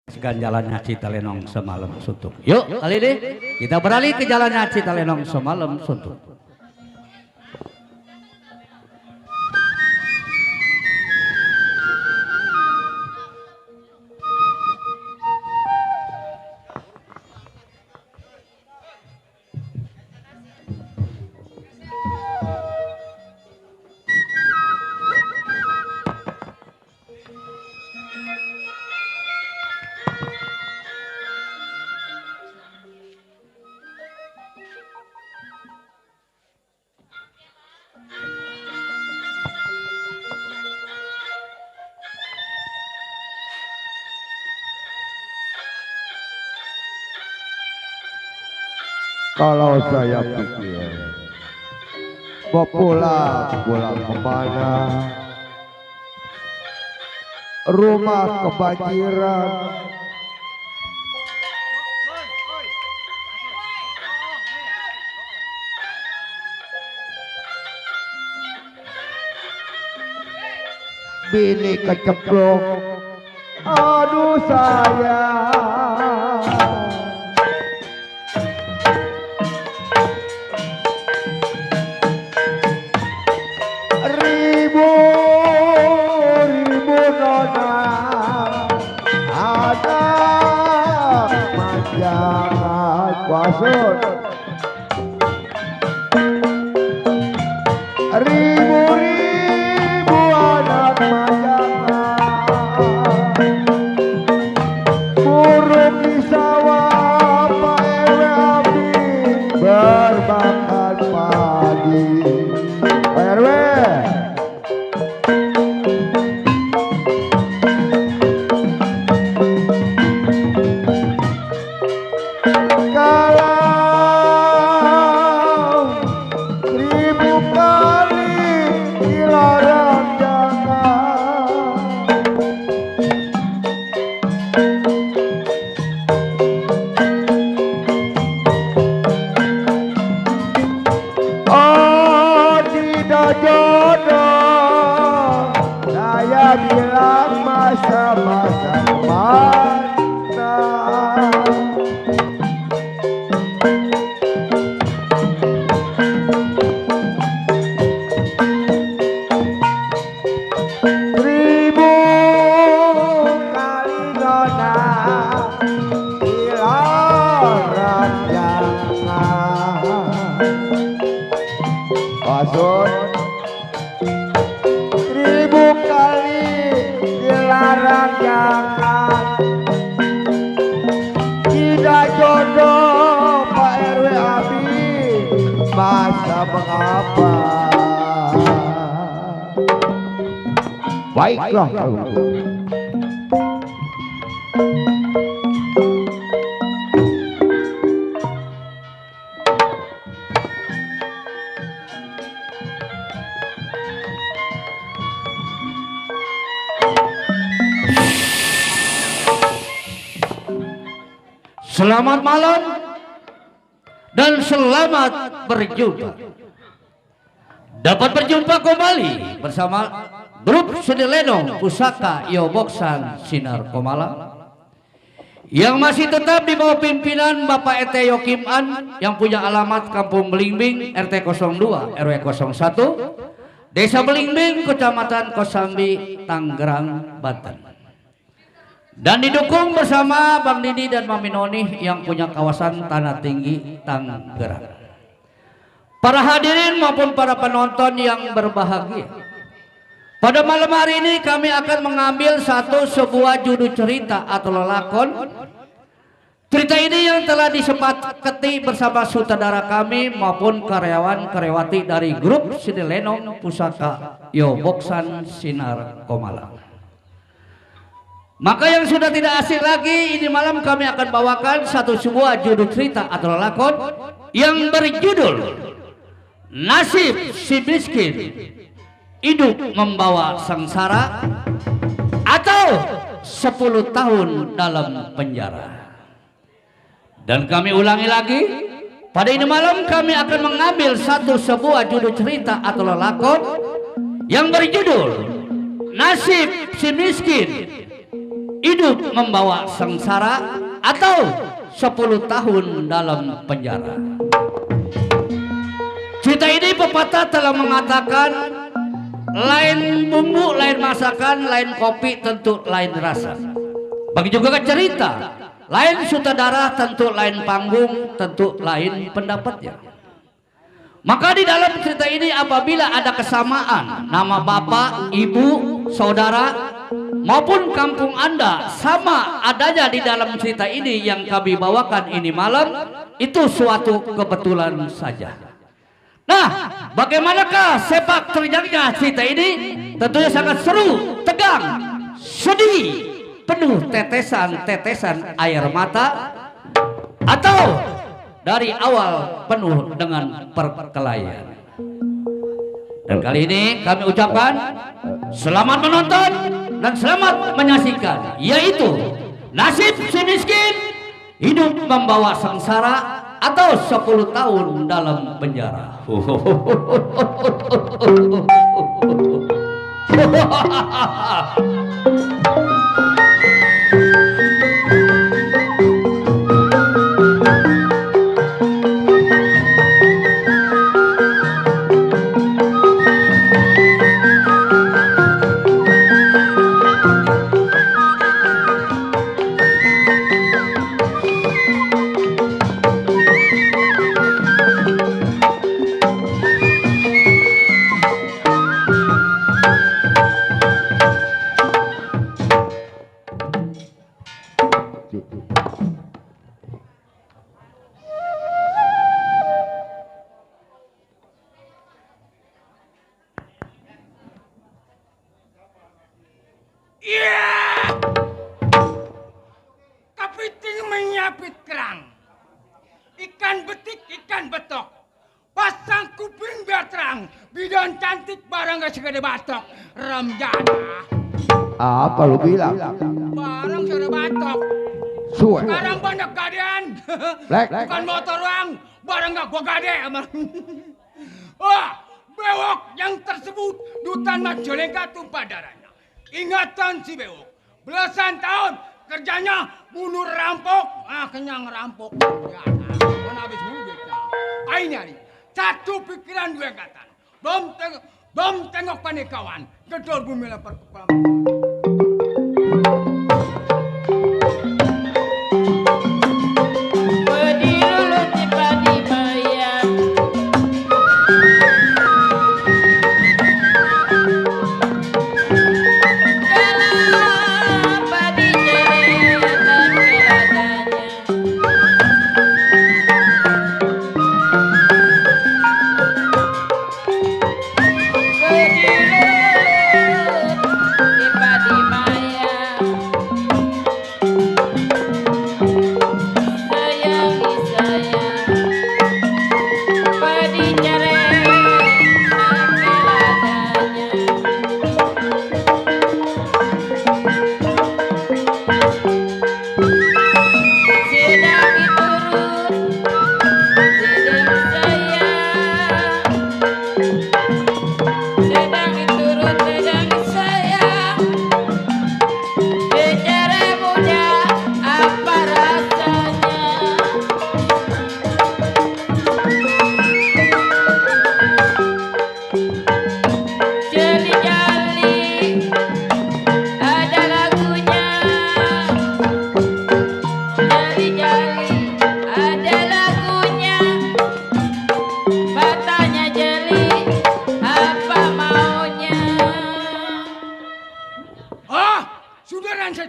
Segan jalannya Citalenong semalam suntuk. Yuk kali ini kita beralih ke jalannya Citalenong semalam suntuk. Kalau saya pikir mau pulang kemana? Rumah kebanjiran. Bini keceplok. Aduh sayang. Wasut ribu-ribu anak majangan burung di sawah Pak Ewe Abi bermakan padi. Pak Ewe jodoh, saya bilang masa-masa mana. Seribu kali nona dilarang jangan. Pasut seribu kali dilarang jangan. Tidak jodoh Pak RW Abi, masa mengapa? Baiklah Selamat malam dan selamat berjumpa. Dapat berjumpa kembali bersama grup Citalenong Pusaka Yoboksan Sinar Komala yang masih tetap di bawah pimpinan Bapak Ete Yokim An yang punya alamat Kampung Belimbing RT 02 RW 01 Desa Belimbing Kecamatan Kosambi Tangerang Banten. Dan didukung bersama Bang Didi dan Mami Noni yang punya kawasan Tanah Tinggi Tangerang. Para hadirin maupun para penonton yang berbahagia, pada malam hari ini kami akan mengambil sebuah judul cerita atau lelakon. Cerita ini yang telah disepakati bersama sutradara kami maupun karyawan-karyawati dari grup Citalenong Pusaka Yoboksan Sinar Komala. Maka yang sudah tidak asing lagi, ini malam kami akan bawakan sebuah judul cerita atau lelakon yang berjudul Nasib Si Miskin Hidup Membawa Sengsara atau 10 tahun dalam penjara. Dan kami ulangi lagi, pada ini malam kami akan mengambil sebuah judul cerita atau lelakon yang berjudul Nasib Si Miskin hidup membawa sengsara atau 10 tahun dalam penjara. Cerita ini pepatah telah mengatakan lain bumbu, lain masakan, lain kopi tentu lain rasa. Bagi juga cerita, lain sutradara tentu lain panggung, tentu lain pendapatnya. Maka di dalam cerita ini apabila ada kesamaan nama bapak, ibu, saudara maupun kampung Anda sama adanya di dalam cerita ini yang kami bawakan ini malam, itu suatu kebetulan saja. Nah, bagaimanakah sepak terjangnya cerita ini? Tentunya sangat seru, tegang, sedih, penuh tetesan-tetesan air mata, atau dari awal penuh dengan perkelahian. Dan kali ini kami ucapkan selamat menonton dan selamat menyaksikan, yaitu Nasib Si Miskin, hidup membawa sengsara atau 10 tahun dalam penjara. Kepiting menyapit kerang, ikan betik, ikan betok, pasang kuping biar terang, bidon cantik barang gak segede batok, remjana. Apa lu bilang? Barang segede batok, Suwe. sekarang banyak gadean, Black. bukan motor doang, barang gak gua gade emang. Wah, bewok yang tersebut dutan Majalengka tumpah darahnya. Ingatan si bewok, belasan tahun kerjanya bunuh rampok, kenyang rampok. Ya, mana habis duitnya. Akhirnya nih, satu pikiran dua kata. Bom tengok panik kawan, gedor bumi lapar kepala.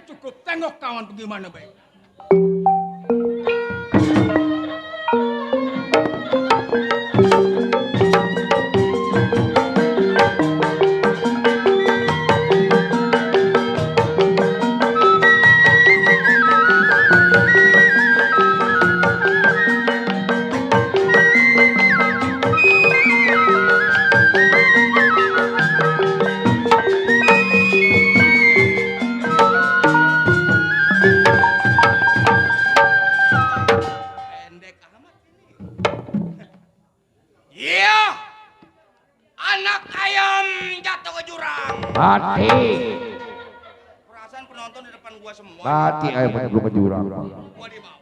Cukup tengok kawan bagaimana baik. Mati ayo masuk ke jurang. Wadidaw.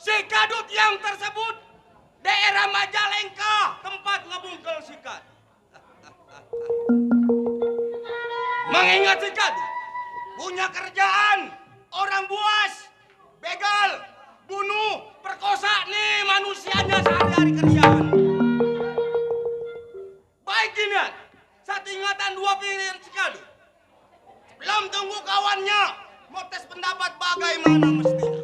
Si Kadut yang tersebut daerah Majalengka, tempat ngebungkel si Kadut. Mengingat si Kadut punya kerjaan orang buas, begal, bunuh, perkosa nih manusianya sehari-hari kerjaan. Baik gini, satu ingatan dua pikiran si Kadut. Belum tunggu kawannya mau tes pendapat bagaimana mestinya.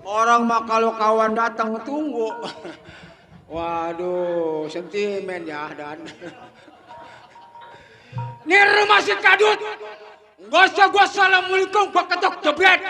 Orang mah kalau kawan datang tunggu. Waduh, sentimen ya dan. Ini rumah si Kadut. Gak usah gua assalamualaikum, gua ketok jebret.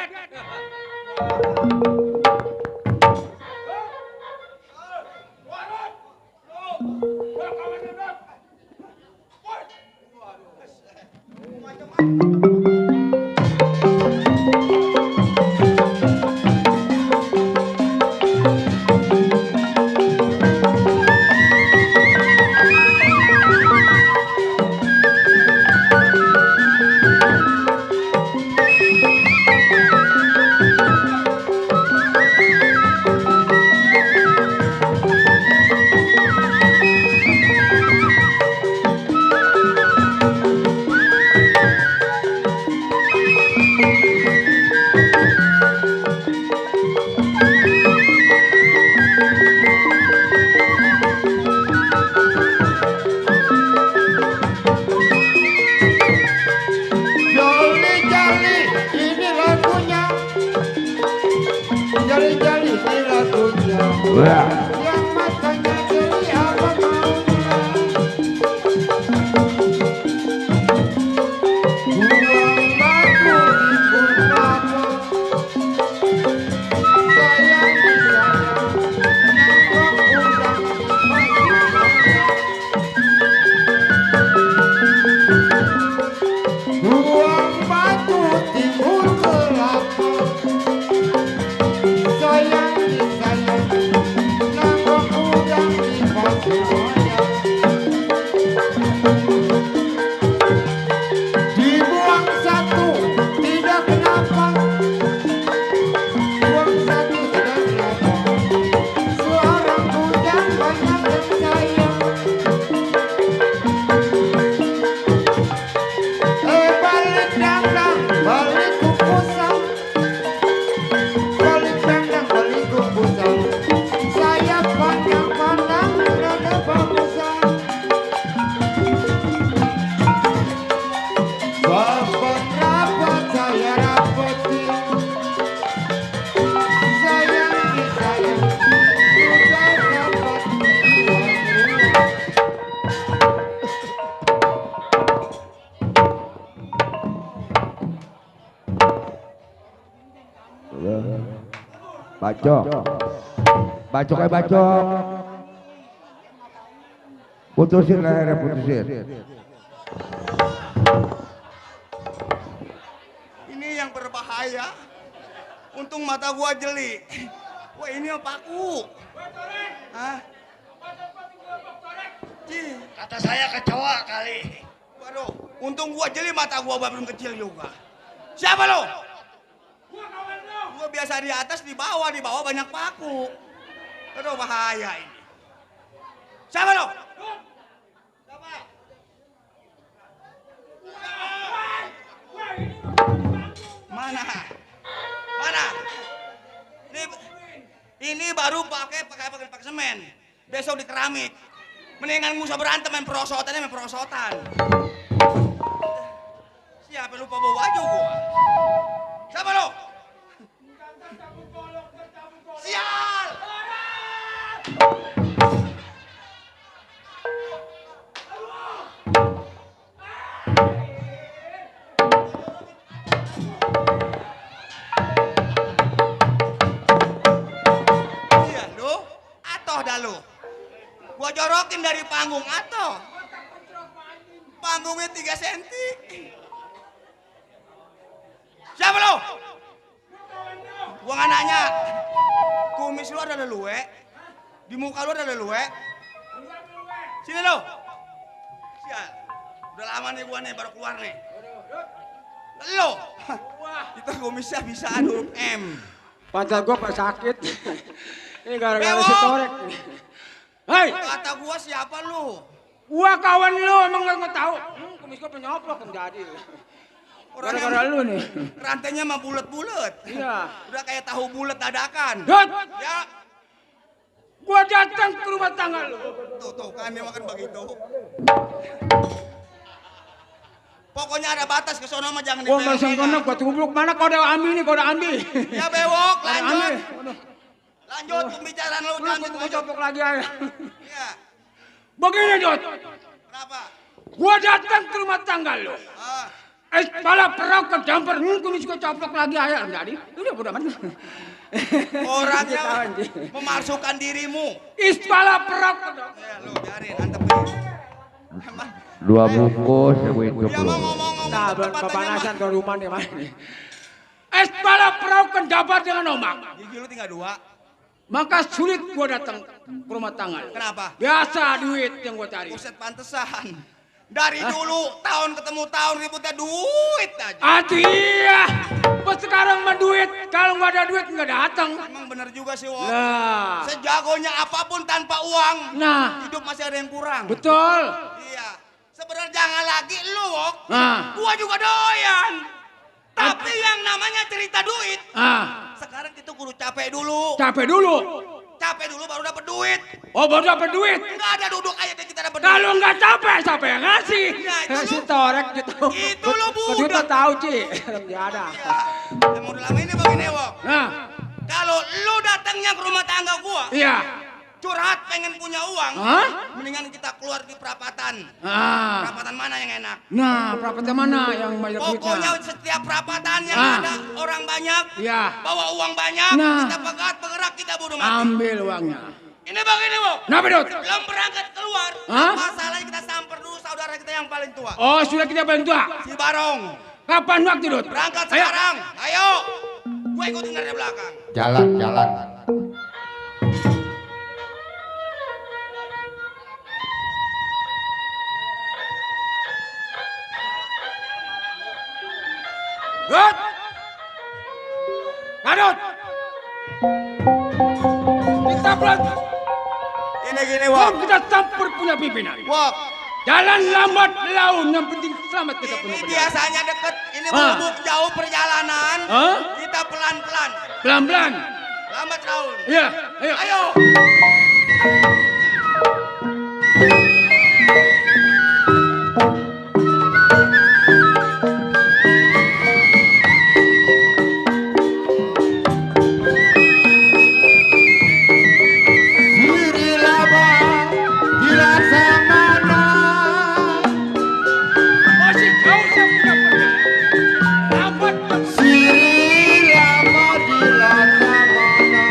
Bacok. Bacok aja bacok. Putusin lehernya putusin. Ini yang berbahaya. Untung mata gua jeli. Wah ini yang paku. Hah? Cih. Kata saya kecoa kali. Waduh, untung gua jeli mata gua belum kecil juga. Siapa lo? Gua biasa di atas, di bawah banyak paku. Aduh bahaya ini. Siapa lo? Siapa? Mana? Mana? Ini baru pakai semen. Besok di keramik. Mendingan musa berantem main perosotan. Siapa lupa bawa baju gua? Siapa lo? Sial! Iya lu, atoh dah lu. Gua jorokin dari panggung atoh. Panggungnya 3 senti. Siapa lo? Gua nggak nanya. Kumis lu ada leluwe. Di muka lu ada leluwe. Sini lo. Sial. Udah lama nih gua nih baru keluar nih. Lo. Itu kumisnya bisa huruf M. Pantat gua pak sakit. Ini gara-gara Bewok. si Torek. Hei, Kata gua siapa lu? gua kawan lu emang gak tahu. Kumis gua penyoplok kan jadi. Orangnya Gara-gara lu nih. rantainya mah bulet-bulet. Iya. Udah kayak tahu bulet dadakan. Dot, Ya, gua datang ke rumah tangga lu. tuh kan dia makan begitu. Pokoknya ada batas ke sono mah jangan Gua masih dipeleng-peleng. kena, gua tubluk mana kau udah ambil nih, kau udah ambil. Ya bewok, Kau udah lanjut. ambil. Aduh, Lanjut pembicaraan lu, Udah, lanjut, gua lanjut. coplok lagi aja. Iya, Begini Dot, kenapa? gua datang ke rumah tangga lu. Ah, Pala perau ke jamper, kumis gua coplok lagi aja. Jadi, udah bodo amat. orangnya Ketahuan, Ji. memalsukan dirimu. Pala perau ke jamper. Ya lu biarin, antepin. Emang 2 bungkus ya gue dia mau belum. ngomong-ngomong Nah, belum tempatnya kepanasan mah. ke rumah nih, Mas. Pala perau ke jamper dengan omak. Gigi lu tinggal 2. Maka sulit gua datang ke rumah tangga. Kenapa? Biasa duit yang gua cari. Buset pantesan. Dari dulu tahun ketemu tahun ributnya duit aja. Aduh iya. Pas sekarang mah duit. Kalau nggak ada duit nggak datang. Emang bener juga sih, Wok. Nah, Sejagonya apapun tanpa uang, nah, hidup masih ada yang kurang. betul. Iya. Sebenarnya jangan lagi lu, Wok. Nah, Gua juga doyan. Tapi yang namanya cerita duit, sekarang kita kudu capek dulu. capek dulu. Capek dulu baru dapat duit. Oh, baru dapat duit. Enggak ada duduk aja deh kita dapat duit. Kalau nggak capek, siapa yang ngasih? Ya, itu Si lu. Torek gitu. Itu lu budak. Duit mah tahu, Ci. Nggak ada. Ya, emang udah lama ini begini, Wok. Nah, Kalau lu datangnya ke rumah tangga gua, iya. curhat pengen punya uang, Hah? mendingan kita keluar di perapatan. Ah. Perapatan mana yang enak? Nah, perapatan mana yang banyak Pokoknya duitnya? setiap perapatan yang Ah. ada orang banyak, Iya. bawa uang banyak, Nah. kita pegat, bergerak, kita bodoh mati. Ambil uangnya. Ini begini, Wok. Kenapa, Dot? Belum berangkat keluar, Hah? masalahnya kita samper dulu saudara kita yang paling tua. Oh, sudah kita paling tua. Si Barong. Kapan waktu, Dot? Berangkat Ayo. sekarang. Ayo. Gue ikutin dari belakang. Jalan. Dot! Dot! Kita berat. Ini gini, Wok. Kita campur punya pimpinan. Wok. Jalan lambat laun, yang penting selamat kita punya Ini perjalanan. biasanya deket, ini Ah. berhubung jauh perjalanan, Hah? kita pelan-pelan, Pelan-pelan. lambat Raul. Iya, ayo. Ayo. Diri lama dilaksana. Masih jauh saya punya perjalanan. Lambat. Diri lama dilaksana.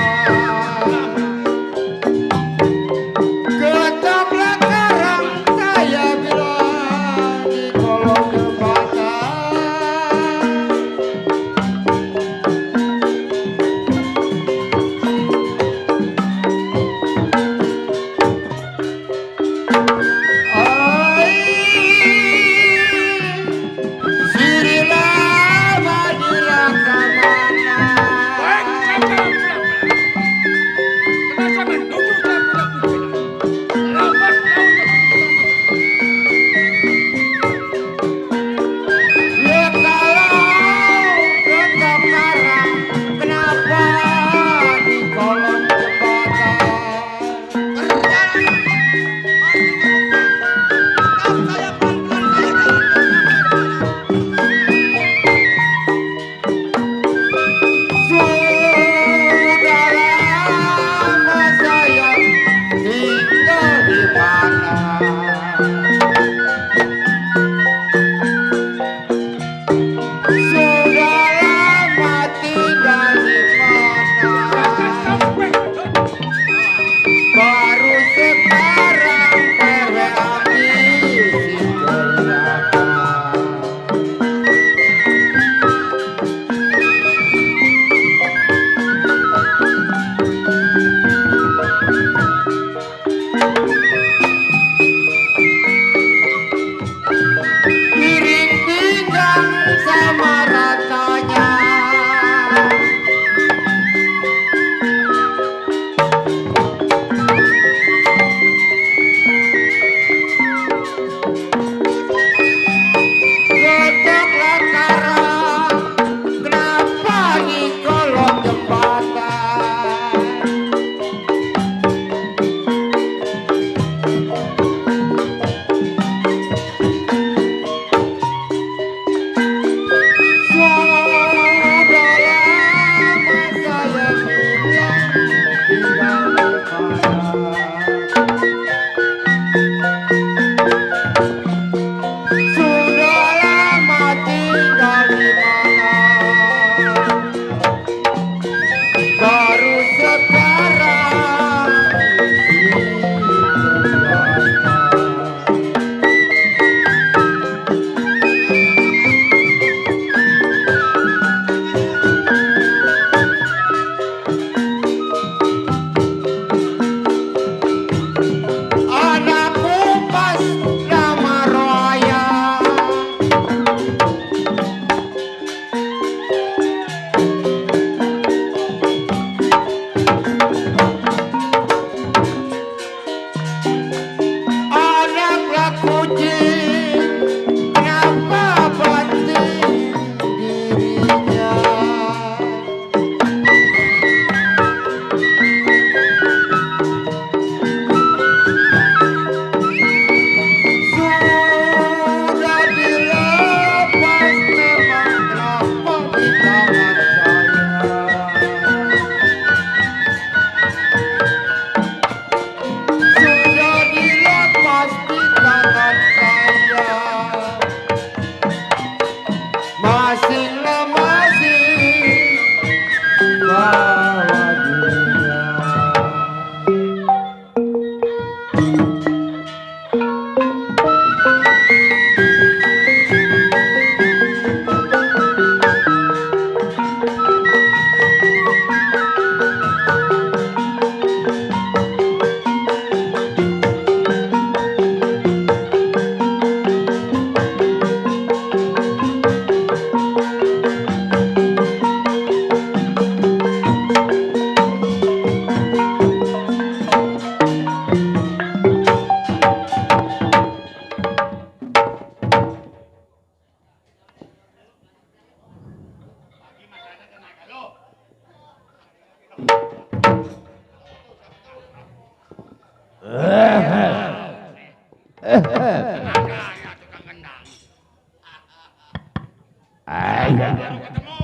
saya. Baru ketemu.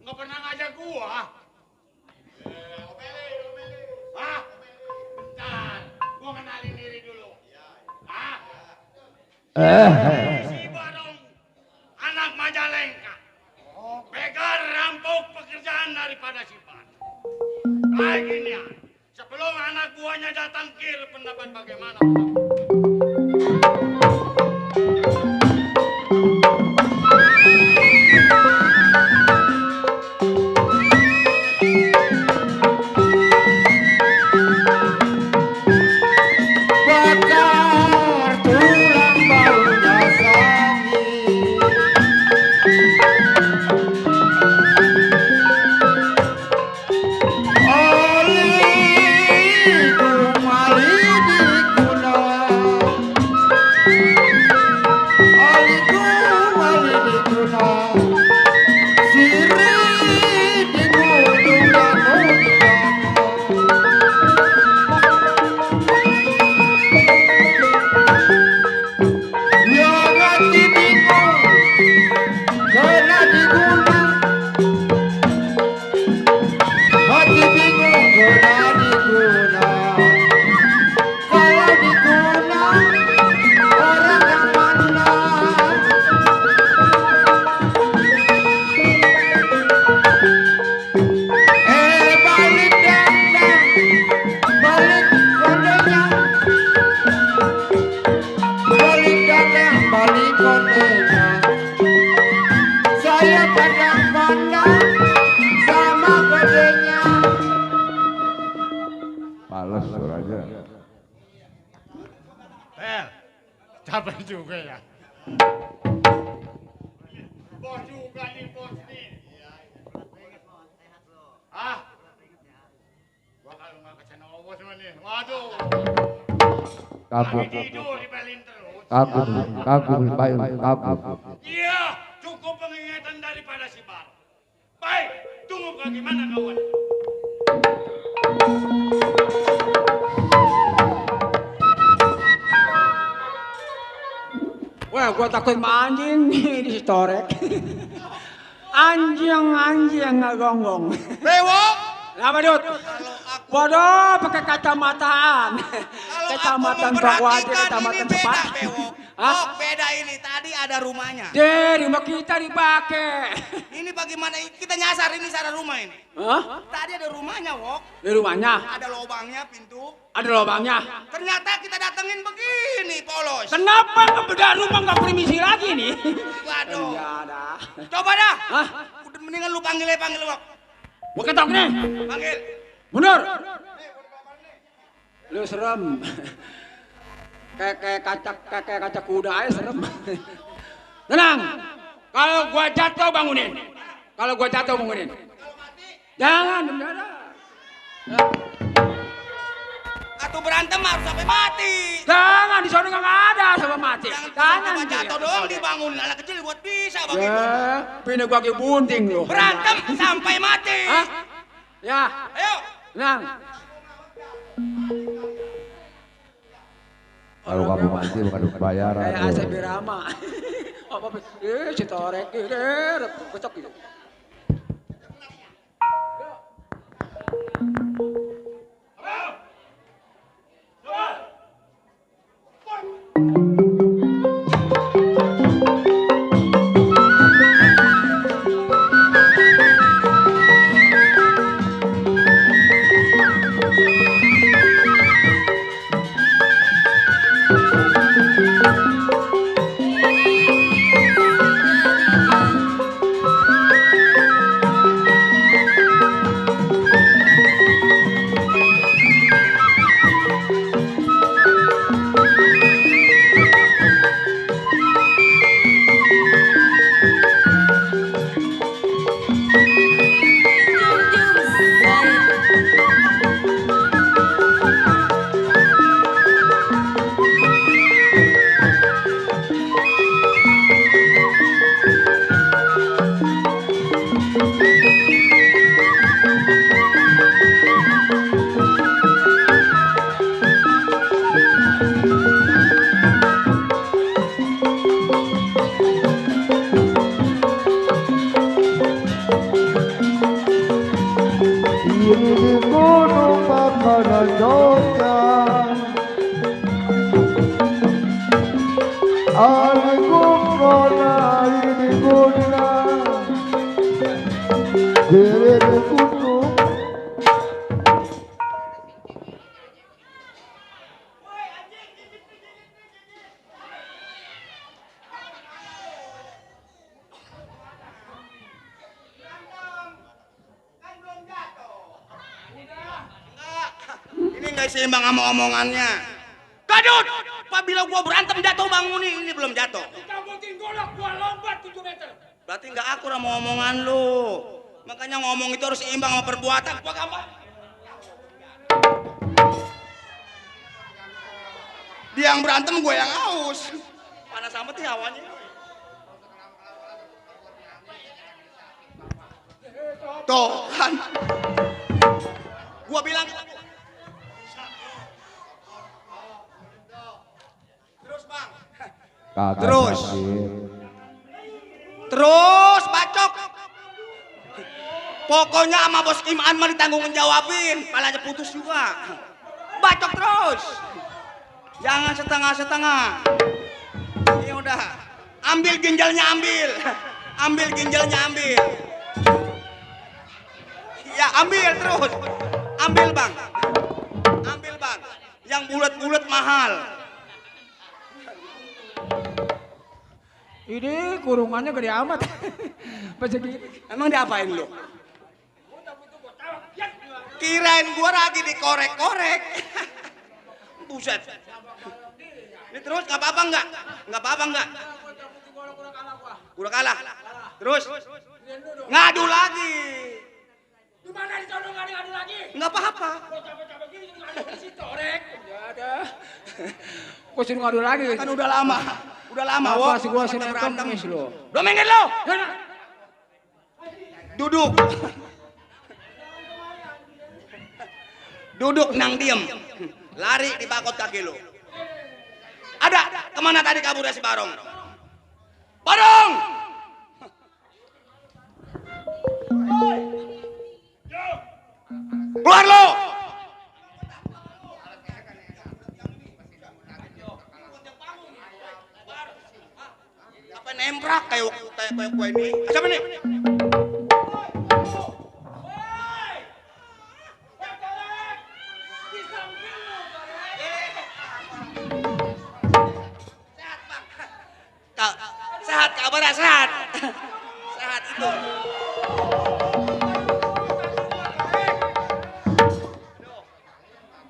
Nggak pernah ngajak gua. Hah? Bentar, gua kenalin diri dulu. Hah? Si Barong, anak Majalengka. Begal rampok pekerjaan daripada si Bar. Kayak gini ya, sebelum anak buahnya datang kir pendapat bagaimana? Bakar tulang baunya sakit. Oli kumali dikuna. Oli kumali dikuna. Siri digulung dan ya ngati bingung kena diguna. Hati bingung kena diguna. Kalau diguna orang yang mana? Balik dandang, balik kondenya. Balik dandang, balik kondenya. Saya pandang-pandang sama kodenya. Males suaranya. Capek juga ya. Bos juga nih bos nih. Ah, gua kalau nggak kesana bos mah nih. Waduh. Kabur, Lagi tidur dibelin terus. kabur, kabur. Iya, cukup pengingatan daripada si Bar. Baik, tunggu bagaimana kawan. Wah, gua takut sama anjing nih di storek. Anjing ngegonggong. Bewok. Apa Dut? Bodoh pakai kacamataan. Kacamataan bawa aja kacamataan cepat. Bewok. Hah? Oh, beda ini. Tadi ada rumahnya. Di rumah kita dipakai. Ini bagaimana kita nyasar ini cara rumah ini? Hah? Tadi ada rumahnya, Wok. Di rumahnya Ada lobangnya pintu. ada lubangnya. Ternyata kita datengin begini, polos. Kenapa ngebedah rumah nggak permisi lagi nih? Waduh. Ya dah. Coba dah. Hah? Udah mendingan lu panggil Wok. Gua ketok nih. Panggil. Mundur. Lu serem. Kayak kaca kuda aja serem. Tenang. Kalau gua jatuh bangunin. Kalau gua jatuh bangunin. Jangan, jangan. Atau berantem harus sampai mati. Jangan di sana nggak ada sama mati. Jangan cuma jatuh doang dibangun. Anak kecil buat bisa begitu. Ya, pindah gua ke bunting lu. Berantem sampai mati. Hah? Ya, Ayo. tenang. Kalau kamu mati bukan bayaran. Kayak Asep Birama. Apa? Si Torek ini, besok gitu. Alikum kona ini guna Diri kutu Ini nggak seimbang sama omongannya. Kadut, apabila gua berantem jatuh bangun ini belum jatuh. Cabutin golok gua lompat 7 meter. Berarti nggak akur sama omongan lu. Makanya ngomong itu harus seimbang sama perbuatan. Gua gampang. Dia yang berantem, gue yang haus. Panas amat nih hawanya. Tuh kan. Gua bilang terus bang. Terus. Terus bacok. Pokoknya sama bos Iman mah ditanggung jawabin, palanya putus juga. Bacok terus. Jangan setengah-setengah. Ini udah. Ambil ginjalnya ambil. Ambil ginjalnya ambil. Ya ambil terus. Ambil bang. Ambil bang. Yang bulat-bulat mahal. Ini kurungannya gede amat. Pas segini. Emang diapain lu? Kirain gua lagi dikorek-korek. Buset. Ini terus nggak apa-apa nggak? Nggak apa-apa nggak? Udah kalah. Terus ngadu lagi. Gimana di sono nggak ngadu lagi? Nggak apa-apa. Gua capek-capek gini ngadu ke situ orek. Enggak ada. Gua suruh ngadu lagi. Kan udah lama. Udah lama. Apa sih gua Kita sinetron berantem. mis lo. Udah minggir lo. Duduk. Duduk nang diem. Lari di bakot kaki lo. Ada. Kemana tadi kaburnya si Barong? Barong! Keluar lo! Apa nembrak kayak kue ini? Siapa nih? Sehat kabarnya sehat. Sehat itu.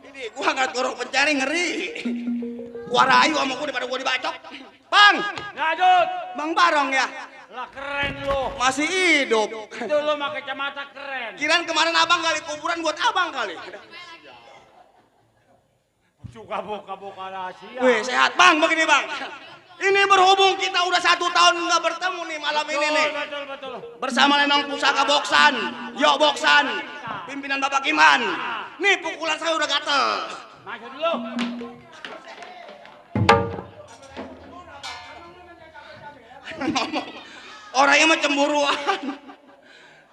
Ini gua nggak gorok pencari ngeri. Gua rayu sama gua daripada gua dibacok. Bang, Ngadut. Bang Barong ya. Lah keren lo. Masih hidup. Itu lo pakai kacamata keren. Kirain kemarin abang kali kuburan buat abang kali. Suka boka-boka rahasia. Wih sehat bang, begini bang. Ini berhubung kita udah 1 tahun nggak bertemu nih malam ini nih. Betul. Bersama Lenong Pusaka Boksan, Yok Boksan, pimpinan Bapak Iman. Nih pukulan saya udah gatel. Masuk dulu. Orangnya mah cemburuan.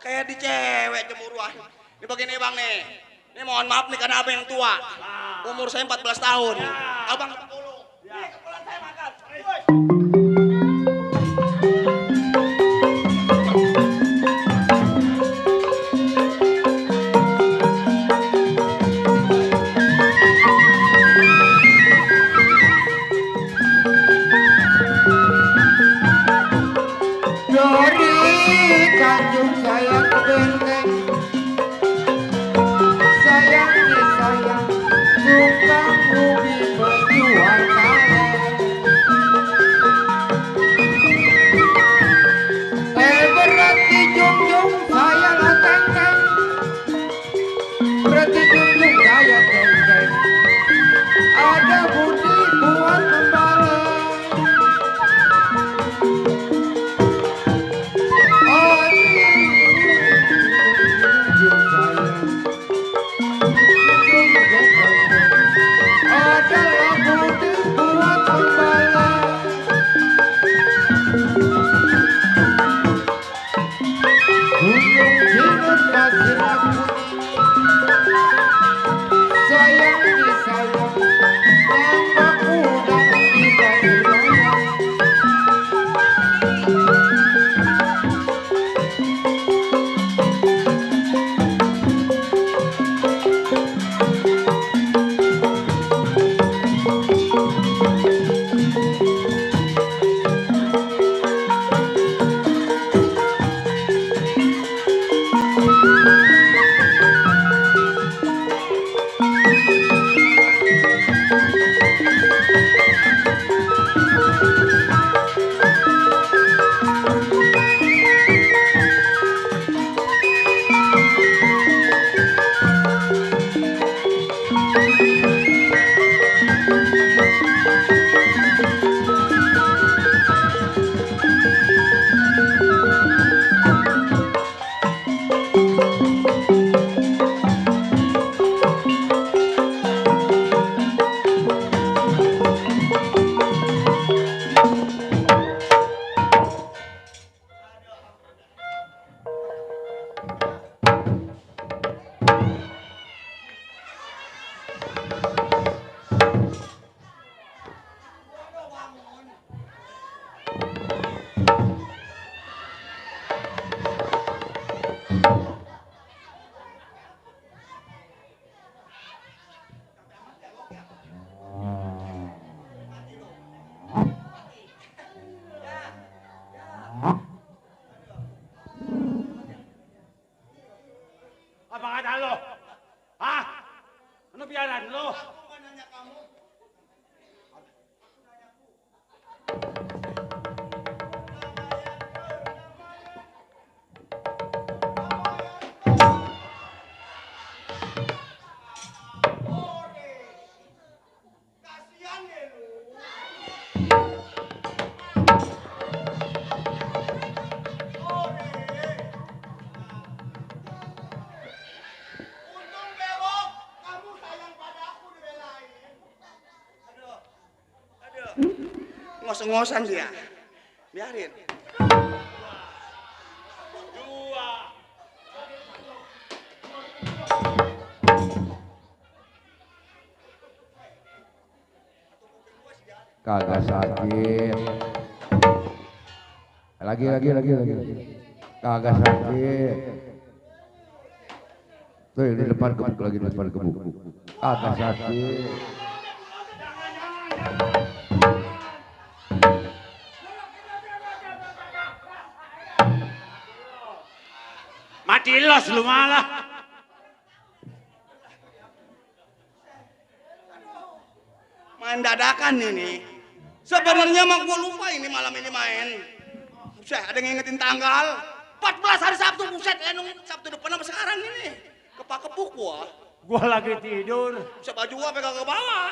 Kayak di cewek cemburuan. Ini begini bang nih. Ini mohon maaf nih karena abang yang tua. Umur saya 14 tahun. Abang 10. Nih kepulan saya makan. Dari Tanjung sayang benteng sayang disayang suka bumi berjuang ngos-ngosan dia. Biarin. Kagak sakit. Lagi. Kagak sakit. Tuh di depan gebuk lagi, di depan gebuk. Kagak sakit. Mati los lu malah. Main dadakan ini. Sebenarnya mah gua lupa ini malam ini main. Buset, ada yang ngingetin tanggal. 14 hari Sabtu, buset, Sabtu depan apa sekarang ini? Kepak-kepuk gua. Gua lagi tidur. Buset, baju gua pegang ke bawah.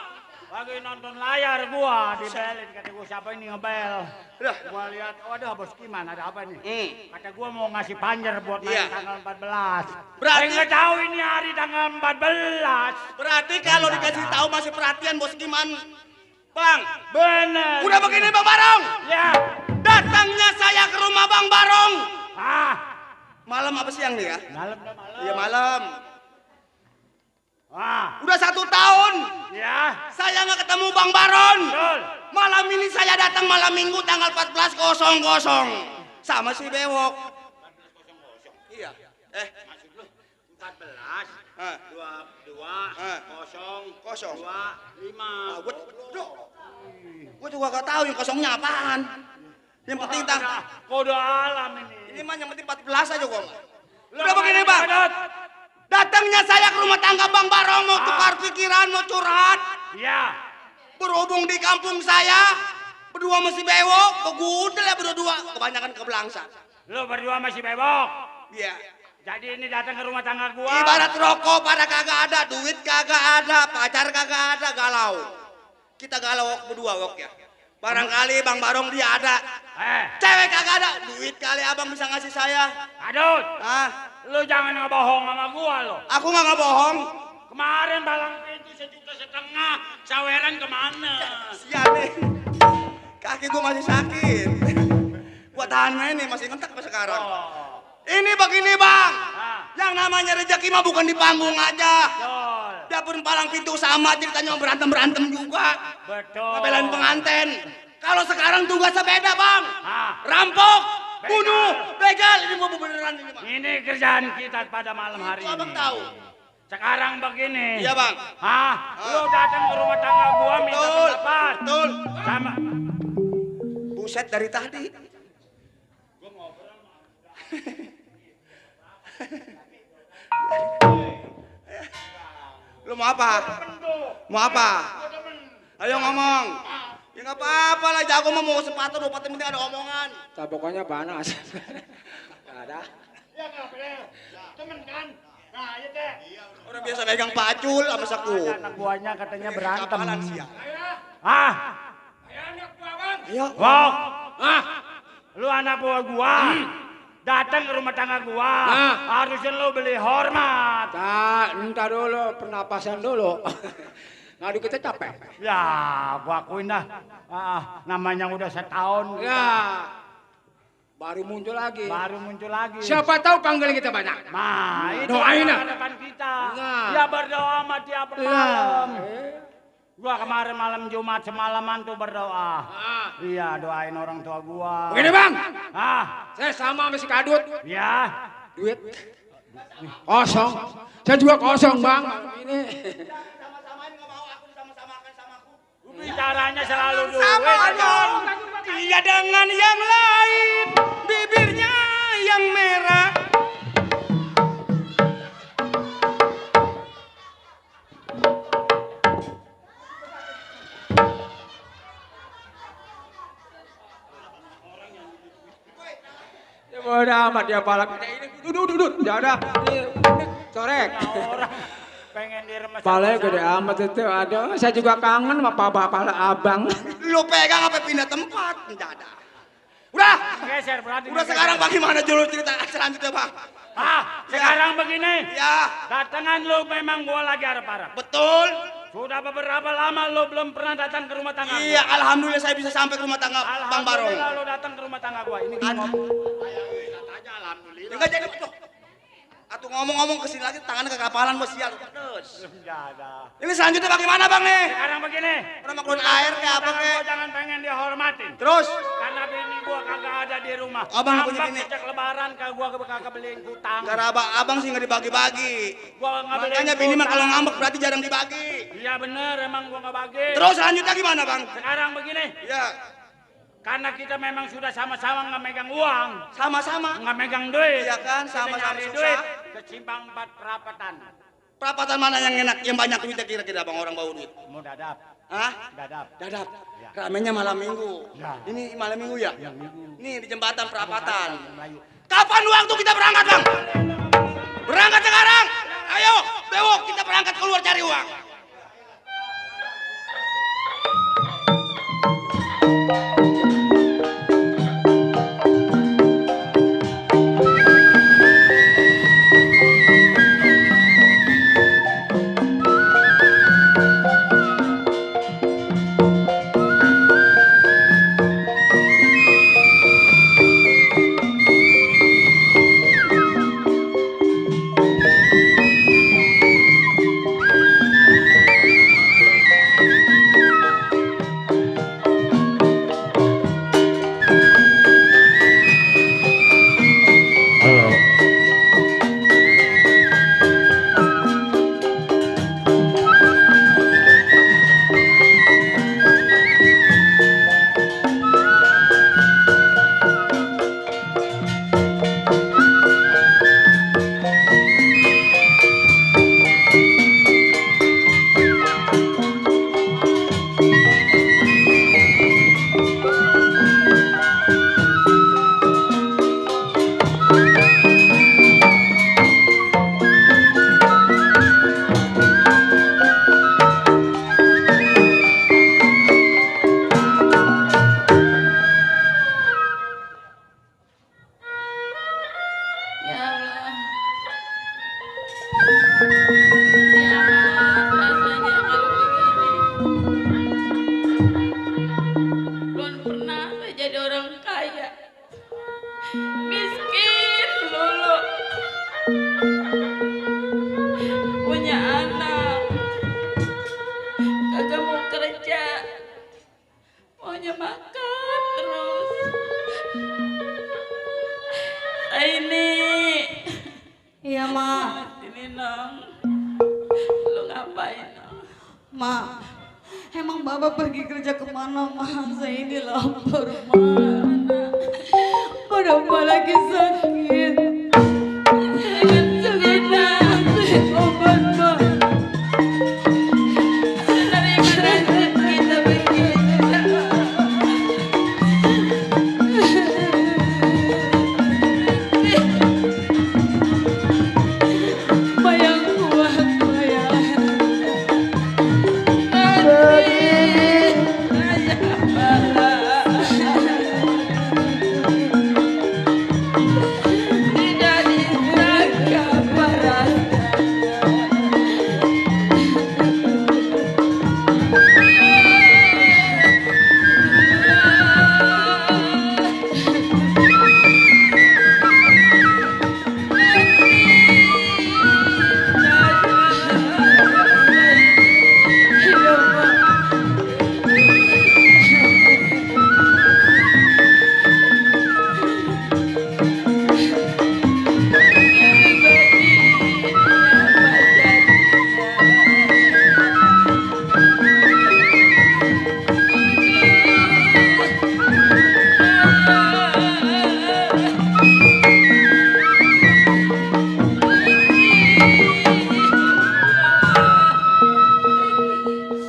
Lagi nonton layar gua, dibelin kata gua siapa ini ngebel. Udah. Gua lihat, waduh bos gimana ada apa nih? Kata gua mau ngasih panjer buat Iya. main tanggal 14. Berarti- Saya nggak tahu ini hari tanggal 14. Berarti kalau dikasih tahu masih perhatian bos gimana? Bang, Bener. udah begini Bang Barong. Ya. Datangnya saya ke rumah Bang Barong. Ah. Malam apa siang nih ya? Malam dah malam. Iya malam. Ah. Udah 1 tahun. Ya. Saya nggak ketemu Bang Baron. Betul. Malam ini saya datang malam Minggu tanggal 14.00 sama si Bewok. Iya. Maksud lu 14 Ah. 22 Ah. 0 Kosong. 25. Gue juga gak tahu yang kosongnya apaan. Yang penting Kode alam ini. ini mah yang penting 14 aja gua. Udah begini Bang. Pedot. Datangnya saya ke rumah tangga Bang Barong mau tukar pikiran, mau curhat. Ya. Berhubung di kampung saya berdua masih bewok, begudel ya berdua, kebanyakan ke belangsa. Lu berdua masih bebok. Iya. Jadi ini datang ke rumah tangga gua. Ibarat rokok pada kagak ada, duit kagak ada, pacar kagak ada, galau. Kita galau berdua wok ya. Barangkali Bang Barong dia ada. Cewek kagak ada, duit kali abang bisa ngasih saya. Adut, Ah, lu jangan ngebohong sama gua lo. aku nggak bohong. Kemarin balang pintu 1,5 juta, saweran kemana? Sial nih. Kaki gua masih sakit. Gua tahan ini masih ngentek sampai sekarang. Oh, Ini begini Bang. ah, Yang namanya rezeki mah bukan di panggung aja. betul, Dapur palang pintu sama ceritanya berantem juga. betul. Ngebelain penganten. Kalau sekarang tugasnya beda Bang. Ah, Rampok, Begal. bunuh, begal. Ini mau beneran ini Bang. ini kerjaan kita pada malam hari Itu abang ini. tahu. Sekarang begini. Iya Bang. Hah? Lu datang ke rumah tangga gua minta Betul, pendapat. betul. Sama. Buset dari tadi. Lu mau apa? Mau apa? Ayo ngomong. Ya nggak apa-apa lah, jago mah mau sepatu, dua penting ada omongan. Pokoknya panas. Nggak ada. Ya nggak boleh. Temen kan? Nah, iya deh. Udah biasa megang pacul sama saku. Anak buahnya katanya berantem. Kapalan sih ya. Ah, Ayo. Wok. Ah, lu anak buah gua. Datang ke rumah tangga gua. Harusnya lu beli hormat. Ntar dulu, pernapasan dulu. Ngadu kita capek. Ya, gua akuin dah. Ah, namanya udah setahun. Ya, baru muncul lagi. Baru muncul lagi. Siapa tahu panggil kita banyak. Nah, itu Doain dah. harapan kita. Nah. Ya berdoa sama tiap malam. Gua kemarin malam Jumat semalaman tuh berdoa. Iya, doain orang tua gua. Begini Bang, Ah, saya sama si Kadut. ya. Duit kosong. Saya juga kosong Bang. Ini. Sama-samain nggak mau, aku sama-samakan sama aku. Bicaranya selalu duit. Sama dong. Dia dengan yang lain, bibirnya yang merah. Ya bodo amat dia palak. Duduk. Ya ada. Ini corek. Orang pengen diremes. Palanya gede amat itu. Aduh, saya juga kangen sama pala abang. Lu pegang apa pindah tempat? Tidak ada. Udah. Geser berarti. Udah geser. sekarang bagaimana dulu cerita selanjutnya Bang? Ah, sekarang begini. Ya, Datangan lu memang gua lagi harap-harap. betul. Sudah beberapa lama lo belum pernah datang ke rumah tangga Iya, gua. alhamdulillah saya bisa sampai ke rumah tangga Bang Barong. Alhamdulillah lo datang ke rumah tangga gua. Ini gua ngomong. Katanya alhamdulillah. Enggak jadi tuh. Atuh ngomong-ngomong kesini lagi tangannya kekapalan bos sial. Terus. Enggak ada. Ini selanjutnya bagaimana Bang nih? Sekarang begini. Udah maklun air kayak apa Tangan kek? gua jangan pengen dihormatin. Terus. Karena bini gua kagak ada di rumah. Abang punya Ngambek bini. sejak lebaran gua kagak beliin kutang. Gara abang sih nggak dibagi-bagi. Gua nggak beliin Makanya bini mah kutang. kalau ngambek berarti jarang dibagi. Iya bener, emang gua nggak bagi. Terus selanjutnya gimana Bang? Sekarang begini. Ya, Karena kita memang sudah sama-sama nggak megang uang, sama-sama. nggak megang duit. Iya kan, Kita sama-sama nyari susah. duit ke Simpang 4 Perapatan. Perapatan mana yang enak, yang banyak duitnya kira-kira Bang orang bawa duit? Mau dadap, Hah? dadap. Dadap. Ya. Ramenya malam minggu. Ya. Ini malam minggu ya? Yang minggu. Nih di jembatan perapatan. Melayu. Kapan waktu kita berangkat Bang? Berangkat sekarang. Ayo, bewok kita berangkat keluar cari uang. Halo. Ya Allah. Ya Allah, rasanya kalau begini. Belum pernah saya jadi orang kaya. Miskin dulu. Punya anak. Kagak mau kerja. Maunya makan terus. Ini. Iya, Mak. Ini Nong. Lu ngapain Nong? Mak, emang Bapak pergi kerja kemana, Mak? Saya ini lapar, Mak. Udah Mak lagi sakit. Jangan obat, Mak. Dari mana kita begini? Mak yang kuat, Mak ya. Tidak disangka parah. Iya, Mak.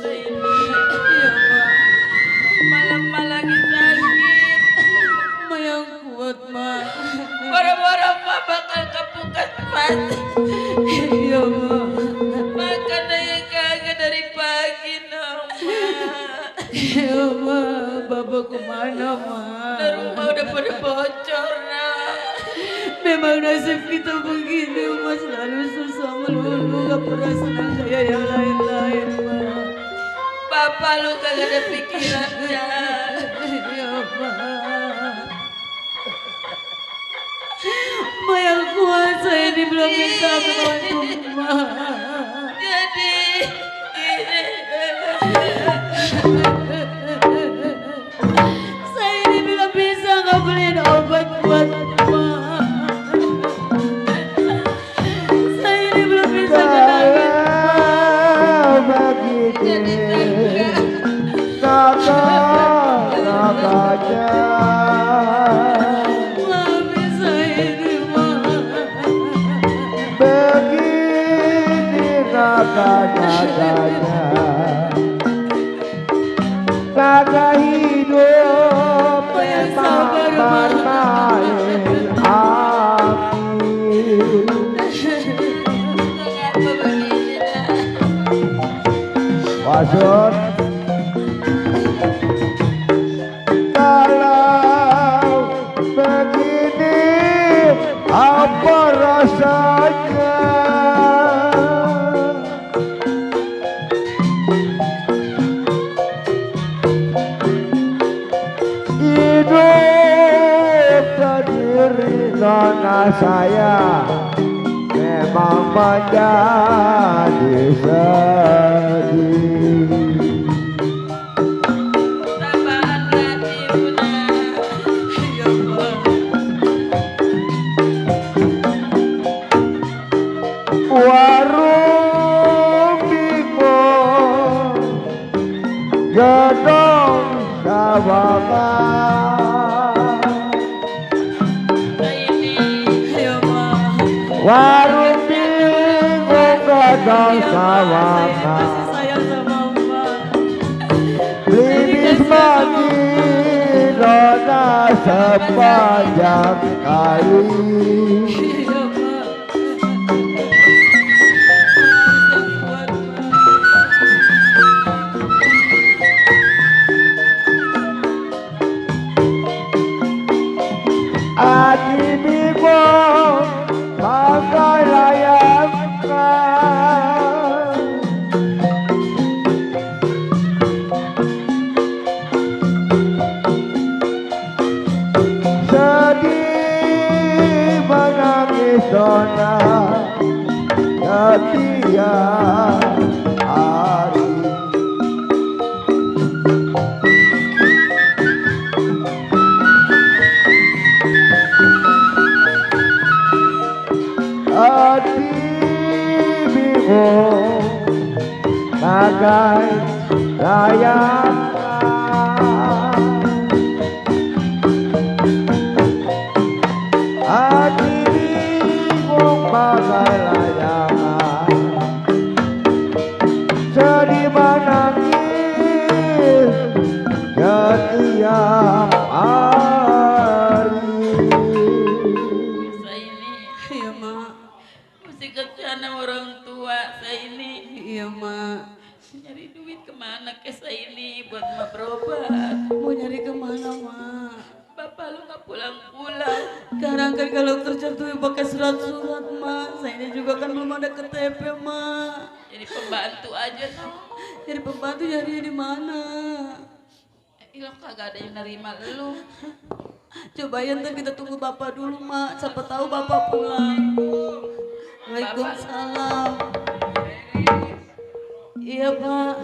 Iya, Mak. Malam-malam lagi sakit. Mak yang kuat, Mak. Boro-boro Mak bakal ke puskesmas. Iya, Mak. Makan aja kagak dari pagi Nong. Mak. Iya, Mak. Bapak kemana, Mak? Dan rumah udah pada bocor Nong. Memang nasib kita begini, Mas. Selalu susah melulu, gak pernah senang kayak yang lain-lain, Mak. Bapak lu kagak ada pikiran ya. Ya Ma. Ma yang kuasa ini belum bisa membantu Ma. Jadi Saya ini belum bisa ngebeliin obat buat Ma. Saya ini belum bisa kenalin Mami saya ini Ma. Naga hidup Ma yang sabar Ma. bermain api. mengapa begini dah? Maksud kalau begini apa rasanya? Hidup sendiri nona saya memang menjadi sedih. Tambahan hati Bunda. Ya Ma. Warung bingung gedong sawangan. Ya Ma. Warung bingung gedong sawangan. Masih sayang sama Ma. Blimbing mati nona sepanjang kali. Ya Ma. Kuat Ma. Hati bingung bagai layakkan. Sedih menangis nona setiap hari. Hati bingung bagai layakkan. Hati bingung bagai layakkan. Sedih menangis setiap hari. Saya ini Ya Ma. mesti kerjaan sama orang tua. Saya ini Iya Ma. nyari duit kemana ke saya ini buat ma berobat. Mau nyari kemana Ma? Bapak lu nggak pulang-pulang. Sekarang kan kalau kerja tuh pakai surat-surat Ma. Saya ini juga kan belum ada KTP Ma. Jadi pembantu aja no. Jadi pembantu nyari di mana? Ilah kagak ada yang nerima lu. Coba ya ntar kita tunggu Bapak dulu Ma. Siapa tahu Bapak pulang. Waalaikumsalam. Iya Pak.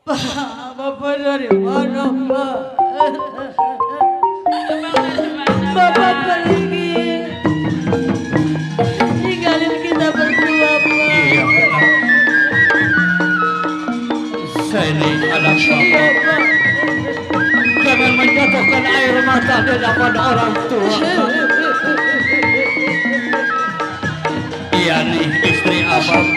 Pak, Bapak dari mana Pak? Bapak pergi. Tinggalin kita berdua Pak. Iya benar. Saya ini anak Iya bapak. Pak. Jangan menjatuhkan air mata di hadapan orang tua. Iya nih istri abang.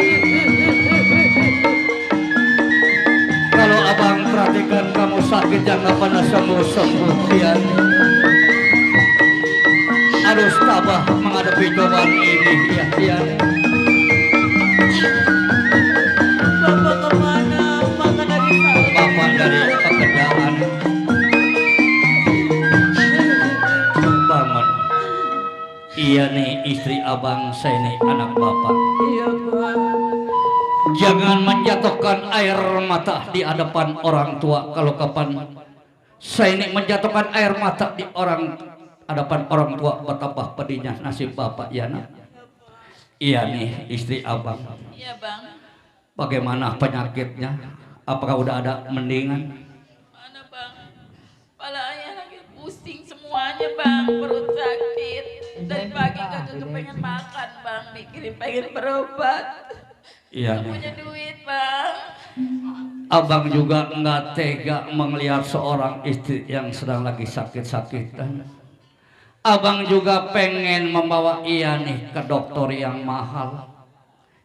Kalau abang perhatikan kamu sakit jangan pernah sembuh-sembuh. Iya nih. Harus tabah menghadapi cobaan ini. Iya nih. Bapak kemana? Makan dari sana. Bapak dari pekerjaan. Bangun. Iya nih istri abang, saya nih anak bapak. Iya Pak. Jangan menjatuhkan air mata di hadapan orang tua. Kalau kapan saya ini menjatuhkan air mata di hadapan orang tua, betapa pedihnya nasib bapak ya nak. Iya nih istri abang. Iya bang. Bagaimana penyakitnya? Apakah udah ada mendingan? Mana bang? Kepala ayah lagi pusing semuanya bang, perut sakit. Dari pagi kagak kepengen makan bang, mikirin pengen berobat. Iya Gak nih. punya duit bang. Abang juga nggak tega melihat seorang istri yang sedang lagi sakit-sakitan. Abang juga pengen membawa ia nih ke dokter yang mahal.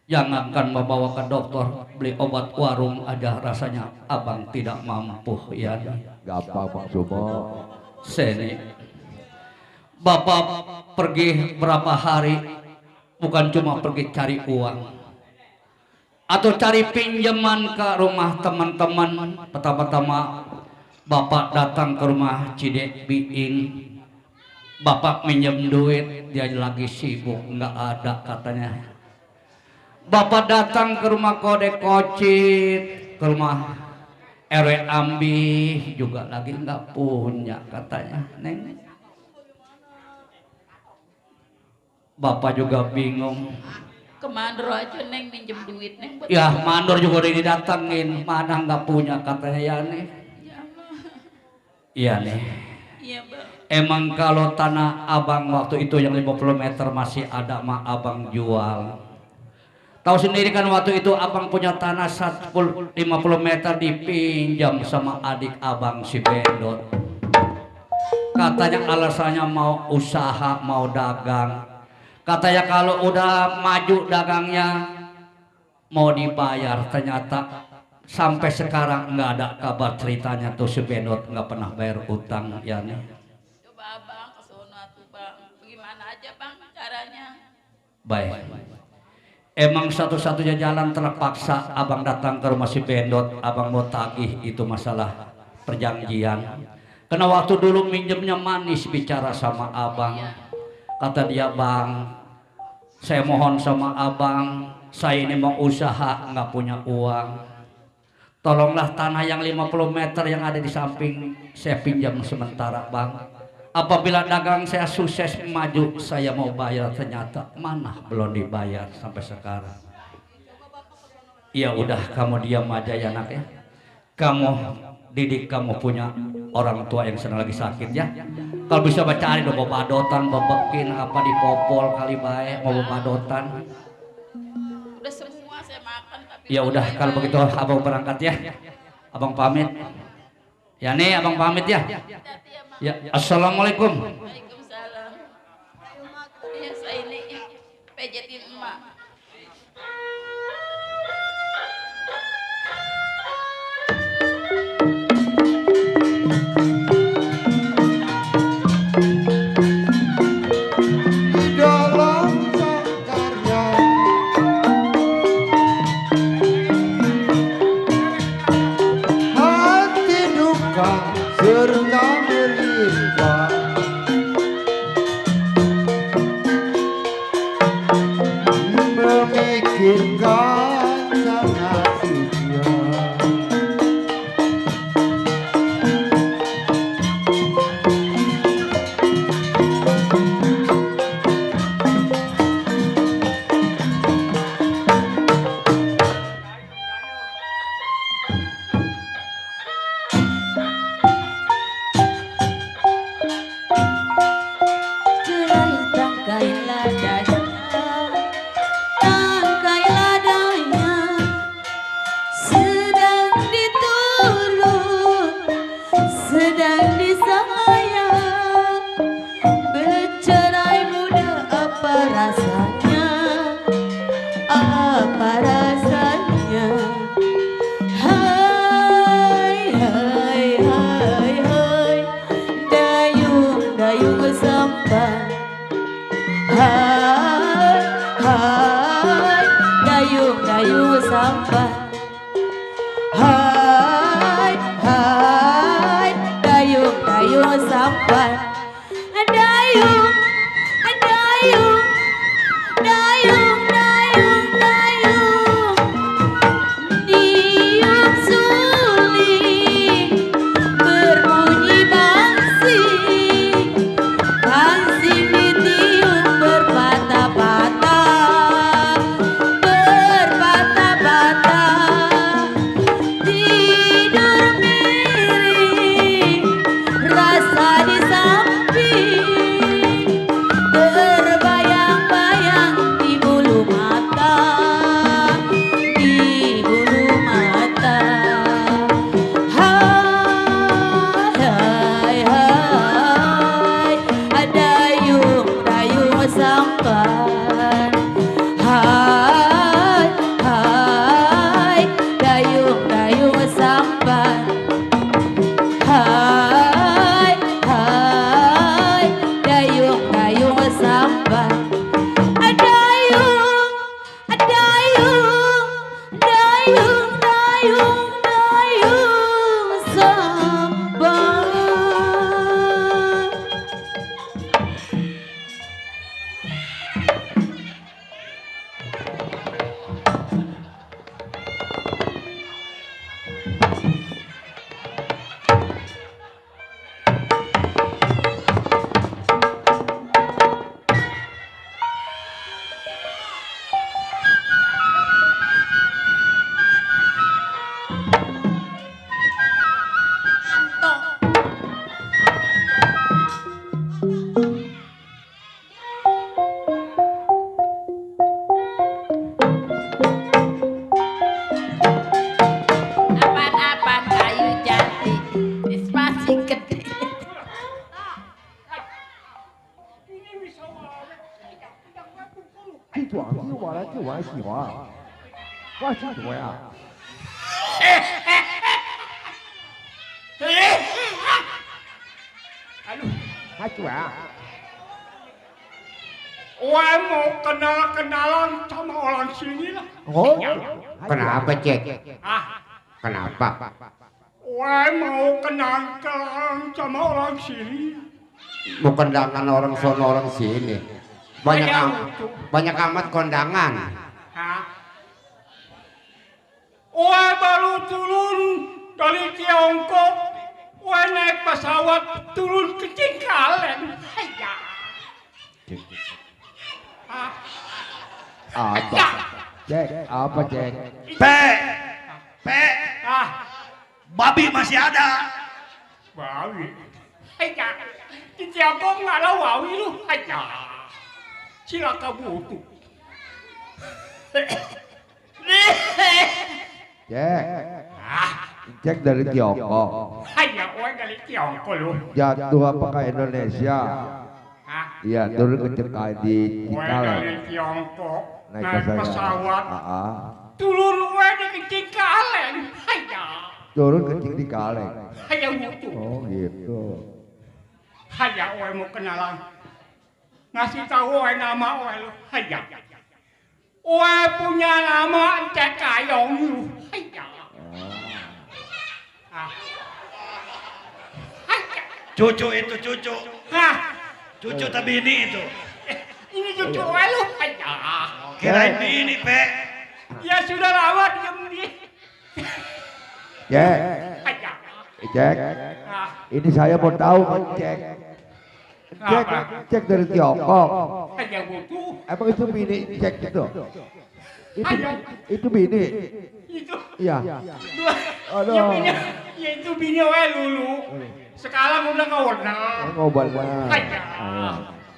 Jangankan membawa ke dokter, beli obat warung aja rasanya abang tidak mampu ya. Gampang Pak Sumo. Seni, bapak pergi berapa hari, bukan cuma pergi cari uang atau cari pinjaman ke rumah teman-teman. Pertama-tama bapak datang ke rumah Cidek Biing. Bapak minjem duit, dia lagi sibuk, nggak ada katanya. Bapak datang ke rumah Kode Kocit, ke rumah RW Ambi, juga lagi nggak punya katanya. Neng, bapak juga bingung. Ke Mandro aja neng minjem duit neng. Ya mandor juga udah didatengin, mana nggak punya katanya ya nih. Iya nih. Iya bang. Emang kalau tanah abang waktu itu yang 50 meter masih ada mah abang jual. Tahu sendiri kan waktu itu abang punya tanah 50 meter dipinjam sama adik abang si Bendot. Katanya alasannya mau usaha, mau dagang. Katanya kalau udah maju dagangnya mau dibayar. Ternyata sampai sekarang nggak ada kabar ceritanya tuh si Bendot nggak pernah bayar utang ya nih. Abang ke sono atuh bang, bagaimana aja bang caranya? Baik. Emang satu-satunya jalan terpaksa abang datang ke rumah si Bendot, abang mau tagih itu masalah perjanjian. Karena waktu dulu minjemnya manis bicara sama abang. Kata dia, bang, saya mohon sama abang, saya ini mau usaha nggak punya uang. Tolonglah tanah yang 50 meter yang ada di samping saya pinjam sementara bang. Apabila dagang saya sukses maju, saya mau bayar. Ternyata mana belum dibayar sampai sekarang. Ya udah kamu diam aja ya nak ya. Kamu didik, kamu punya orang tua yang sedang lagi sakit ya. Kalau bisa cari dong badotan, bebekin apa dipopol kali baik mau badotan. Udah semua saya makan tapi. Ya udah kalau begitu abang berangkat ya. Abang pamit. Ya nih abang pamit ya. Ya, assalamualaikum. Waalaikumsalam. Ya saya ini pejetin emak. Di dalam sangkarnya hati duka serta melimpah. Memikirkan sang nasibnya. Tangkai ladanya, tangkai ladanya sedang diturut, sedang disayang. Bercerai muda apa rasanya, apa rasanya? Hai hai hai hai, dayung dayung sampan. Hai, hai, dayung, dayung sampan. Hai, hai, dayung, dayung sampan. Dayung, dayung, dayung, dayung, dayung. 这壮士我来就我喜欢，我喜欢呀。 Aduh, Hacu ya. Wah mau kenalan sama orang sini lah. Oh. Kenapa cek? Ah, Kenapa? wah mau kenalan sama orang sini. Mau kondangan orang sono orang sini. Banyak amat kondangan. Hah? Wah baru turun dari Tiongkok. Wah naik pesawat turun ke Cengkareng. Haya. Ah, Apa? Cek, apa cek? Pe, ah, babi masih ada. bawi. Haya. Di Tiongkok nggak ada wawi lu. Haya. Silakan butuh. Cek. Ah, Cek dari Tiongkok. hanya orang dari Tiongkok lu. Jatuh apa ke Indonesia? Hah? Iya, turun ke Cekai di Orang dari Cikalang. Tiongkok Naik pesawat. Ah. Turun orang di Cengkareng. Hanya. Turun ke Cikalang. Hanya butuh. Oh gitu. Hanya orang mau kenalan. Ngasih tahu orang nama orang lu. Hanya. Orang punya nama Cek Kayong lu. Hanya. Ah. Hanya. Cucu itu cucu. Hah? Cucu tapi ini itu. Ini cucu orang lu. Hanya. Kirain ini, Pe. Ya sudah lama diam di. Cek, Hanya. cek. Ah. Ini saya mau tahu kan cek. Cek, Apa? cek dari Tiongkok. Hanya butuh. Emang itu bini cek itu? Itu bini. Itu. Iya. Dua. Aduh. Ya, bini, ya itu bini we dulu. Sekarang udah kawenang. Ngobatnya. Hanya.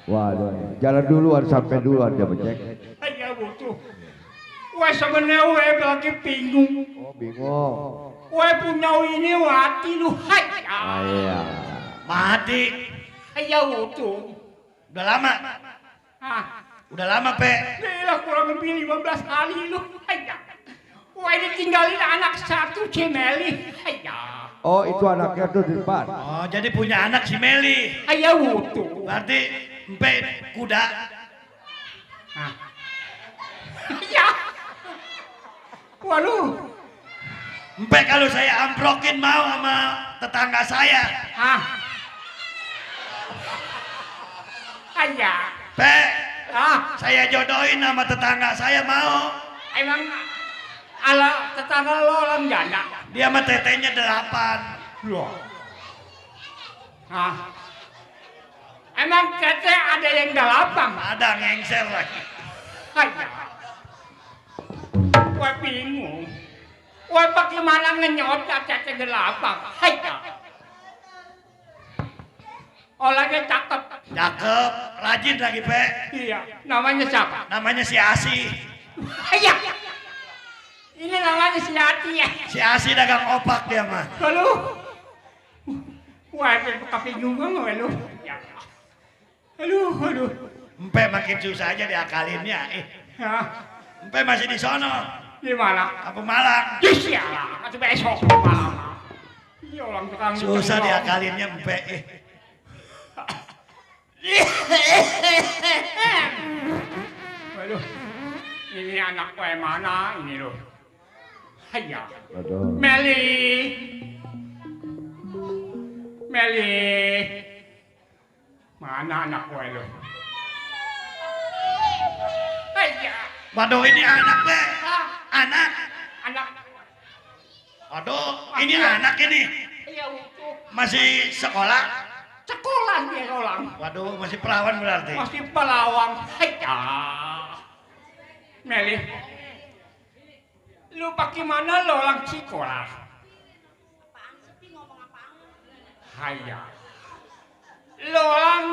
Waduh, jalan duluan sampai duluan dia becek. Hanya butuh. Wah sebenarnya we lagi bingung. Oh bingung. Wah punya ini wati lu. Hanya. Iya. Mati. Hanya butuh. Udah lama. Ah. Udah lama, Pe. Lah kurang lebih 15 hari lu. Hanya. Wah ditinggalin anak satu Cemeli. Hanya. Oh itu anaknya tuh di depan. Oh, jadi punya anak si Meli. Hanya butuh. Berarti Pe kuda. Ah. Ya. Waduh. Pe kalau saya amprokin mau sama tetangga saya. Ah. Hanya. Pe, Ah. saya jodohin sama tetangga saya mau. Emang ala tetangga lo orang janda. Dia sama tetenya 8. Loh. Ah. Emang tete ada yang 8? Ada ngengsel lagi. Hanya. Wah bingung. Wah bagaimana ngenyot tete 8? Hanya. Orangnya cakep. Cakep, rajin lagi, Pe. Iya. Namanya siapa? Namanya si Asi. Iya. Ini namanya si Ati ya. Si Asi dagang opak dia mah. Lalu. Wah, kebingungan lu. Ya. Aduh. Empe makin susah aja diakalinnya. Hah? Empe masih di sono. Di mana? Kampung Malang. Yes ya lah, nanti besok malam. Iya orang tukang. Susah diakalinnya Empe. Waduh. Ini anak gue mana ini loh. Haya. Aduh. Meli. Mana anak gue loh. Haya. Waduh ini anak, Pe. Anak. Anak. Aduh, ini anak ini. Iya utuh. Masih sekolah. Sekolah dia orang. Waduh, masih perawan berarti. Masih pelawang. Haya. Meli. Lu pakai mana lo orang sekolah? Haya. Lo orang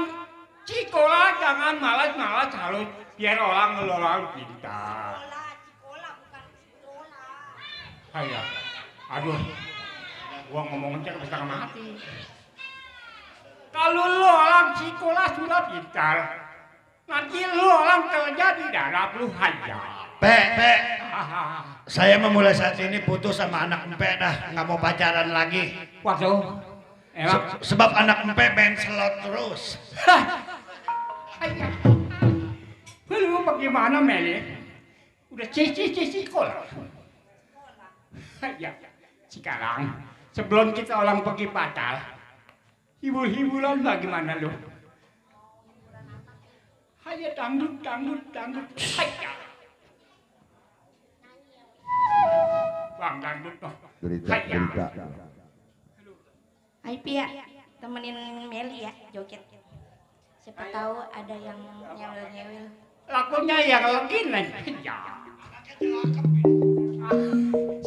sekolah jangan malas-malas harus biar orang pintar. Haya. Aduh. Gua ngomongnya bisa mati. Kalau lo orang sekolah sudah pintar, Nanti lu orang kerja di darat lu hayat. Pe. Saya memulai saat ini putus sama anak Empe dah, nggak mau pacaran lagi. Waduh, emang Sebab anak Empe main slot terus. hayat. Lu bagaimana Meli? Udah cici kol. Hayat. Sekarang sebelum kita orang pergi pacar, hibur-hiburan bagaimana lu? Hayat dangdut. Hayat. Bang dangdut noh. Gerita. Hai Pia, temenin Meli ya joget. Siapa tahu ada yang nyewel-nyewel. Lakunya yang lagi nih. Ya.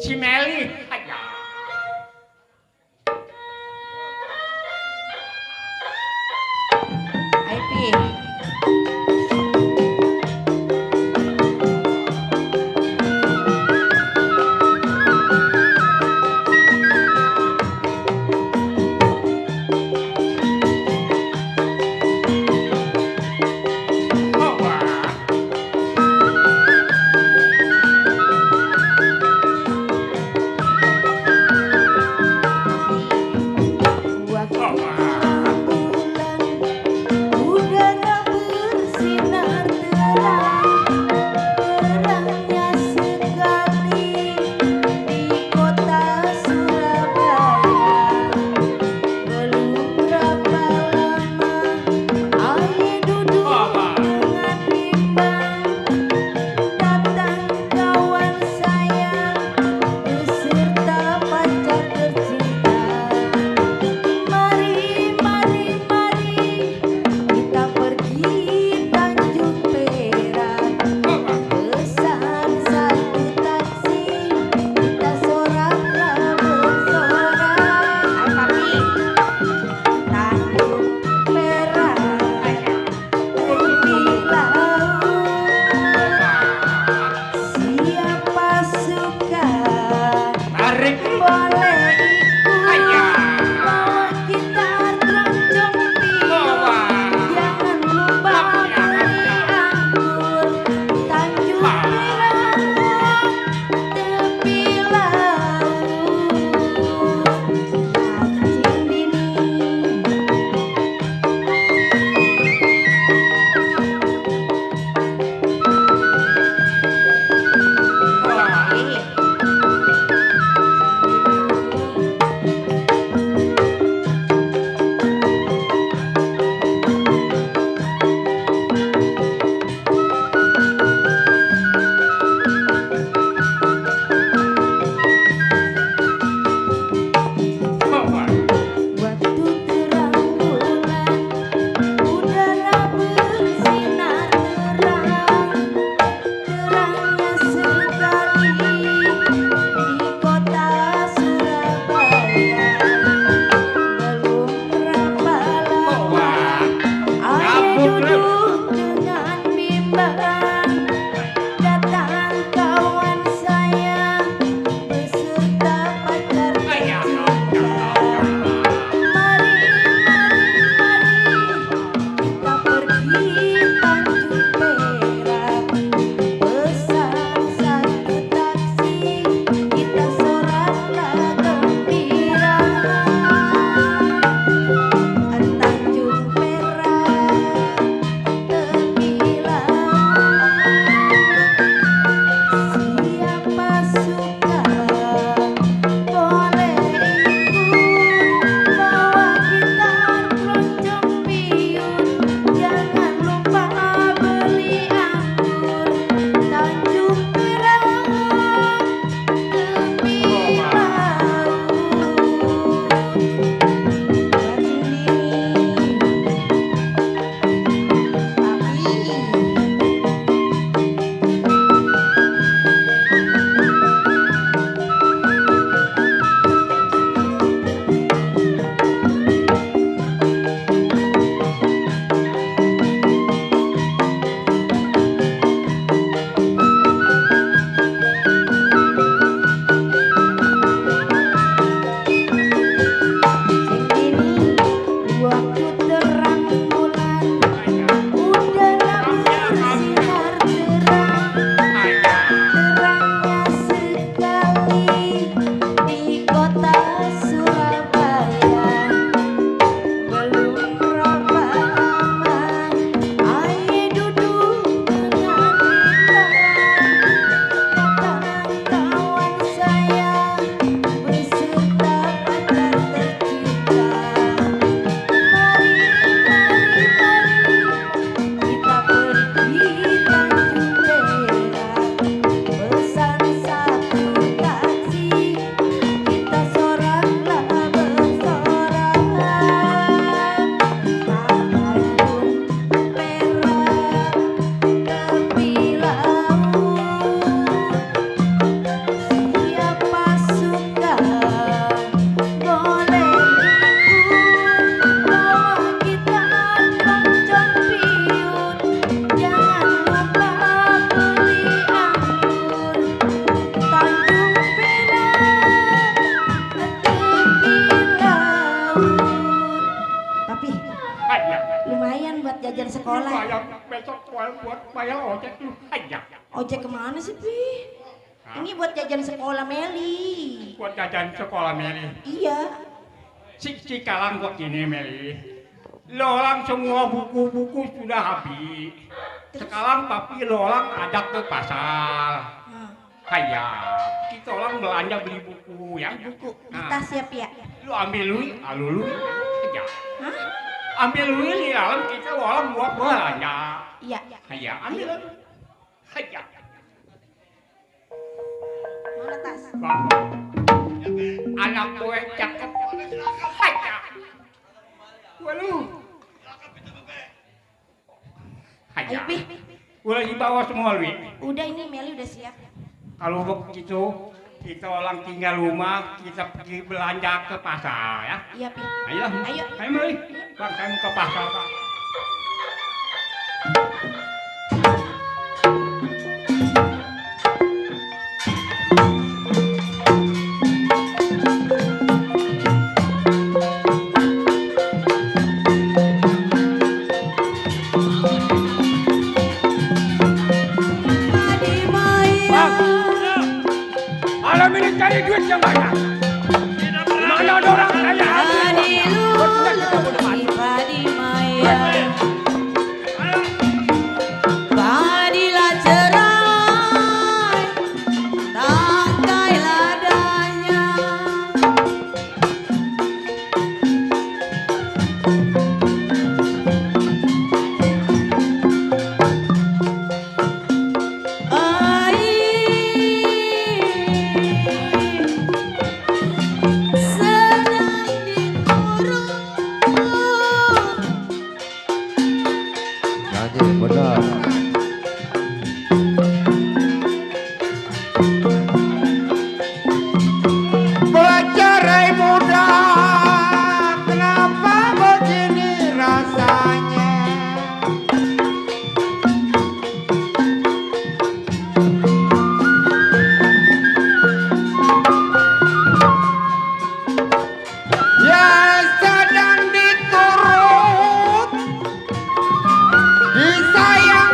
Si Meli. Ya. Hai Pia. Pi, Hayya. lumayan buat jajan sekolah. Lumayan besok buat bayar ojek lu. Hayya. Ojek kemana sih Pi? Ini buat jajan sekolah Meli. Buat jajan sekolah Meli. Iya. Sekarang kok gini Meli. Lo orang semua buku-buku sudah habis. Sekarang papi lo orang ajak ke pasar. Hayya, kita orang belanja beli buku ya. Buku. Di tas ya Pi ya? Lu ambil lu, lu. Hayya. Hah? Ambil lu di dalam kita orang buat belanja. Iya. Hayya, ambil. Hayya. Mana tas? Anak gue cakep. Hayya. Waduh. Hayya. Ayo Pi. Udah dibawa semua lu. Udah ini Meli udah siap. Kalau begitu kita orang tinggal rumah, kita pergi belanja ke pasar ya. Iya Pi. Ayo, Ayo. ayo mari. Bang, saya mau ke pasar Pak. Malam ini cari duit yang banyak. Mana ada orang kaya? Padilah cerai, tangkai ladanya. Nyanyi benar. Bercerai muda, kenapa begini rasanya? Ya sedang diturut, disayang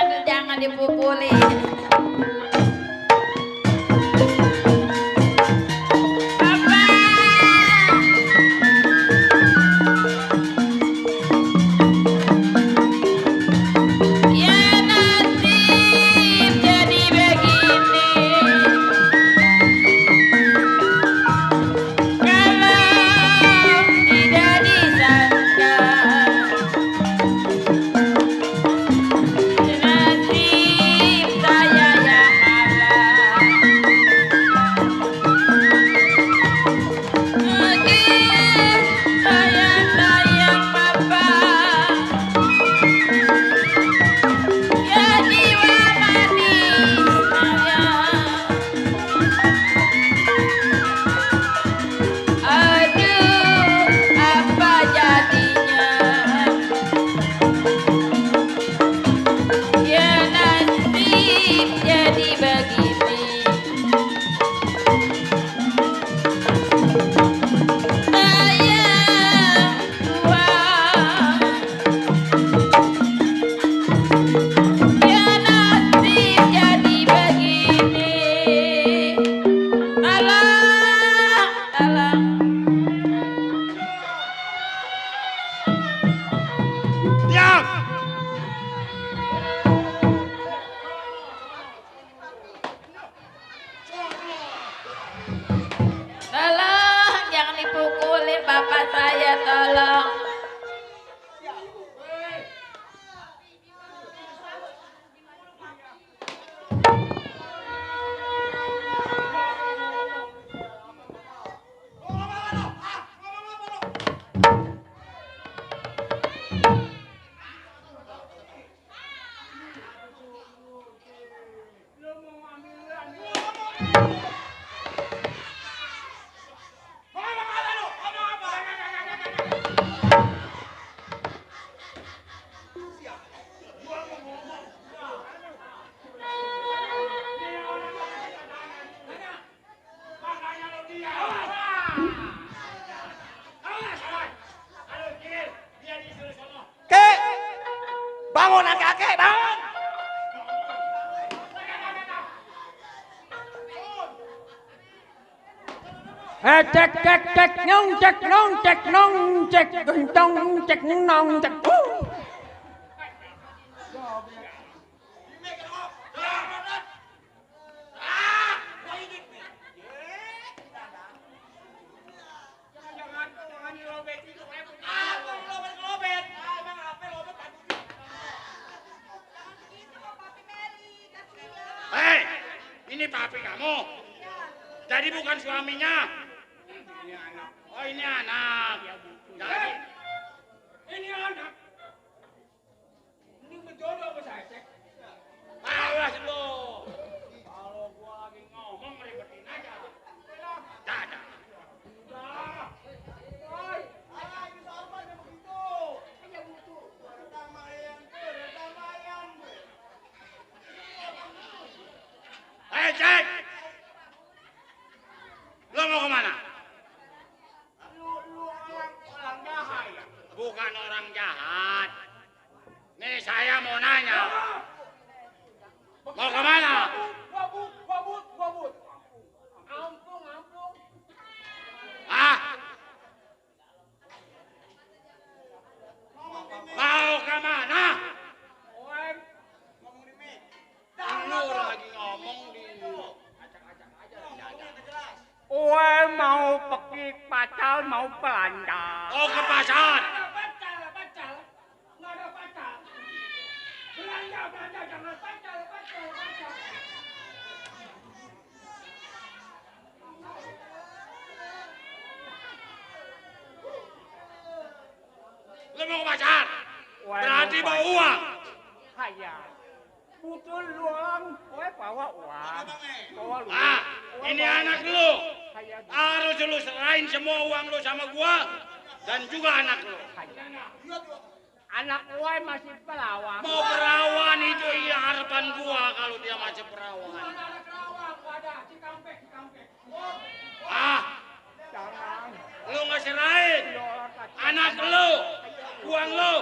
Aduh, jangan dipukuli. Tolong, jangan dipukulin bapak saya, tolong. Kek, bangunan kakek, bangun. Cek nong cek gentong cek nong cek. Hei, ini papi kamu. Jadi bukan suaminya. Oh, ini anak. Jadi Ini anak. Ini berjodoh sama saya, Cek. awas lu. Kalau gua lagi ngomong ribetin aja. Dadah. Hei, Cek. Lo mau kemana? Bukan orang jahat. Nih saya mau nanya. Mau kemana? Wabut. Ampung. Ah? Mau kemana? Lu lagi ngomong di Mau pergi pacar, mau belanja. Oh, ke pasar. Pacar. Nggak ada pacar. Belanja, jangan pacar. Lu mau ke pasar? Berarti bawa uang. Kaya. Butuh lu orang, bawa uang. Bawa lu. Ah, ini anak lu. Harus lu serahin semua uang lu sama gua. Dan juga anak lo. Anak gue masih perawan. Mau perawan itu iya harapan gua kalau dia masih perawan. Ah, lu nggak serahin anak lu, buang lu.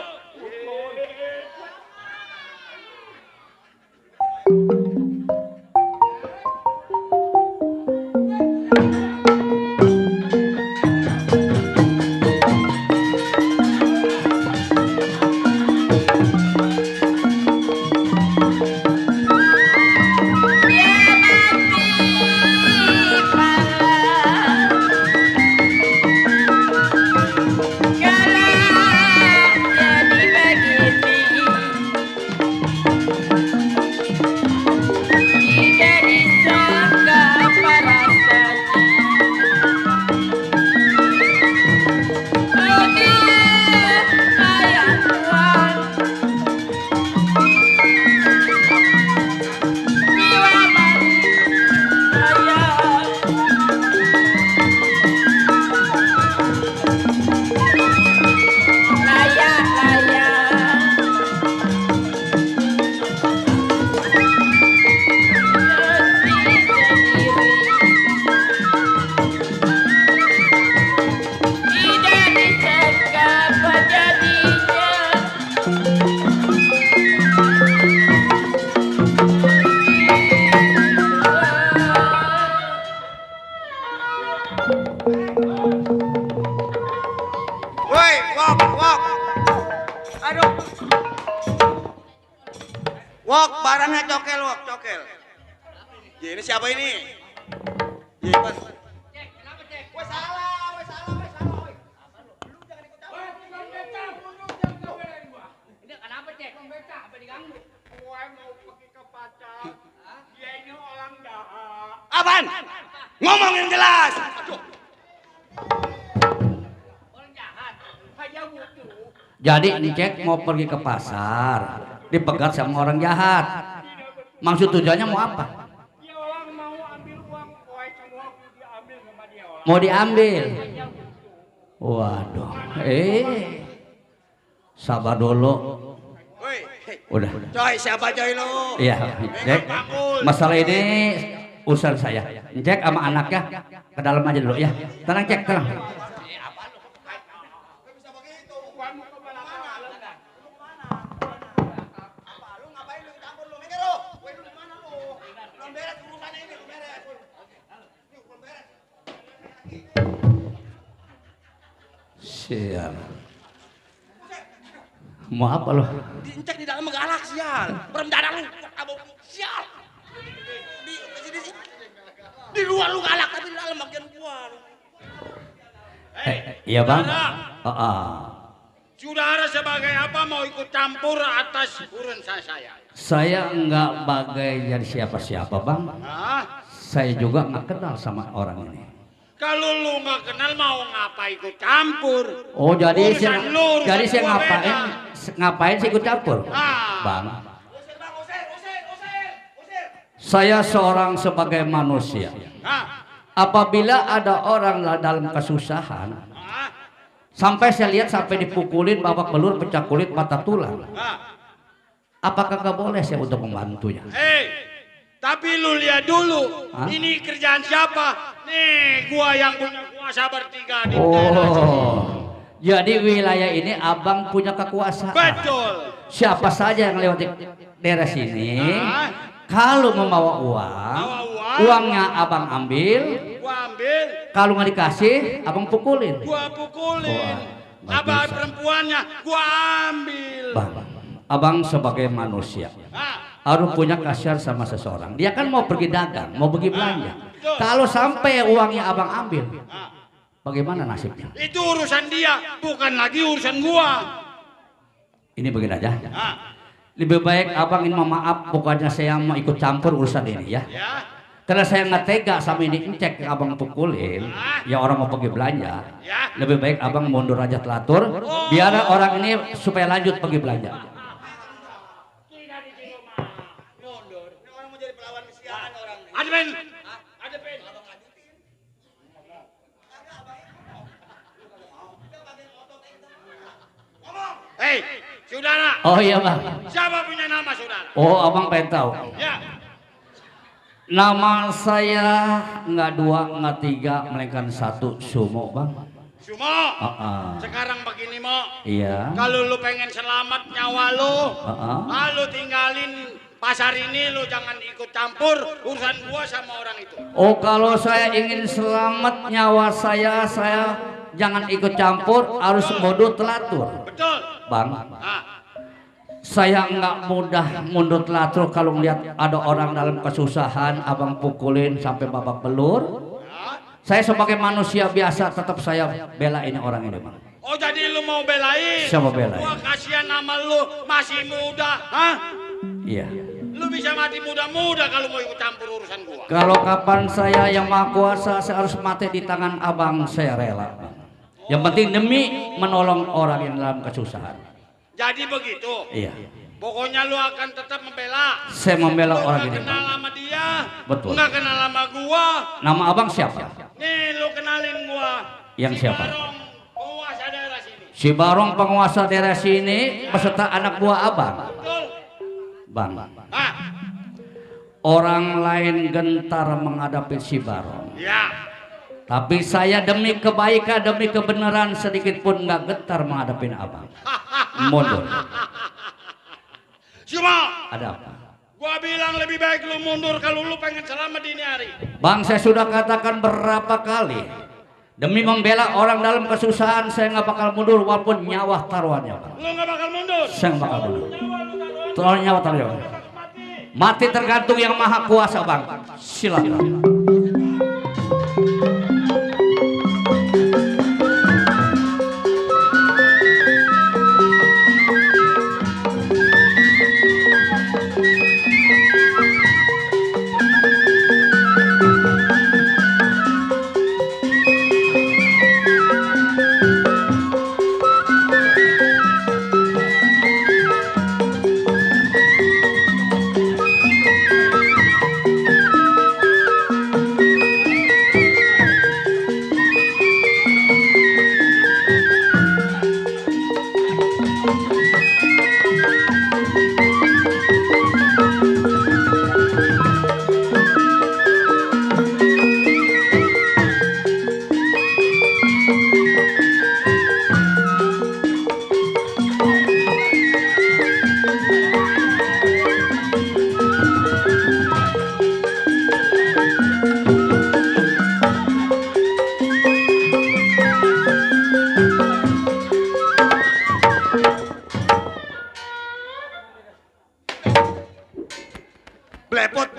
Woi, wok. Aduh. Wok, barangnya cokel, wok, cokel. Ya, ini siapa ini? Ya, Pan. Kenapa, Cek? Woi, salah. Lu jangan ikut campur. Ini kenapa, Cek? Apa diganggu? Gue mau pergi ke pacar. Dia ini orang jahat. Apaan? Ngomong yang jelas. Orang jahat. Saya butuh. Jadi Encek mau pergi ke pasar, dipegat sama orang jahat. Maksud tujuannya mau apa? Dia orang mau ambil uang gue semua diambil sama dia orang. Mau diambil. Waduh. Sabar dulu. Woi, Udah. coy, siapa coy lu? Iya, Cek. Masalah ini urusan saya. Cek sama anaknya ke dalam aja dulu ya. Tenang, Cek, tenang. Sial. Mau apa lo? Diincek di dalam galak sial. Berem dadang lu, abang sial. Di luar lu galak tapi di dalam bagian gua. Iya bang. Saudara sebagai apa mau ikut campur atas urusan saya? Saya enggak bagai jadi siapa-siapa bang. Hah? Saya juga nggak kenal sama orang ini. Kalau lu nggak kenal mau ngapa ikut campur? Oh jadi Urusan saya, lu, urusan jadi saya gua ngapain sih ikut campur? Ah. Bang. Saya seorang sebagai manusia. Hah? Apabila ada orang dalam kesusahan, sampai saya lihat sampai dipukulin, babak belur, pecah kulit, patah tulang. Apakah nggak boleh saya untuk membantunya? Tapi lu lihat dulu, ini kerjaan siapa? Nih, gua yang punya kuasa bertiga di daerah sini. Jadi wilayah ini abang punya kekuasaan. Betul. Siapa saja yang lewat daerah sini, kalau membawa uang, uangnya abang ambil. Gua ambil. Kalau nggak dikasih, abang pukulin. Gua pukulin. Abang perempuannya, gua ambil. Bang, abang sebagai manusia harus punya kasihan sama seseorang. Dia kan mau pergi dagang, mau pergi belanja. Kalau sampai uangnya abang ambil, bagaimana nasibnya? Itu urusan dia, bukan lagi urusan gua. Ini begini aja. Lebih baik abang ini maaf, pokoknya saya mau ikut campur urusan ini ya. Karena saya nggak tega sama ini cek abang pukulin, ya orang mau pergi belanja. Lebih baik abang mundur aja telatur, biar orang ini supaya lanjut pergi belanja. Ada pen. Ada pen. Saudara. Oh iya bang. Siapa punya nama saudara? Oh abang pengen tahu. Ya. Nama saya nggak dua, nggak tiga, melainkan satu, Sumo bang. Sumo. Uh-uh. Sekarang begini Mo. Iya. Kalau lu pengen selamat nyawa lu, lu tinggalin pasar ini, lu jangan ikut campur urusan gua sama orang itu. Oh kalau saya ingin selamat nyawa saya jangan ikut campur, harus bodoh telatur. Betul. Bang. Saya nggak mudah mundur telatur kalau melihat ada orang dalam kesusahan, abang pukulin sampai babak belur. Saya sebagai manusia biasa tetap saya belain orang ini bang. Oh jadi lu mau belain? Siapa belain? Gua kasihan sama lu masih muda, hah? Iya. Lu bisa mati muda-muda kalau mau ikut campur urusan gua. Kalau kapan saya yang maha kuasa saya harus mati di tangan abang, saya rela. Yang penting demi menolong orang yang dalam kesusahan. Jadi begitu. Iya. Pokoknya lu akan tetap membela. Saya membela lu orang ini. Lu kenal sama dia. Betul. Nggak kenal sama gua. Nama abang siapa? Nih lu kenalin gua. Yang si siapa? Barong, penguasa daerah sini. Si Barong penguasa daerah sini beserta anak buah abang. Betul. Bang. Orang lain gentar menghadapi si Barong. Ya. Tapi saya demi kebaikan, demi kebenaran sedikit pun nggak gentar menghadapi abang. Mundur. Cuma. Ada apa? Gua bilang lebih baik lu mundur kalau lu pengen selamat dini hari. Bang, saya sudah katakan berapa kali. Demi membela orang dalam kesusahan, saya nggak bakal mundur walaupun nyawa taruhannya. Bang. Lu nggak bakal mundur? Saya nggak bakal mundur. Nyawa taruhannya. Mati tergantung yang maha kuasa bang. Silakan.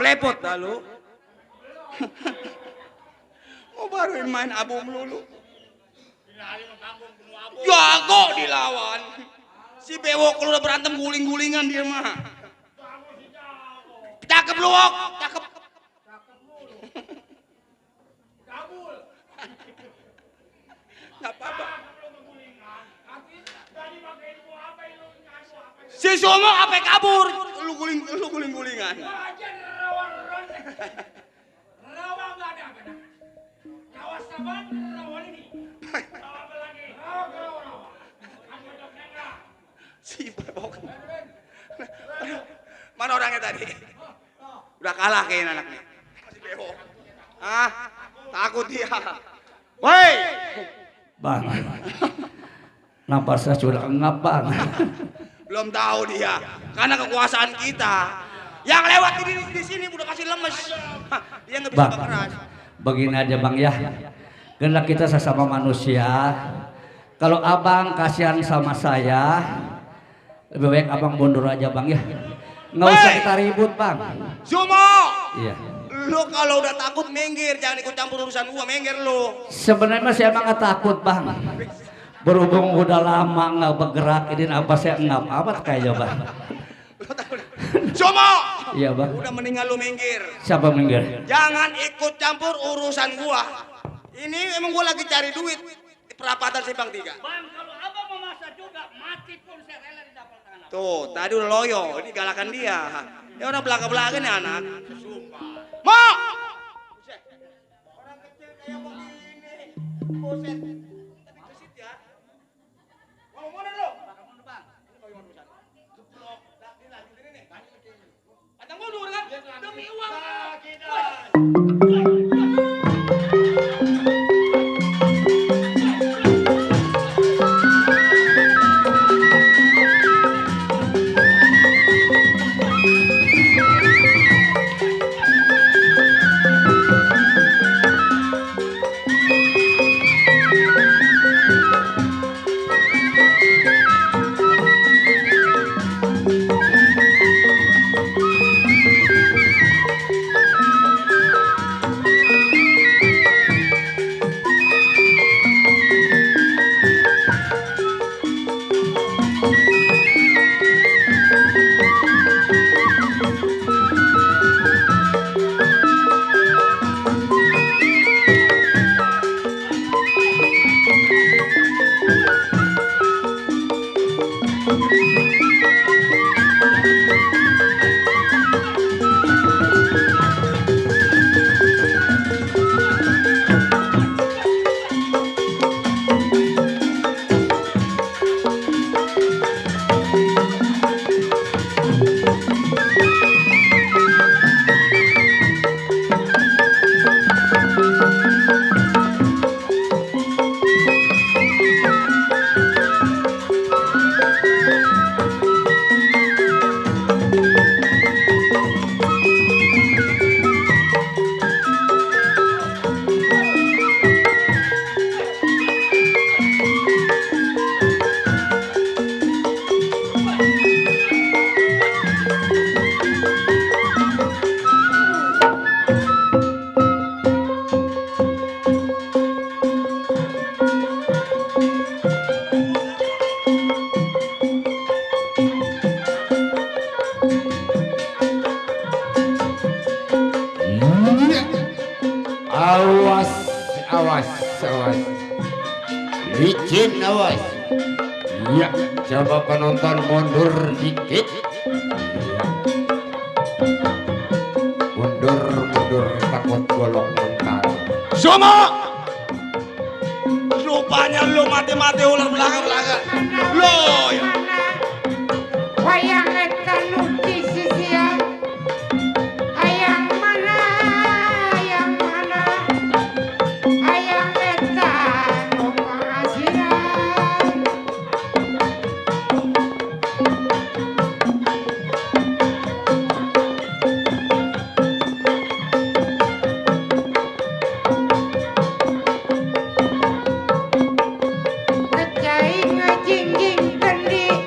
Blepot dah lu. Oh baru main abu melulu. Jago dilawan. Si bewok kalau udah berantem guling-gulingan dia mah. Cakep lu, Wok. Cakep. Nggak apa-apa. Si Sumo apa kabur? Lu guling-gulingan. Rawa nggak ada. Rawa saban, rawa ini. Rawa apa lagi? Rawa. Si Bebok. Mana orangnya tadi? Udah kalah kayaknya anaknya. Si Bebok. Takut dia. Woi. Bang. Napas saya sudah engap bang. Belum tahu dia. Karena kekuasaan kita. Yang lewat di sini udah kasih lemes. Dia nggak bisa berkeras. Begini aja bang ya. Karena kita sesama manusia. Kalau abang kasihan sama saya, lebih baik abang mundur aja bang ya. Nggak usah kita ribut bang. Sumo. Iya. Lu kalau udah takut minggir, jangan ikut campur urusan gua, minggir lu. Sebenarnya saya emang nggak takut bang. Berhubung udah lama nggak bergerak, ini apa saya ngap apa kayaknya bang. Sumo. Iya bang. Udah mendingan lu minggir. Siapa minggir? Jangan ikut campur urusan gua. Ini emang gua lagi cari duit di perapatan Simpang 3. Bang, kalau abang mau masak juga, mati pun saya rela di dapur tangan. Tuh, tadi udah loyo, ini galakan dia. Dia orang belaka-belaka nih anak. Mo! Orang kecil kayak begini. Buset. Tapi gesit ya. Mau mana lu? Bakal mundur, Bang. Ini bagaimana urusan? Demi uang. Awas, awas, awas. Licin awas. Ya, coba penonton mundur dikit. Ya. Mundur, mundur, takut golok mental. Somo! Rupanya lu mati-mati ular belakang-belakang. Lo ya. Wayang eta nu di sisian. Hayang mana? Hayang mana? Hayang eta nu pangasiran. Ngecai ngejingjing kendi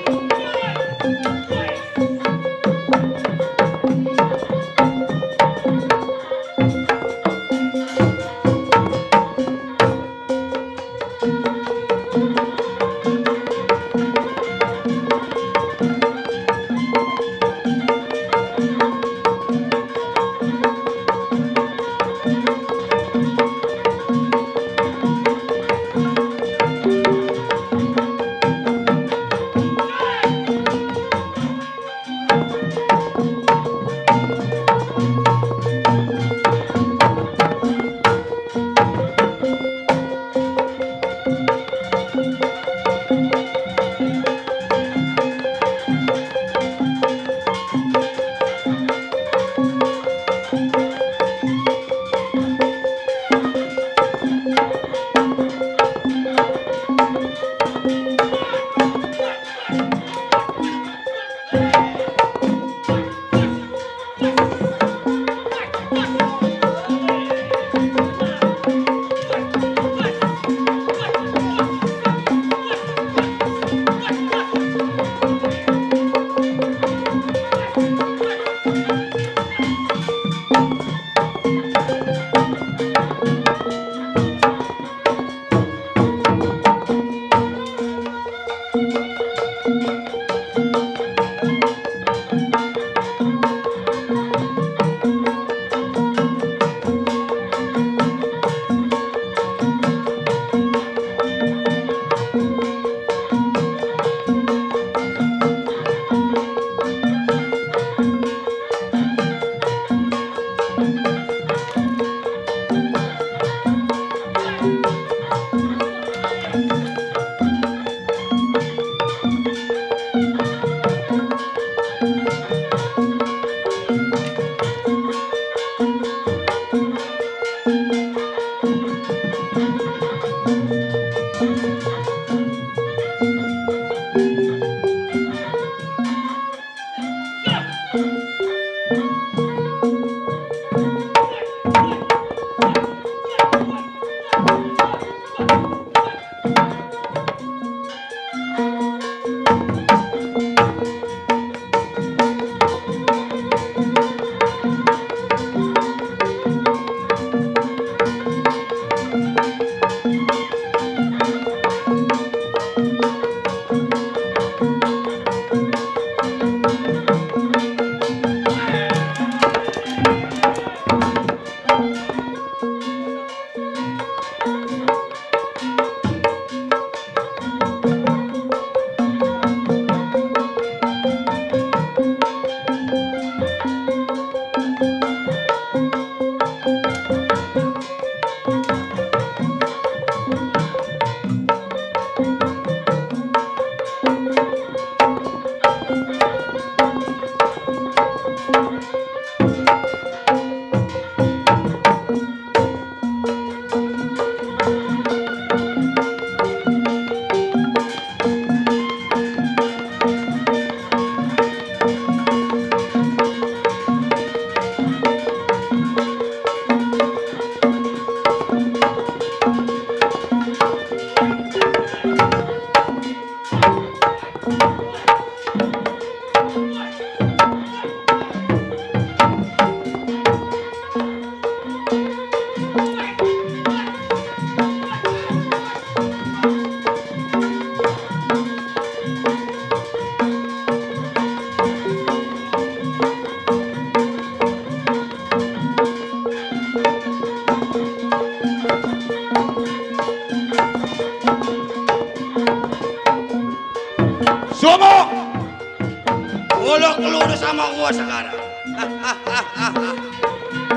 sekarang.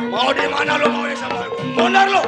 Mau di mana lu mau di sama aku? Mundur lu.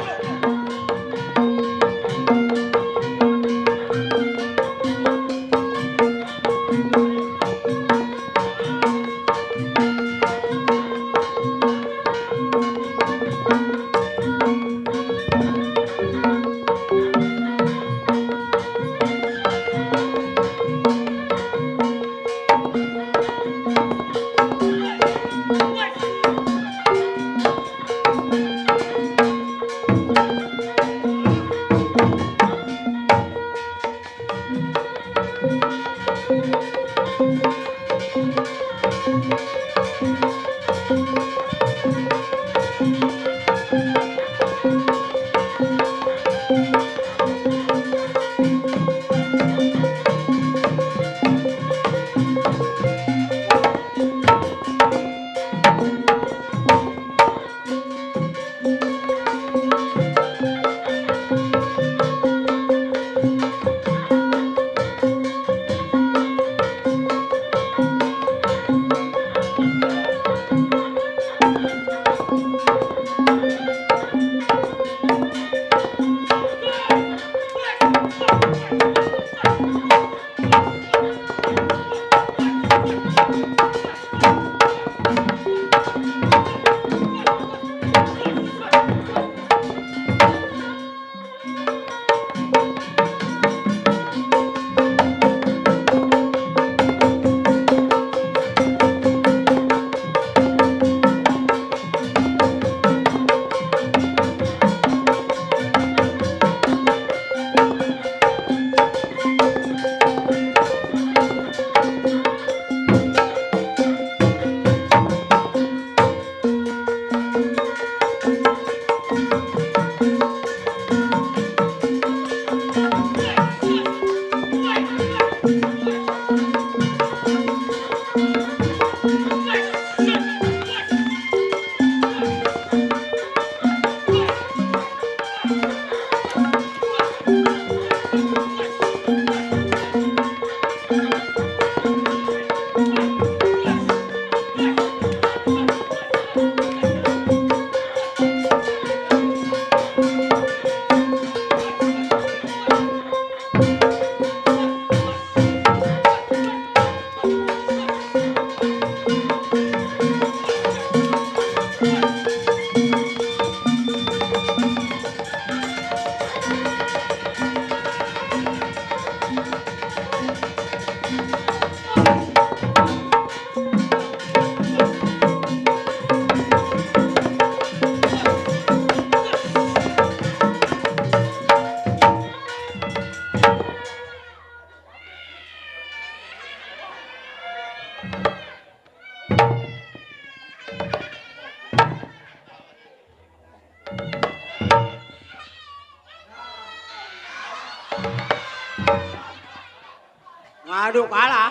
Ngadu kalah.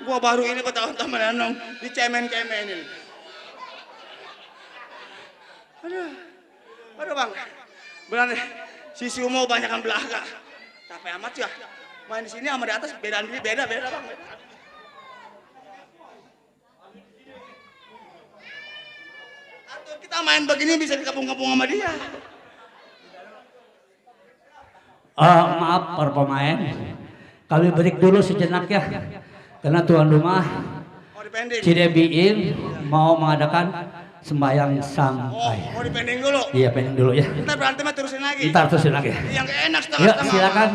Gua baru ini ketahuan-tahuan Anong dicemen-cemenin. Aduh bang, berani si Umo banyakan belaga. Capek amat ya. Main di sini sama di atas beda bang. Atau kita main begini bisa dikepung-kepung sama dia. Maaf para pemain, kami break dulu sejenak ya. Karena tuan rumah Cidebiin mau mengadakan sembahyang sampai. Mau dipending dulu? Iya, pending dulu ya. Ntar berarti mah terusin lagi. Ntar terusin lagi. Yang enak Yuk, setengah-setengah. silakan.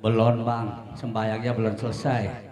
Belum bang, sembayangnya belum selesai.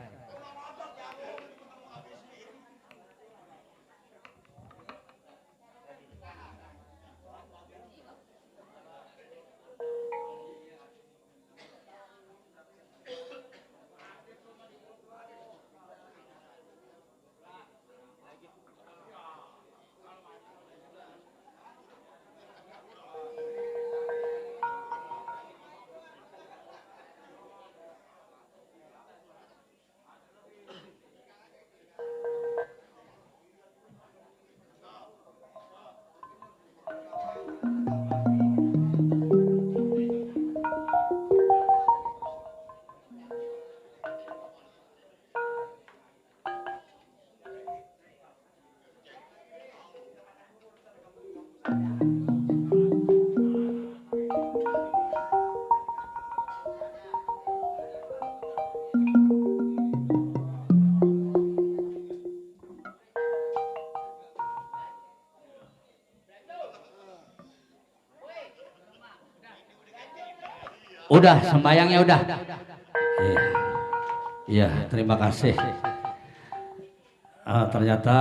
Udah, sembayangnya udah. Iya, terima kasih. Ternyata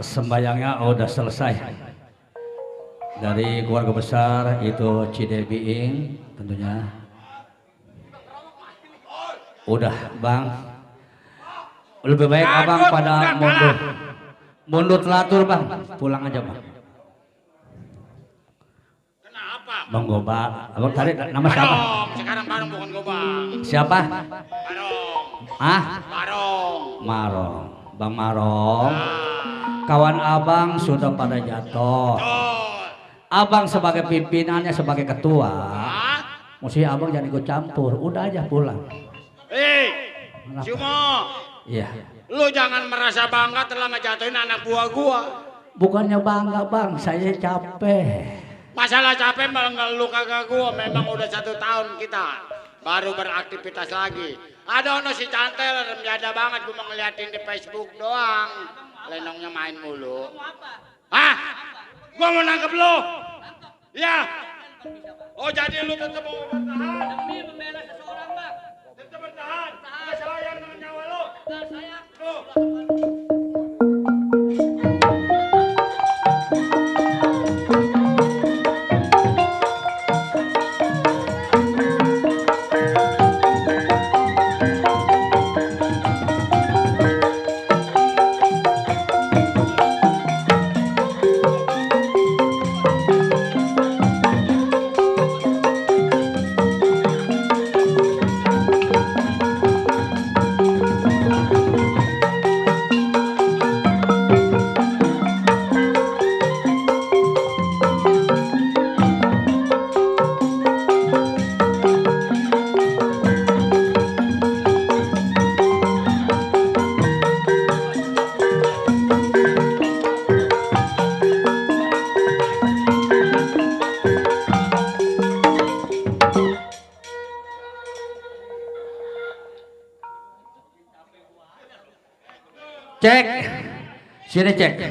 sembayangnya udah selesai. Dari keluarga besar itu Cidebiing tentunya. Udah, Bang. Lebih baik Abang pada mundur telatur, Bang. Pulang aja, Bang. Bang Goba, abang tadi nama siapa? Barong, sekarang Barong bukan Gobang. Siapa? Barong. Ah? Barong. Marong, Bang Marong. Kawan abang sudah pada jatuh. Abang sebagai pimpinannya, sebagai ketua. Mesti abang jangan ikut campur, udah aja pulang. Cuma. Iya. Lu jangan merasa bangga telah ngejatuhin anak buah gua. Bukannya bangga bang, saya capek. Masalah capek malah nggak lu kagak gua, memang udah 1 tahun kita baru beraktivitas lagi. Ada ono si Cantel remjada banget, gua mau ngeliatin di Facebook doang. Lenongnya main mulu. Hah? Gua mau nangkep lu. Ya. Oh jadi lu tetap mau bertahan? Demi membela seseorang bang. Tetap bertahan. Nggak sayang dengan nyawa lu. Nggak sayang. Tuh. Cek, sini cek.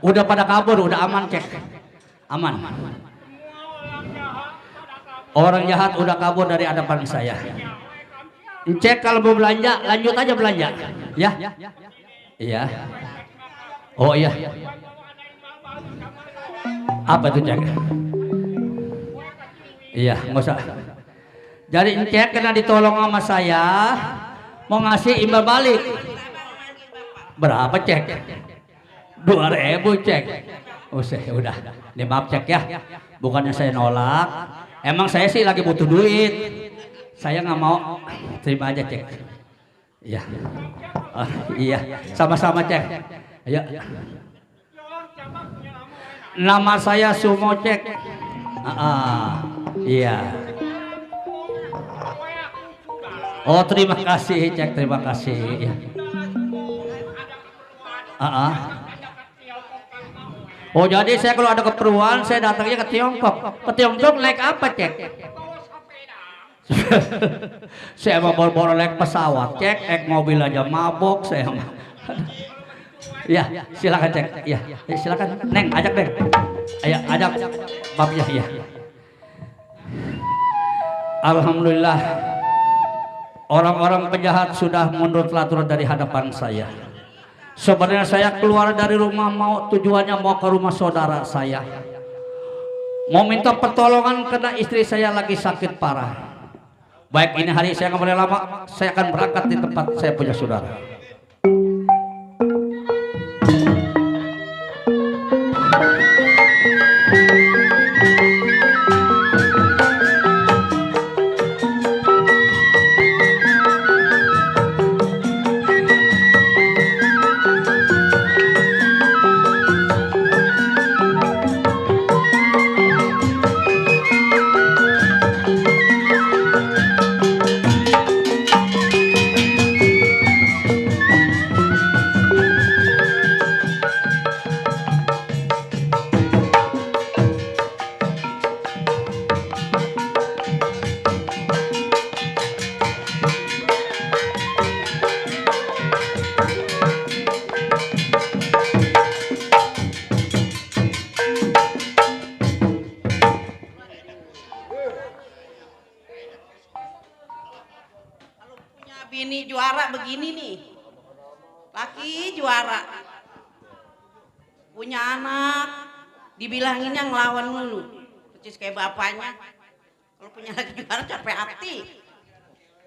Udah pada kabur, udah aman cek, aman. Orang jahat udah kabur dari hadapan saya. Cek kalau mau belanja, lanjut aja belanja, ya. Iya. Oh iya. Apa itu cek? Iya, nggak usah. Jadi cek kena ditolong sama saya, mau ngasih imbal balik. Berapa cek? 2.000 cek. Udah. Ini maaf cek ya. Bukannya saya nolak. Emang saya sih lagi butuh duit. Saya nggak mau. Terima aja cek. Iya. Iya. Sama-sama cek. Ayo. Nama saya Sumo cek. Iya. Oh terima kasih cek, terima kasih. Oh jadi saya kalau ada keperluan saya datangnya ke Tiongkok. Ke Tiongkok naik apa cek? Saya mau boro-boro naik pesawat cek, naik mobil aja mabok saya. Ya silakan cek. Ya silakan. Neng ajak Neng. Ayo ajak babnya ya. Alhamdulillah orang-orang penjahat sudah mundur telah dari hadapan saya. Sebenarnya saya keluar dari rumah tujuannya mau ke rumah saudara saya, mau minta pertolongan karena istri saya lagi sakit parah. Baik, ini hari saya nggak boleh lama, saya akan berangkat di tempat saya punya saudara. Bini juara begini nih, laki juara, punya anak, dibilanginnya ngelawan mulu, percis kayak bapaknya. Kalau punya laki juara capek hati.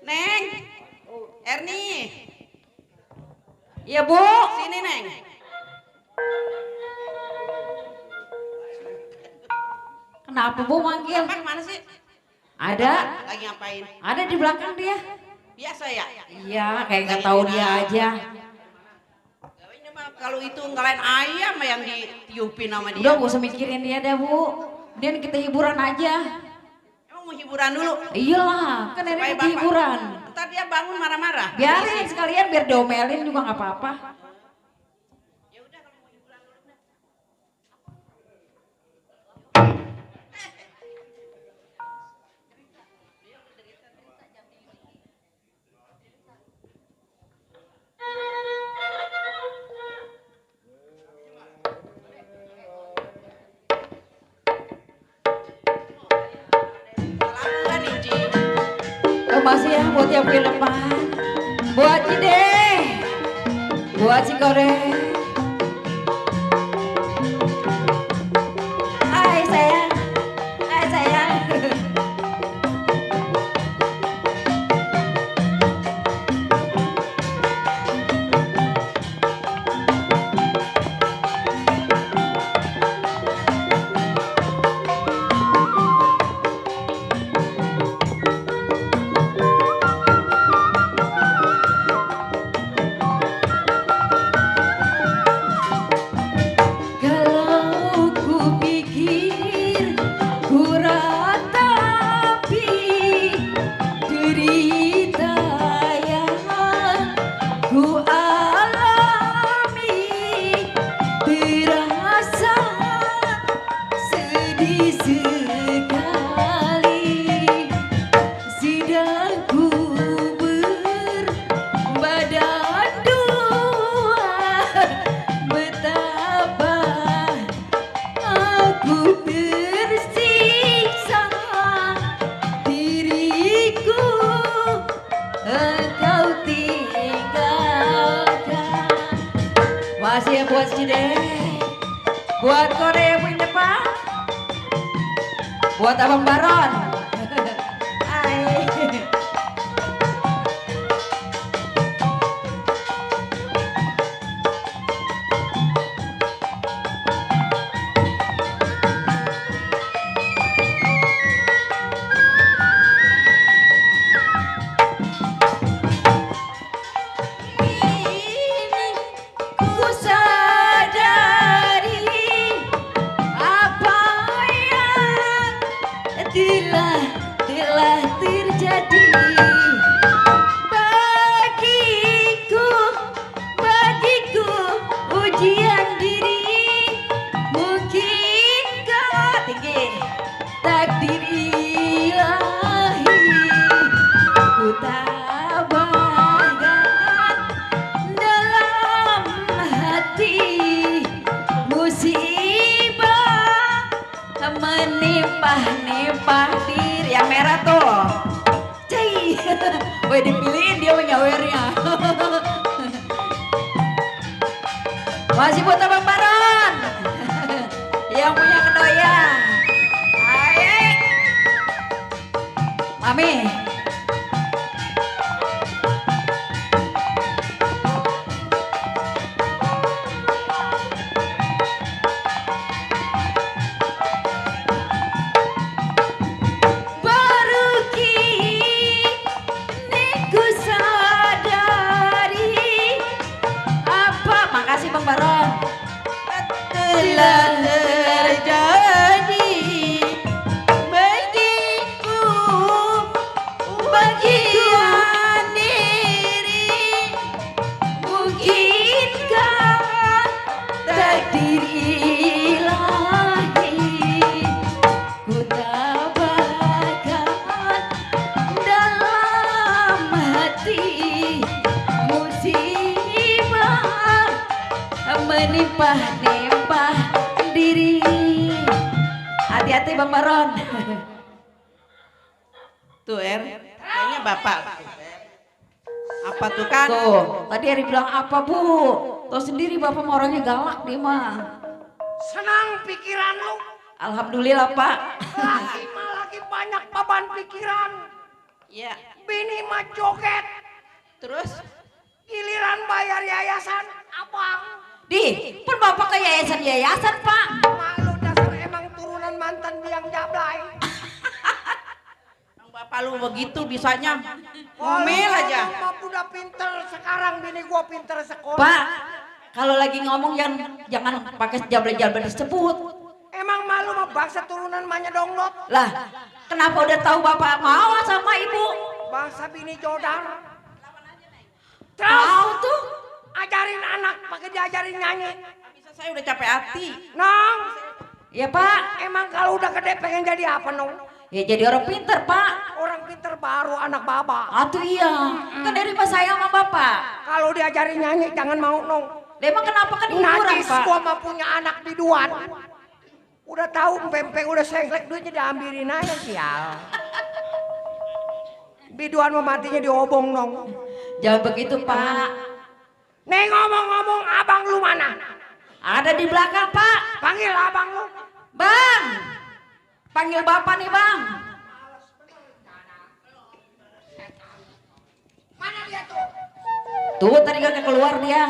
Neng, Erni, Iya Bu. sini Neng. Kenapa Bu manggil? Bapak mana sih? Ada. Lagi ngapain? Ada di belakang dia. Biasa ya? Iya, kayak nggak tahu dia aja. Ini mah kalau itu ngelain ayam yang ditiupin sama dia. Udah gak usah mikirin dia deh Bu. Dan kita hiburan aja. Emang mau hiburan dulu? Iyalah, kan Supaya ini Bapak- hiburan. Ntar dia bangun marah-marah. Biarin sekalian biar diomelin juga nggak apa-apa. Masih ya buat yang film depan, buat Cide, buat si goreng. Hai sayang, hai sayang. Masih ya buat Cide, buat Korea yang punya depan, buat Abang Baron. Hai. Ku sadari apa yang telah terjadi bagiku ujian diri. Mungkin kau tinggi takdir ilahi, ku tabahkan dalam hati. Musibah menimpa diri yang merah tuh. Woi dipilihin dia menyawernya. Masih buat Abang Baron. Yang punya kedoyan. Ayo. Mami. Menimpa diri. Hati-hati Bang Baron. Tuh kayaknya bapak. Apa tuh kan? Tuh, tadi Eri bilang apa Bu? Tuh sendiri bapak mah orangnya galak dia mah. Senang pikiran lu. Alhamdulillah Pak. Lagi banyak beban pikiran. Iya. Bini mah joget. Terus? Giliran bayar yayasan, abang. Pun bapak ke yayasan Pak. Malu dasar emang turunan mantan biang jablay. Bapak lu begitu bisanya ngomel aja. Mah udah pinter sekarang bini gua pinter sekolah. Pak, kalau lagi ngomong jangan pakai jablay-jablay disebut. Emang malu mah bangsa turunan mahnya donglot. Lah, kenapa udah tahu bapak mau sama ibu? Bangsa bini jodar. Terus tahu tuh ajarin anak pakai diajarin nyanyi. Bisa saya udah capek hati. Nong. Ya Pak. Emang kalau udah gede pengen jadi apa Nong? Ya jadi orang pinter Pak. Orang pinter baru anak baba. Atuh iya. Kan dari pas saya sama bapak. Kalau diajarin nyanyi jangan mau Nong. Emang kenapa kan hiburan Najis Pak? gua mah punya anak biduan. Udah tahu pempek udah sengklek duitnya diambilin aja sial. Biduan mah matinya diobong Nong. Jangan begitu Pak. Nih ngomong-ngomong abang lu mana? Ada di belakang Pak. Panggil abang lu. Bang. Panggil bapak nih Bang. Mana dia tuh? Tuh tadi gak keluar dia.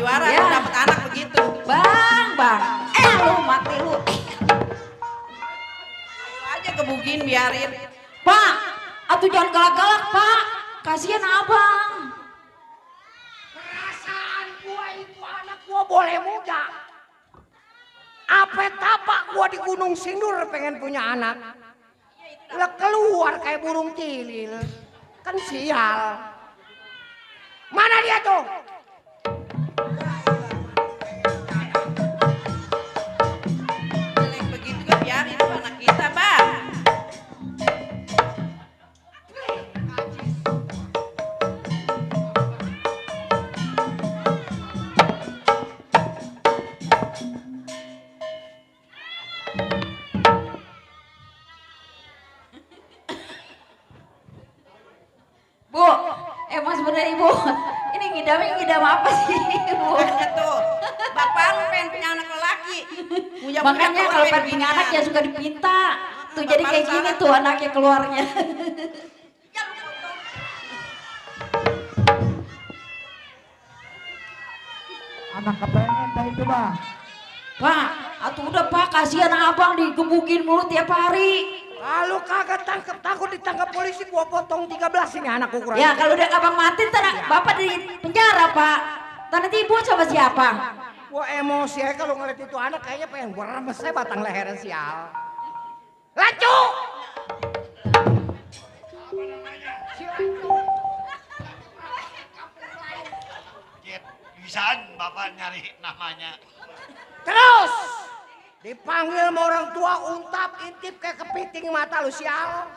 Juara ya. Dapat anak begitu. Bang. Lu mati lu. Ayo aja gebugin biarin. Pak, atuh jangan galak-galak Pak. Kasihan abang. Perasaan gua itu anak gua boleh muda. Apa tapak gua di Gunung Sindur pengen punya anak. Lah keluar kayak burung cilil. Kan sial. Mana dia tuh? Begitu kan biarin itu anak kita, Bang. Bu, emang sebenarnya Ibu, ini ngidam apa sih Bu? Tuh, bapak lu pengen punya anak lelaki. Makanya kalau pengen punya anak ya suka dipinta. Tuh jadi kayak gini tuh anaknya keluarnya. Anak kepengen dah itu Bang. Pak, atuh udah Pak, kasihan abang digebukin mulu tiap hari. Kalau kagak tangkep takut ditangkap polisi gua potong 13 ini anak ukuran. Ya kalau udah abang mati ntar bapak di penjara Pak. Ntar nanti ibu sama siapa? Gua emosi aja kalau ngeliat itu anak kayaknya pengen gua remes aja batang lehernya sial. Lancu! Bisaan bapak nyari namanya. Terus dipanggil sama orang tua untap intip kayak kepiting mata lu sial.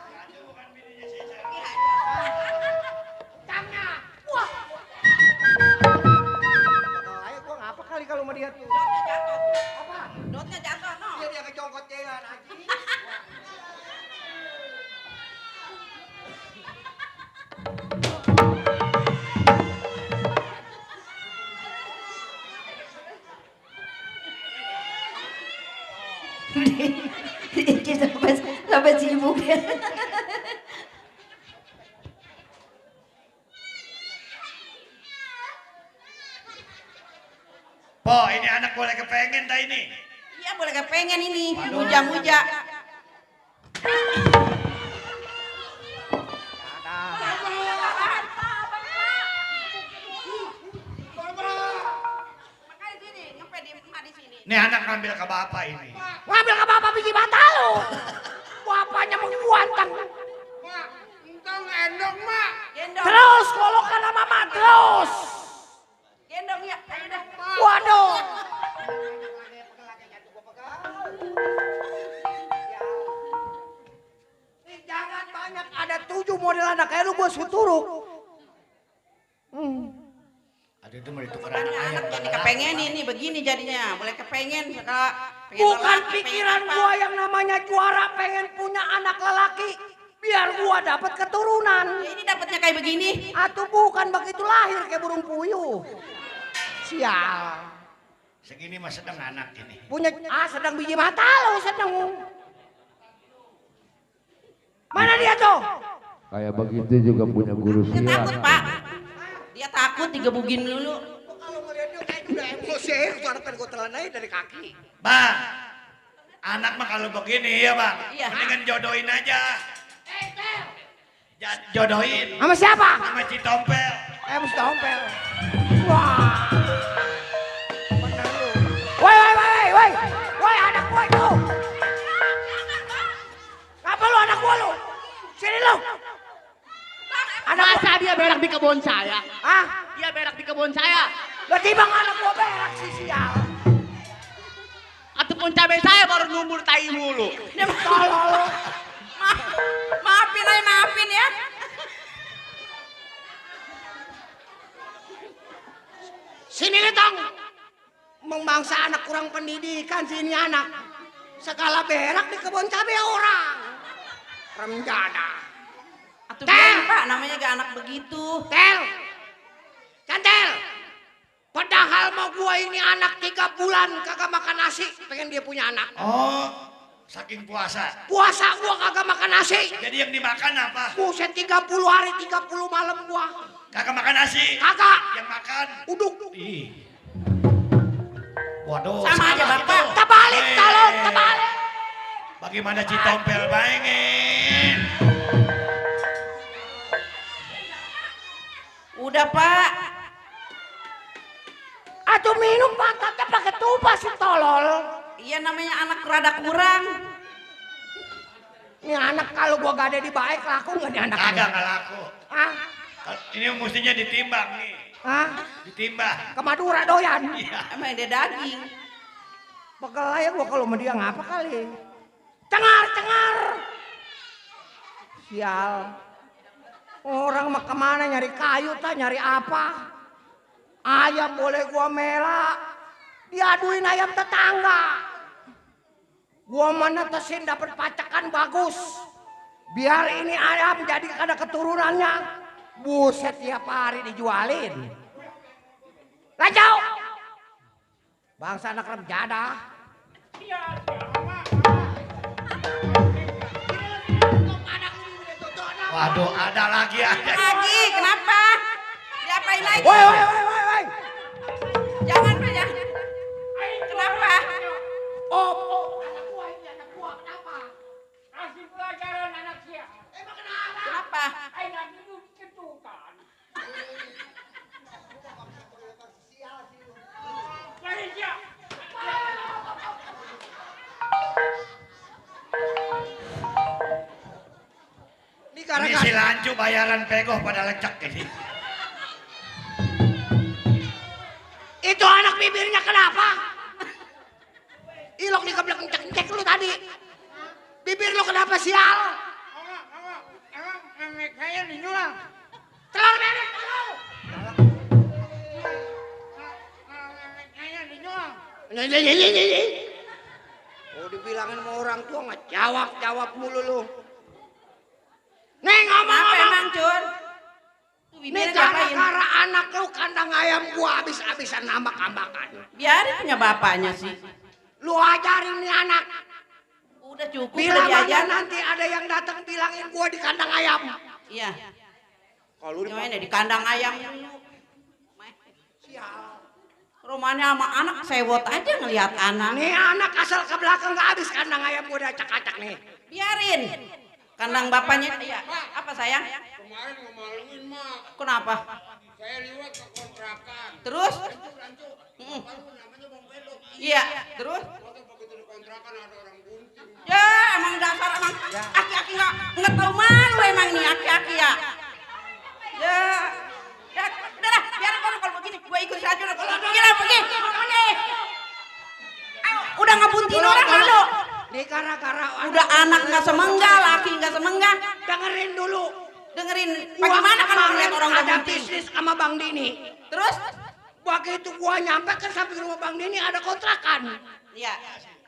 Po, ini anak boleh kepengen dah ini. Iya boleh kepengen ini, muja-muja. Nih anak ngambil ke bapak ini. Ngambil ke bapak biji mata lu. Bapaknya menguantang. Mak, entang endong, Mak. Gendong. Terus kolokan sama mama terus. Gendong ya, ayo dah. Waduh. Jangan banyak, ada 7 model anak kayak lu gua suturuk. Ada itu mau ditukar anak ayam. Ini kepengen ini begini jadinya, boleh kepengen kalau Bukan pikiran gua yang namanya juara pengen punya anak lelaki biar gua dapat keturunan. Ini dapatnya kayak begini. Atau bukan begitu lahir kayak burung puyuh. Sial. Segini mah sedang anak ini. Punya sedang biji mata lo sedang. Mana dia tuh? Kayak begitu juga punya guru Dia takut silat. pak. Dia takut digebugin dulu. Kalau ngeliat dia kayak udah emosi, itu anak pengen gue telanai dari kaki. Bang, anak mah kalau begini ya bang, Iya. mendingan jodohin aja. Jodohin. Sama siapa? Sama Citompel. Mesti tompel. Wah. Bener lu. Woi, anak gua itu. Ngapa lu anak gua lu? Sini lu. Masa dia berak di kebun saya? Hah? Dia berak di kebun saya. Lah timbang anak gua berak si sial. Ataupun cabai saya baru numur tai mulu. Tolol. Maafin ya. Sini Litong. Membangsa anak kurang pendidikan sini anak. Segala berak di kebun cabai orang. Remjana. Atuh biarin pak, namanya gak anak begitu. Tel. Cantel. Padahal mau gua ini anak 3 bulan kagak makan nasi. Pengen dia punya anak. Oh, saking puasa. Puasa gua kagak makan nasi. Jadi yang dimakan apa? Buset 30 hari 30 malam gua. Kagak makan nasi. Kagak. Yang makan Uduk. Ih. Waduh, Sama aja bapak. itu. Terbalik talon, terbalik. Bagaimana Citompel pengen? Udah pak. Atuh minum pantatnya pakai tupas si tolol. Iya namanya anak rada kurang. Ini anak kalau gua gak ada di baik laku nggak nih anak? Kagak nggak laku. Ah, Ini mestinya ditimbang nih. ah, Ditimbang. ke Madura doyan. Emang dia daging. Pegel aja gua kalau sama dia ngapa kali? Cengar. Sial. Orang mah kemana nyari kayu nyari apa? Ayam boleh gua mela, diaduin ayam tetangga. Gua menetesin dapat pacakan bagus. Biar ini ayam jadi ada keturunannya. Buset tiap hari dijualin. Lanjut. Bangsa anak remjada. Waduh, ada lagi. Lagi, kenapa? Diapain lagi? Woi. Jangan Pak, jangan. Kenapa? Oh. Kasih pelajaran anak sia. Kenapa? Ayo lagi lu ketukan. Lagi sia. Ini si Lancu bayaran pegoh pada lecek ini. Itu anak bibirnya kenapa? Ilok dikeblek cek lu tadi. Bibir lu kenapa sial? Emang memek saya dijual. Telur memek telur. Memek saya dijual. Oh dibilangin sama orang tua nggak jawab mulu lu. Nih ngomong Emang Jun? Nih gara-gara anak lu kandang ayam gua habis-habisan ambak-ambakan. Biarin punya bapaknya sih. Lu ajarin nih anak. Udah cukup, Bila udah mana diajar. nanti ada yang datang bilangin gua di kandang ayam. Iya. Kalau Gimana di kandang ayam dulu. sial. Rumahnya sama anak sewot aja ngelihat anak. Nih anak asal ke belakang nggak habis kandang ayam gua udah acak-acak nih. Biarin. Kandang bapaknya iya. Apa sayang? Kemarin ngemaluin mak. Kenapa? Saya liwat ke kontrakan. Terus? Namanya Bang Belok. Iya, terus? Begitu di kontrakan ada orang bunting. Ya, emang dasar emang aki-aki nggak tahu malu emang nih aki-aki ya. Ya, ya, udah lah, biarin kalau begini, gue ikut saja udah. Pergi. Ayo, udah ngebuntiin orang malu. Nih gara-gara Udah anak nggak semenggah, laki nggak semenggah. dengerin dulu. Dengerin, bagaimana kan ngeliat orang ada ngebunting? bisnis sama Bang Dini. Terus? Begitu gua nyampe ke samping rumah Bang Dini ada kontrakan. Iya.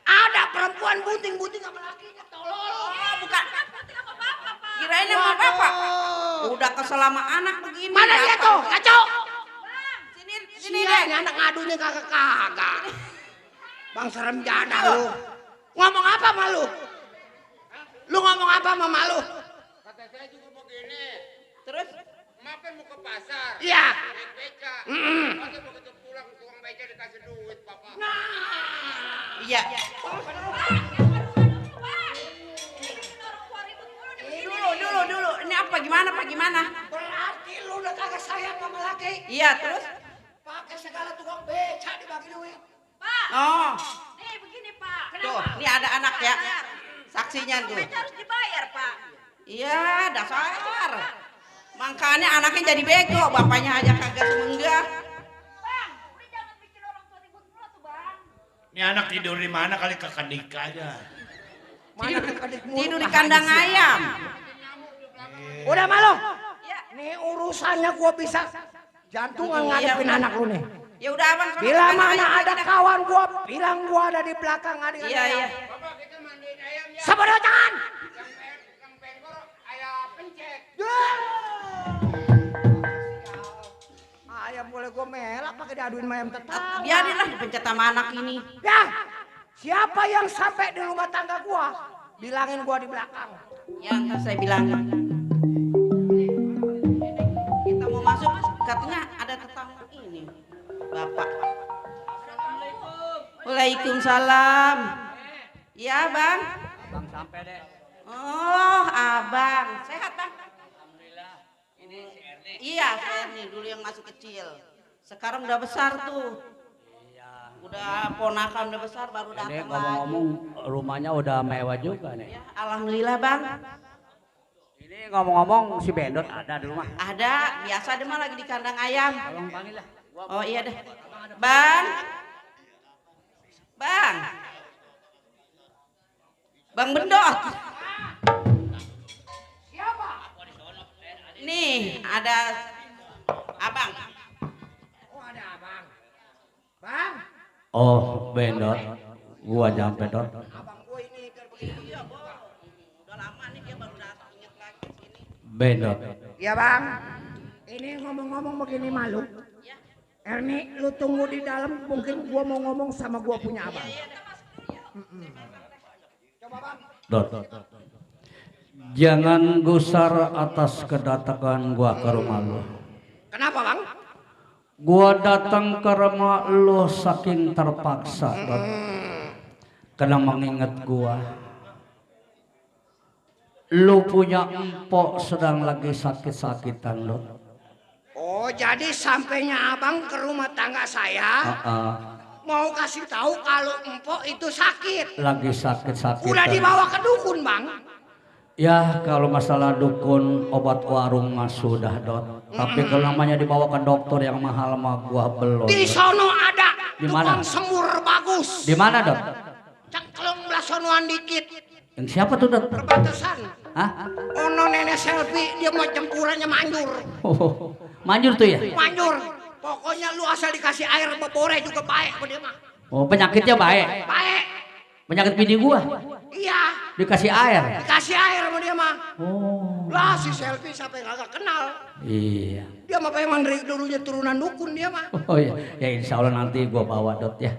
Ada perempuan bunting-bunting sama lakinya tolol. Oh, bukan. Kirain sama bapak. Udah kesel sama anak begini. Mana dia tuh? Kacau. Sini deh. deh. Anak ngadunya kagak. Bang serem jana lu. Ngomong apa sama lu? Lu ngomong apa sama malu? Kata saya juga begini. Terus? Mak kan mau ke pasar. Iya. Naik beca. Masa begitu pulang tukang beca dikasih duit, Bapak. Iya. Dulu. Ini apa? Gimana, Pak? Gimana? Berarti lu udah kagak sayang sama laki. Iya, terus? Pakai segala tukang beca dibagi duit. Pak. Oh. Nih begini Pak. Tuh, ini ada anak ya. Saksinya tuh. Beca harus dibayar Pak. Iya, dasar. Makanya anaknya jadi bego, bapaknya aja kagak semenggah. Bang, udah jangan bikin orang tua ribut mulu tuh Bang. Ini anak tidur di mana kali kekedik aja. Tidur di kandang ayam. Udah malu? Nih urusannya gua bisa jantungan ngadepin anak lu nih. Ya udah abang. Bila mana ada kawan gua, bilang gua ada di belakang adik. Iya. Bapak kita mandiin ayam ya. Sabar jangan. Yang bengkor ayam pencet. Ayam boleh gua melak pakai diaduin ayam tetangga. Biarinlah dipencet sama anak ini. Ya, siapa yang sampai di rumah tangga gua, bilangin gua di belakang. Ya ntar saya bilangin. Kita mau masuk, katanya ada tetangga ini, Bapak. Waalaikumsalam. Iya bang. Abang sampai deh. Oh abang, sehat bang? Alhamdulillah. Ini si Erni. Iya si Erni dulu yang masih kecil. Sekarang udah besar tuh. Iya. Udah ponakan udah besar baru Ini datang lagi. ngomong-ngomong rumahnya udah mewah juga nih. Ya, alhamdulillah bang. Ini ngomong-ngomong si Bendot ada di rumah. Ada, biasa dia mah lagi di kandang ayam. Tolong panggil lah. Oh iya deh. Bang. Bang Bendot. Siapa? Nih, ada abang. Oh ada abang. Bang, Oh, Bendot. Gua nyampe Dot. abang gua ini biar begini. Udah lama nih dia baru datang ingat lagi sini. Bendot. Ya bang, ini ngomong-ngomong begini malu. Erni, lu tunggu di dalam, mungkin gua mau ngomong sama gua punya abang. Coba bang. Dot. Jangan gusar atas kedatangan gua ke rumah lu. Kenapa bang? Gua datang ke rumah lu saking terpaksa, Dot. Karena mengingat gua. Lu punya empok sedang lagi sakit-sakitan, Dot. Oh jadi sampainya abang ke rumah tangga saya mau kasih tahu kalau empok itu sakit. Lagi sakit-sakitan. Udah dibawa ke dukun bang. Ya kalau masalah dukun obat warung mah sudah Dot. Tapi kalau namanya dibawa ke dokter yang mahal mah gua belum. Di sono ada Di mana? tukang semur bagus. Di mana Dot? Cengkelong belah sonoan dikit. Yang siapa tuh Dot? Perbatasan. Hah? Ono nenek selfie dia mau cempurannya manjur. Oh, manjur tuh ya? Manjur. Pokoknya lu asal dikasih air bebore juga baik sama dia mah. Oh penyakitnya baik. Baik. Penyakit bini gua. Iya. Dikasih air. Dikasih air sama dia mah. Oh. Lah si selfie siapa yang agak kenal. Iya. Dia mah emang dari dulunya turunan dukun dia mah. Oh iya. Ya insya Allah nanti gua bawa Dot ya.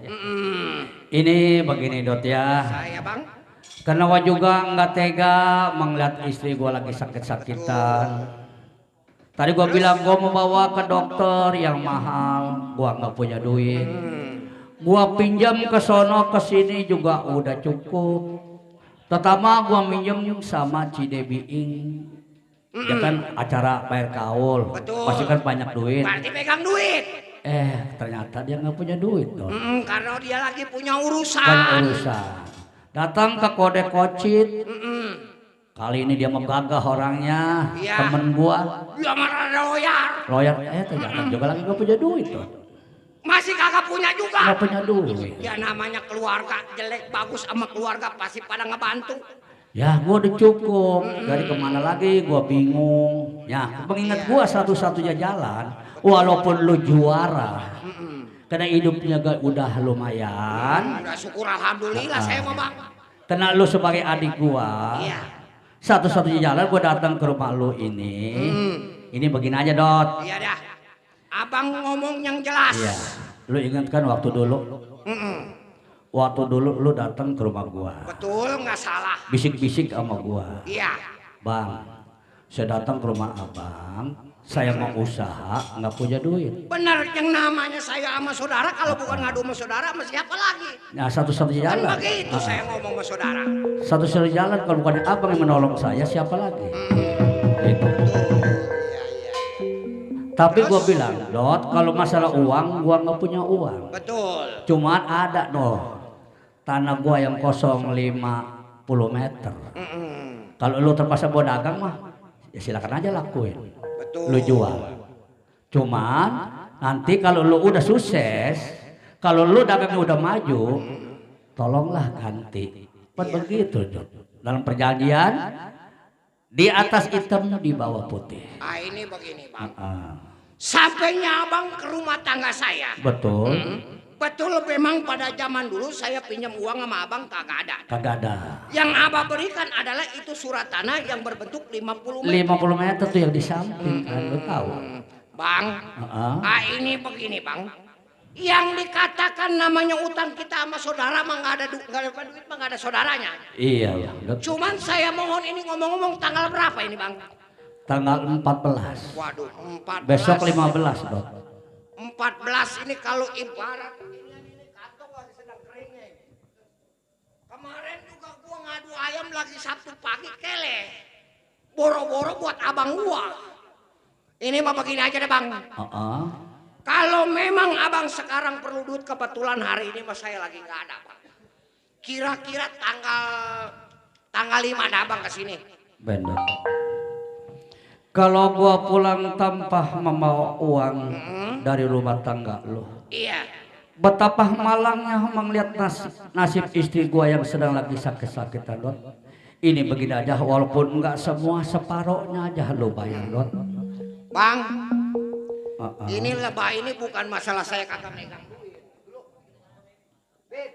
Ini begini Dot ya. Saya bang. Karena gua juga nggak tega melihat istri gua lagi sakit-sakitan. Tadi gua bilang gua mau bawa ke dokter yang mahal, gua nggak punya duit. Gua pinjam ke sono ke sini juga udah cukup. Pertama gua minjem sama Cidebiing. Ya kan acara bayar kaul, Betul. pasti kan banyak duit. Berarti pegang duit. Ternyata dia nggak punya duit dong. Karena dia lagi punya urusan. Banyak urusan. Datang ke kode kocit. Kali ini dia megagah orangnya, Iya. temen gua. Dia marah loyar. Lawyer, ternyata juga lagi gak punya duit tuh. Masih kagak punya juga. Gak punya duit. Ya namanya keluarga jelek bagus sama keluarga pasti pada ngebantu. Ya gua udah cukup. Dari kemana lagi gua bingung. Ya mengingat gua satu-satunya jalan. Walaupun lu juara. Karena hidupnya udah lumayan. Udah syukur alhamdulillah saya mah bang. Karena lu sebagai adik gua. Iya. Satu-satunya jalan gua datang ke rumah lu ini. Ini begini aja Dot. Iya dah. Abang ngomong yang jelas. Iya. Lu ingat kan waktu dulu? Waktu dulu lu datang ke rumah gua. Betul nggak salah. Bisik-bisik sama gua. Iya. Bang, saya datang ke rumah abang. Saya mau usaha, nggak punya duit. Benar yang namanya saya sama saudara kalau bukan ngadu sama saudara sama siapa lagi? Nah satu-satunya Kan jalan. begitu saya ngomong sama saudara. Satu-satunya jalan kalau bukan abang yang menolong saya siapa lagi? Itu. Tapi gua bilang, Dot, kalau masalah uang, gua nggak punya uang. Betul. Cuman ada noh, tanah gua yang kosong 50 meter. Kalau lu terpaksa buat dagang mah, ya silakan aja lakuin. Betul. Lu jual. Cuman nanti kalau lu udah sukses, kalau lu dagangnya udah maju, tolonglah ganti. Begitu, Dot. Dalam perjanjian, di atas hitam, di bawah putih. Ini begini bang. Sampainya abang ke rumah tangga saya. Betul. Betul memang pada zaman dulu saya pinjam uang sama abang kagak ada. Kagak ada. Yang abang berikan adalah itu surat tanah yang berbentuk 50 meter. 50 meter tuh yang di samping kan, lu tahu. Bang, ini begini bang. Yang dikatakan namanya utang kita sama saudara mah nggak ada duit mah nggak ada saudaranya. Iya. Cuman saya mohon ini ngomong-ngomong tanggal berapa ini bang? Tanggal 14. Waduh, 14. Besok 15, Dok. 14 ini kalau ibarat ini kantong lagi sedang keringnya. Kemarin juga gua ngadu ayam lagi Sabtu pagi kele. Boro-boro buat abang gua. Ini mah begini aja deh bang. Kalau memang abang sekarang perlu duit kebetulan hari ini mas saya lagi nggak ada bang. Kira-kira tanggal 5 ada abang kesini. Benar. Kalau gua pulang tanpa membawa uang dari rumah tangga lo. Iya. Betapa malangnya melihat nasib istri gua yang sedang lagi sakit-sakitan, Dot. Ini begini aja walaupun enggak semua, separohnya aja lo bayar, Dot. Bang. Ini lebah ini bukan masalah saya kagak megang duit. Bet,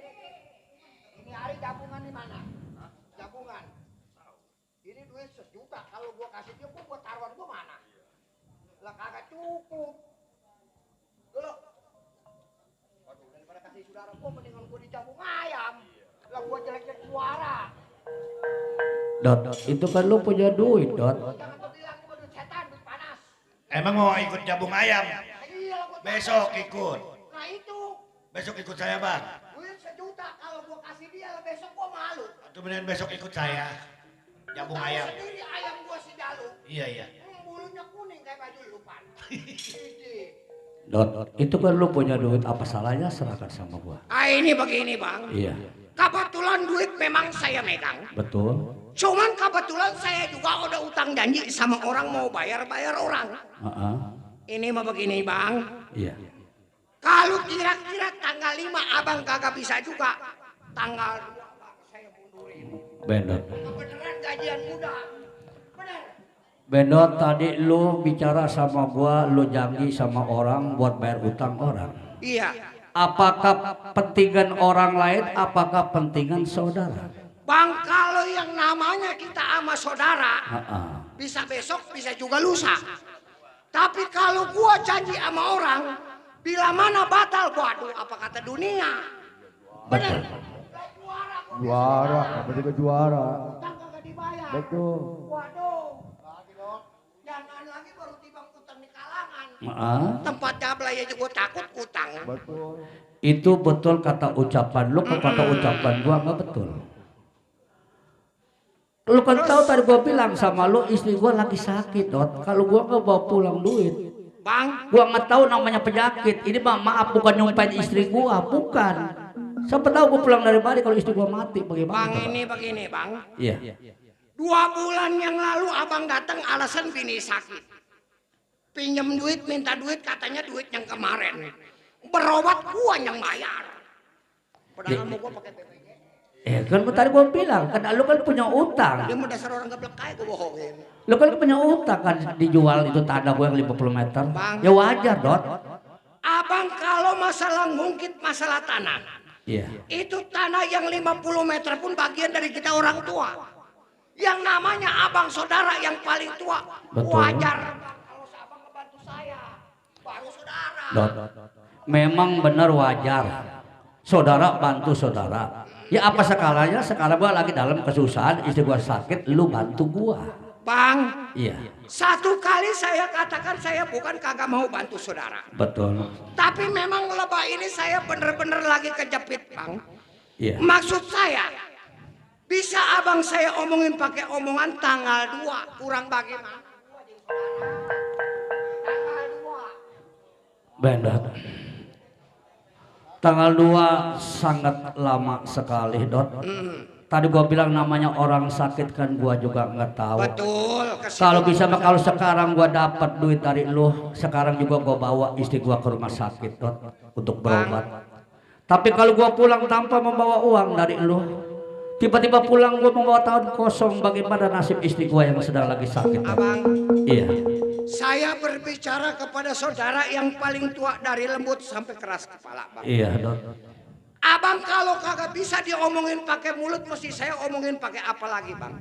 ini hari gabungan di mana? Gabungan. Ini duit 1 juta. Kalau gua kasih dia, gua buat taruhan gua mana? Lah kagak cukup. Dulu. Waduh, daripada kasih saudara gua mendingan gua dicabung ayam. Lah gua jelek-jelek suara. Dot, itu kan lu punya duit, Dot. Jangan gua bilang gua duit setan, duit panas. Emang mau ikut jabung ayam? Besok ikut. Nah itu. Besok ikut saya bang. Duit 1 juta kalau gua kasih dia besok gua malu. Itu mendingan besok ikut saya. Jabung ayam. Sendiri ayam gua si Dalu. Iya. Bulunya kuning kayak baju lupan. Dot, itu kan lu punya duit, apa salahnya serahkan sama gua. Ini begini bang. Iya. Kebetulan duit memang saya megang. Betul. Cuman kebetulan saya juga udah utang janji sama orang mau bayar orang. Ini mah begini bang. Iya. Kalau kira-kira tanggal 5 abang kagak bisa juga. Tanggal 2 saya mundurin. Benar. Kebenaran gajian muda. Bendot, tadi lu bicara sama gua, lu janji sama orang buat bayar utang orang. Iya. Apakah pentingan orang lain, apakah pentingan saudara? Bang, kalau yang namanya kita sama saudara, bisa besok, bisa juga lusa. Tapi kalau gua janji sama orang, bila mana batal, waduh, apa kata dunia? Bener. Juara, apa juga juara. Betul. Waduh. Jangan lagi baru timbang Tempatnya belanja juga takut utang. Itu betul kata ucapan lu, kata ucapan gua nggak betul. Lu kan tahu tadi gua bilang sama lu istri gua lagi sakit, Dot. Kalau gua nggak bawa pulang duit, Bang, gua nggak tahu namanya penyakit. Ini bang, maaf bukan nyumpain istri gua, bukan. Siapa tahu gua pulang dari Bali kalau istri gua mati, bagaimana? Bang ini begini bang. Iya. 2 bulan yang lalu abang datang alasan bini sakit. Pinjam duit, minta duit, katanya duit yang kemarin. Berobat gua yang bayar. Padahal mau gua pakai BPJS. Kan tadi gua bilang, kan lu kan punya utang. Dia mau dasar orang geblek kaya gua bohongin. Lu kan punya utang kan dijual itu tanah gua yang 50 meter. Bang. Ya wajar, Dot. Abang kalau masalah ngungkit masalah tanah. Iya. Itu tanah yang 50 meter pun bagian dari kita orang tua. Yang namanya abang saudara yang paling tua. Betul. Wajar kalau abang ngebantu saya. Baru saudara. Dot. Memang benar wajar. Saudara bantu saudara. Ya apa skalanya? Sekarang gua lagi dalam kesusahan, istri gua sakit, lu bantu gua. Bang, Iya. satu kali saya katakan saya bukan kagak mau bantu saudara. Betul. Tapi memang lebah ini saya bener-bener lagi kejepit, Bang. Iya. Maksud saya, bisa abang saya omongin pakai omongan tanggal 2, kurang bagaimana? Benar. Tanggal 2 sangat lama sekali, Dot. Tadi gua bilang namanya orang sakit kan gua juga nggak tahu. Betul. Kalau bisa mah kalau sekarang gua dapat duit dari lu, sekarang juga gua bawa istri gua ke rumah sakit, Dot, untuk berobat. Tapi kalau gua pulang tanpa membawa uang dari lu, tiba-tiba pulang gua membawa tahun kosong, bagaimana nasib istri gua yang sedang lagi sakit? Abang. Iya. Saya berbicara kepada saudara yang paling tua dari lembut sampai keras kepala, Bang. Iya, Dot. Abang kalau kagak bisa diomongin pakai mulut, mesti saya omongin pakai apa lagi, Bang?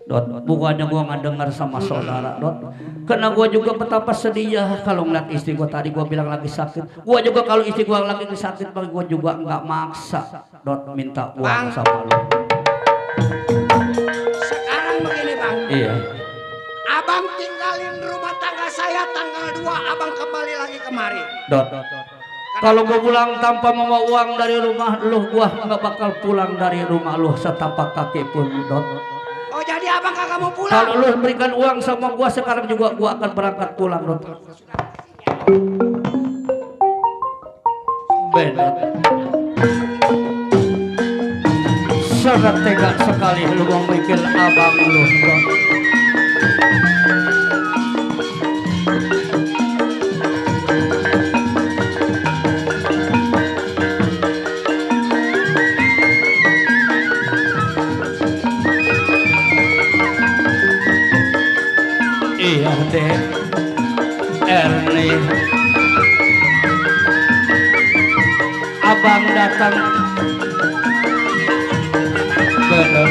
Dot, bukannya gua nggak dengar sama saudara, Dot. Karena gua juga betapa sedih kalau ngeliat istri gua tadi gua bilang lagi sakit. Gua juga kalau istri gua lagi sakit, gua juga nggak maksa, Dot, minta uang Bang. sama lu. Sekarang begini, Bang. Iya. Abang tinggalin rumah tangga saya tanggal 2, abang kembali lagi kemari. Dot. Kalau gua pulang tanpa membawa uang dari rumah lu, gua nggak bakal pulang dari rumah lu setapak kaki pun, Dot. Oh, jadi abang kagak mau pulang? Kalau lu berikan uang sama gua sekarang juga gua akan berangkat pulang, Dot. Benar. Sangat tega sekali lu mau bikin abang lu, Dot. Iya deh, Ernie. Abang datang. Benar.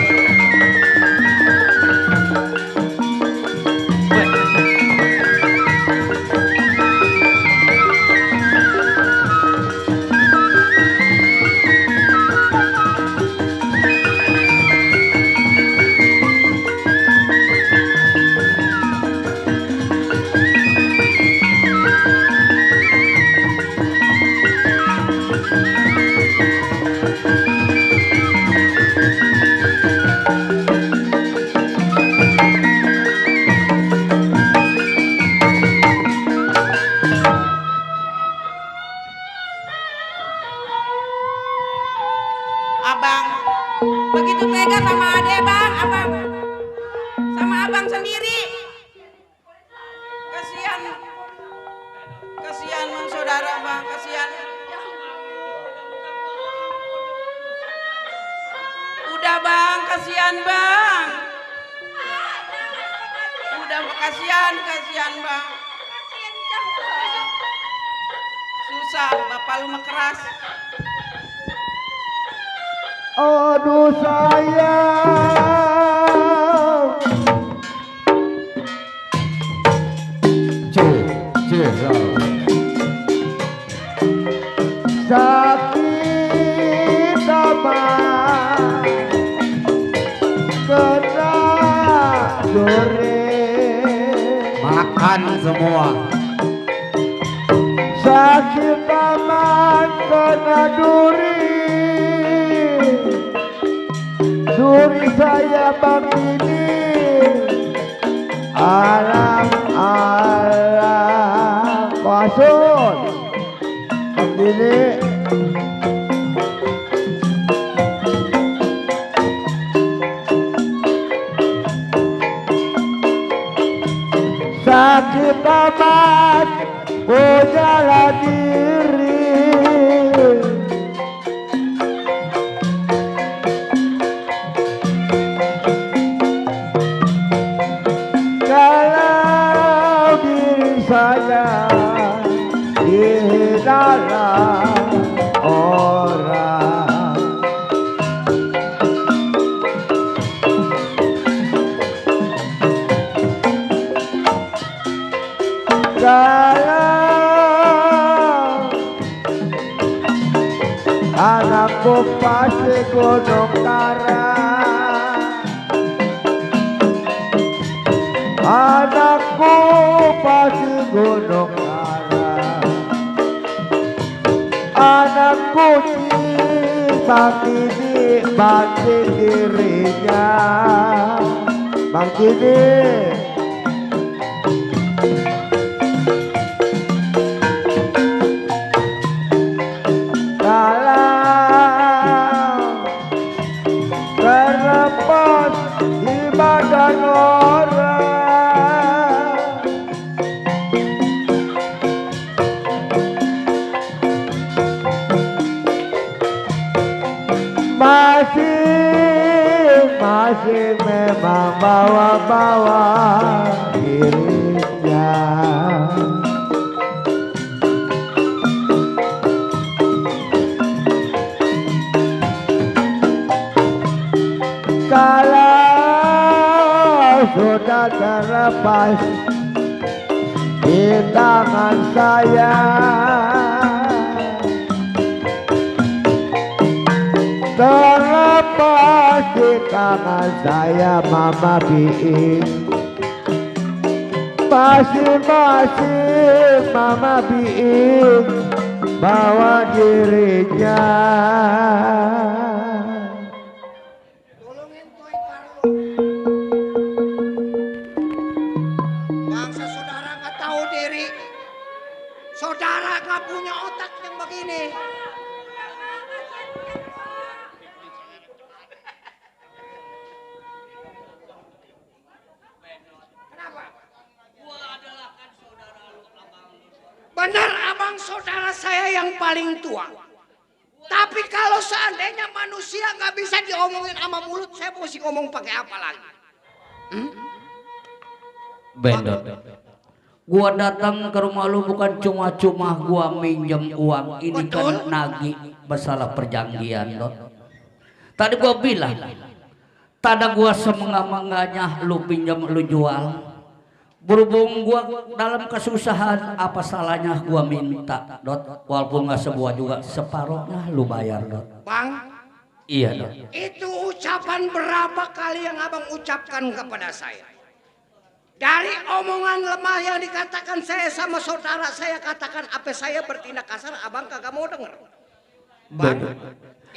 Abang begitu tega sama ade, Bang. Abang sama abang sendiri. Kasihan non saudara, Bang. Kasihan. Udah, Bang. Kasihan, Bang. Udah, kasihan, Bang. Susah, bapak lu mah keras. Aduh sayang, sakit amat kena goreng. Makan semua. sakit paman kena duri saya bang ini alam kuasun bang ini sakit paman punyalah diri kalau diri saya dihinalah orang kalau anakku pasti gunung karang anakku pasti gunung karang anakku bagi dirinya Bang Kini terlepas di badan orang masih memang bawa-bawa dirinya kalau sudah terlepas di tangan saya terlepas di tangan saya Mama Biing masing-masing Mama Biing bawa dirinya bangsa saudara nggak tahu diri saudara nggak punya otak yang begini. Benar abang saudara saya yang paling tua. Tapi kalau seandainya manusia nggak bisa diomongin sama mulut, saya mesti ngomong pakai apa lagi? Bendot, gua datang ke rumah lu bukan cuma-cuma gua minjem uang. Ini kan nagih masalah perjanjian, Dot. Tadi gua bilang, tada gua semengah-mengganya lu pinjam lu jual. Berhubung gua dalam kesusahan, apa salahnya gua minta, Dot? Walaupun nggak sebuah juga, separuhnya lu bayar, Dot. Bang, iya, Dot. itu ucapan berapa kali yang abang ucapkan kepada saya? Dari omongan lemah yang dikatakan saya sama saudara saya katakan apa saya bertindak kasar, abang kagak mau denger. Bang,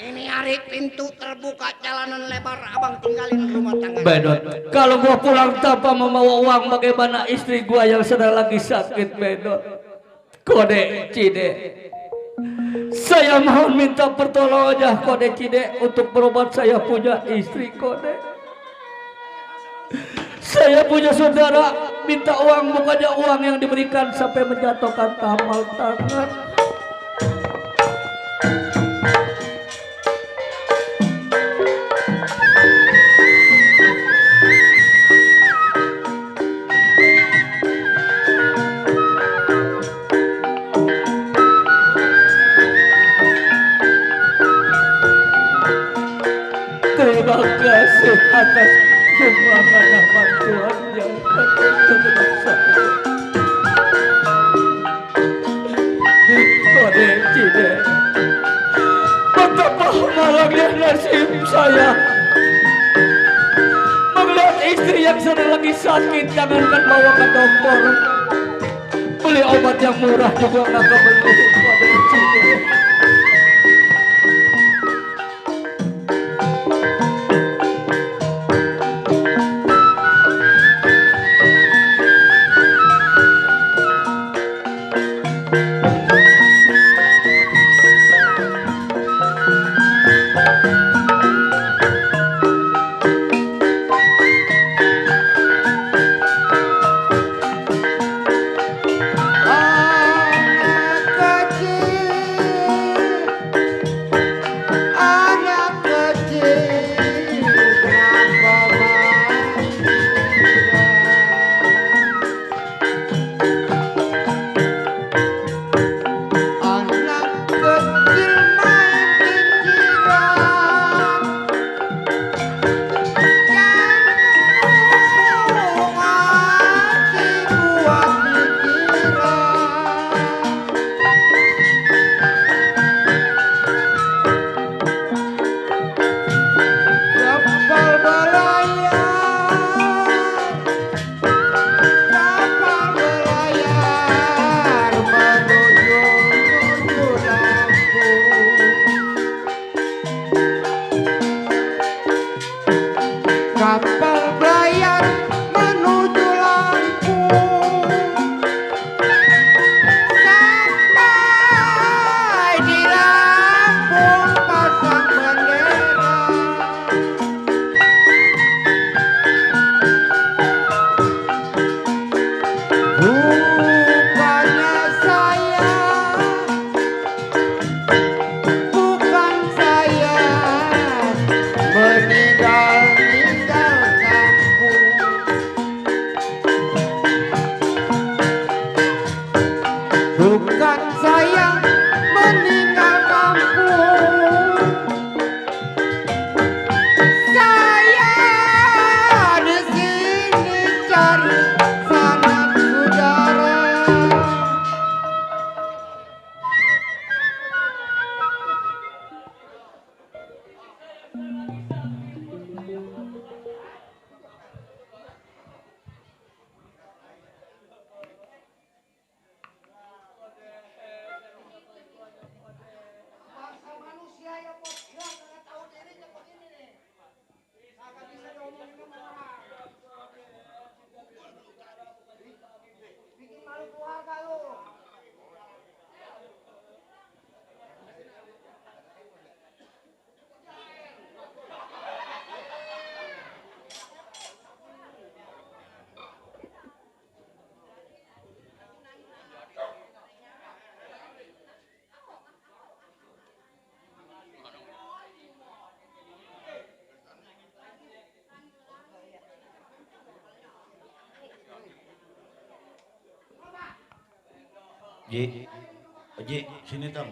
ini hari pintu terbuka, jalanan lebar, abang tinggalin rumah tangga. Bedot, kalau gua pulang tanpa membawa uang, bagaimana istri gua yang sedang lagi sakit, Bedot? Kode Cide, saya mohon minta pertolongan aja, Kode Cide, untuk berobat. Saya punya istri, Kode. Saya punya saudara, minta uang, bukannya uang yang diberikan sampai menjatuhkan tamal tangan. Terima kasih atas semua bantuan yang telah saya. Kode Cide, betapa malangnya nasib saya melihat istri yang sedang lagi sakit, jangankan bawa ke dokter, beli obat yang murah juga nggak kebeli. Waduh, Cine. Ji, Ji, sini Tom.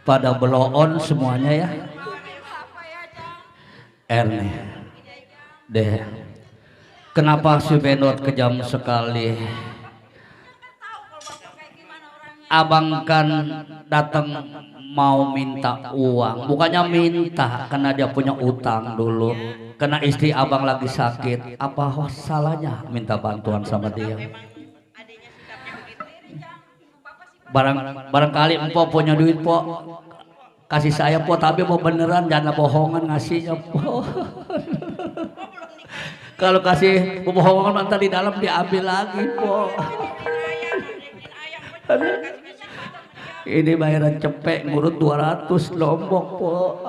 pada beloon semuanya ya. Erne, deh, kenapa si Benot kejam sekali? Abang kan datang mau minta uang, bukannya minta, karena dia punya utang dulu, karena istri abang lagi sakit. Apa salahnya minta bantuan sama dia? Barangkali empok punya duit, pok, kasih saya, pok, tapi mau beneran, jangan bohongan ngasihnya, pok. Kalau kasih bohongan nanti di dalam diambil lagi, pok. Ini bayaran cepek ngurut 200 Lombok, pok.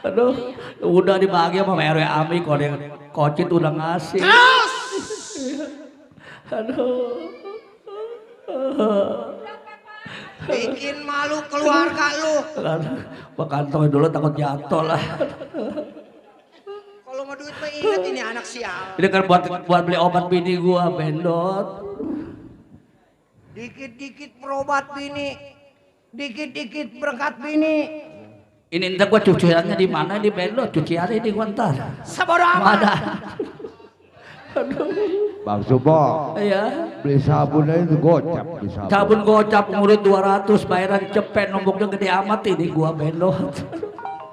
Aduh, udah dibagi sama RW Ami, kok yang kocit udah ngasih. Aduh. Bikin malu keluarga lu. Kantong dulu takut jatuh lah. Kalau mau duit mah inget ini anak sial. Ini kan buat beli obat bini gua, Bendot. Dikit-dikit berobat bini, dikit-dikit berangkat bini. Ini entar gua cuciannya di mana di Bendot? Cuciannya di gua ntar. Sabodo amat. Bang Subo, iya, beli sabun aja itu gocap, beli sabun. Sabun gocap ngurut 200, bayaran cepet, nomboknya gede amat ini gua, Bendot.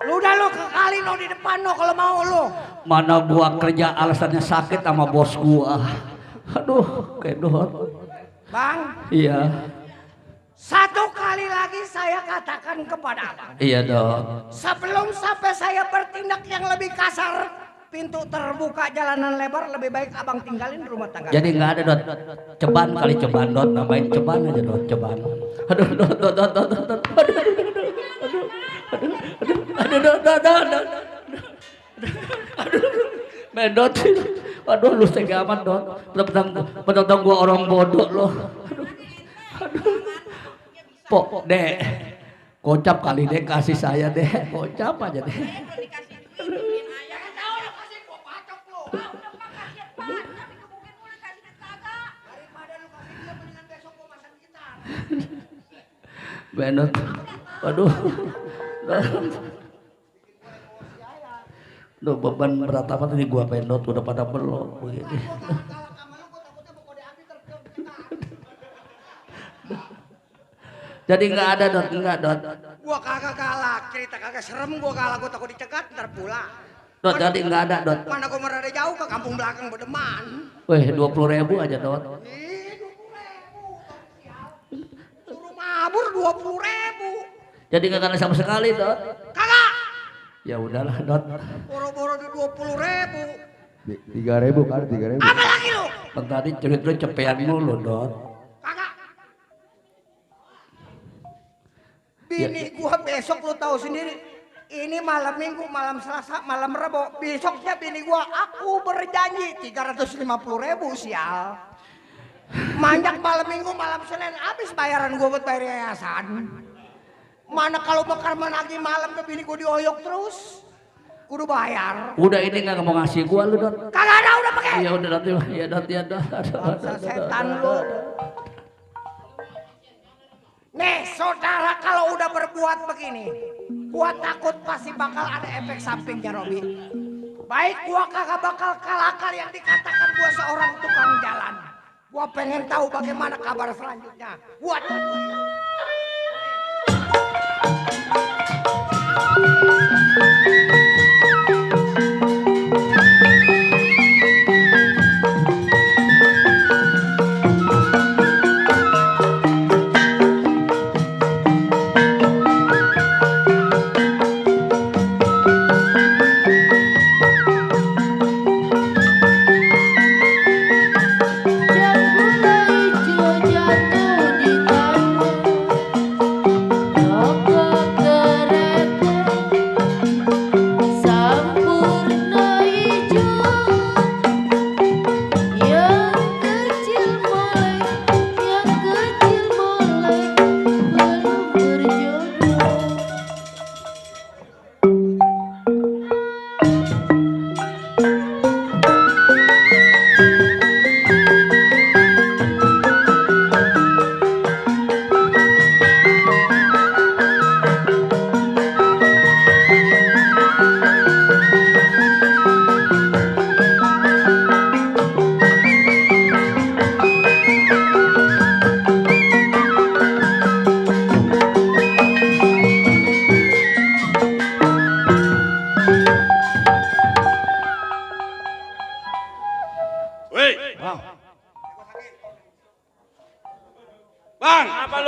Lu udah lu kekali no di depan no kalau mau lu. Mana gua kerja alasannya sakit sama bos gua. Aduh, Bendot. Bang. Iya. Satu kali lagi saya katakan kepada abang. Iya, Dok. Sebelum sampai saya bertindak yang lebih kasar, pintu terbuka jalanan lebar, lebih baik abang tinggalin rumah tangga. Jadi nggak ada, Dot. Ceban kali ceban, Dot. Nambahin ceban aja, Dot. Ceban. Aduh, Dot. Aduh, Bendot. Aduh, lu tega amat, Dot. Petang gua orang bodoh lo. Aduh. Pok, Dek. Kocap kali, Dek, kasih saya, Dek. Kocap aja, Dek. Bendot. Waduh. Duh, beban berat amat ini gua, Bendot, udah pada belok begini. Jadi nggak ada, Dot, enggak, Dot. Gua kagak galak, cerita kagak serem, gua galak, gua takut dicegat ntar pulang. Dot, jadi nggak ada, Dot. Mana gua merada jauh ke kampung belakang Bedeman. Weh, 20.000 aja, Dot. Suruh mabur 20.000. Jadi nggak kena sama sekali, Dot. Kagak. Ya udahlah, Dot. Boro-boro di 20.000. 3.000 kan, 3.000. Apa lagi lu? Kan tadi cerita cepean dulu, Dot. Bini gua besok lu tahu sendiri. Ini malam Minggu, malam Selasa, malam Rebo. Besoknya bini gua, aku berjanji 350.000 sial. Manjak malam Minggu, malam Senin habis bayaran gua buat bayar yayasan. Mana kalau bakal menagih malam ke bini gua dioyok terus. Kudu bayar. Udah ini nggak mau ngasih gua lu, Dot. Kagak ada, udah pakai. Ya udah, Dot. Ya, Dot, ya, Dot. Setan lu. Nih saudara, kalau udah berbuat begini, gua takut pasti bakal ada efek sampingnya, Robi. Baik gua kagak bakal kalahkan yang dikatakan gua seorang tukang jalan. Gua pengen tahu bagaimana kabar selanjutnya. Buat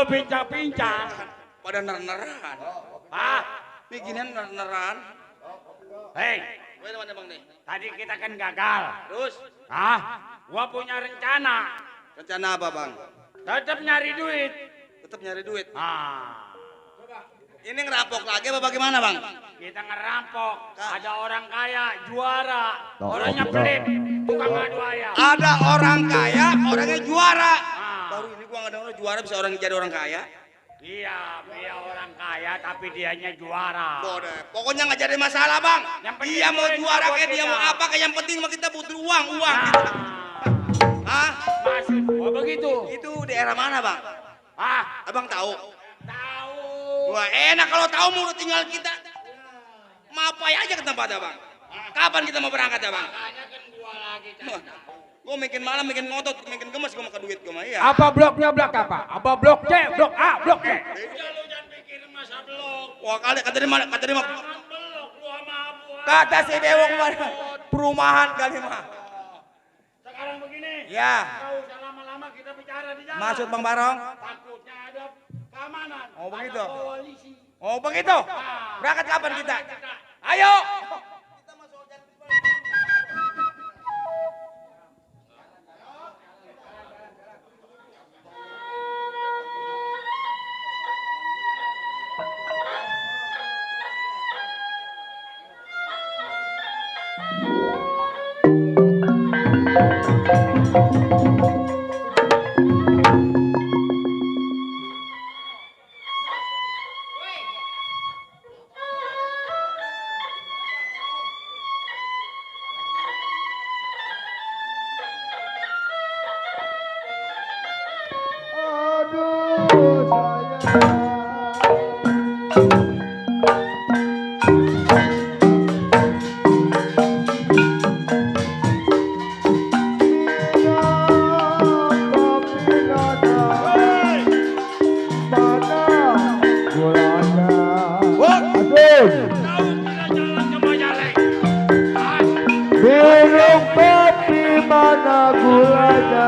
pincang-pincang. Pada ner-neran. Ah, Nih ginian ner-neran. hei, Gue mana bang nih? tadi kita kan gagal. Terus? Gua punya rencana. Rencana apa bang? Tetap nyari duit. Tetap nyari duit. Ah, Ini ngerampok lagi apa bagaimana bang? kita ngerampok. Ada orang kaya, juara. Orangnya pelit, tukang adu ayam. Ada orang kaya, orangnya juara. Baru ini gua nggak dengar juara bisa orang jadi orang kaya. Iya, dia orang kaya tapi dianya juara. Boleh. Pokoknya nggak jadi masalah bang. Dia mau juara kayak dia mau apa kayak yang penting mah kita butuh uang gitu. Hah? Maksud gua begitu. Itu daerah mana bang? Abang tahu? Tahu. Wah enak kalau tahu mau tinggal kita. Mapai aja ke tempat abang. Kapan kita mau berangkat ya bang? Gue makin malam, makin ngotot, makin gemes gue makan duit gue mah iya. Apa bloknya blok apa? Apa blok C, blok A, blok E? Wah kali kata dia kata si bewok mah perumahan kali mah. Sekarang begini. Ya. Nggak usah lama-lama kita bicara di jalan. Maksud Bang Barong? Takutnya ada keamanan. Oh begitu. Ada polisi. Oh begitu. Berangkat kapan kita? Ayo. Minum kopi mana gulanya?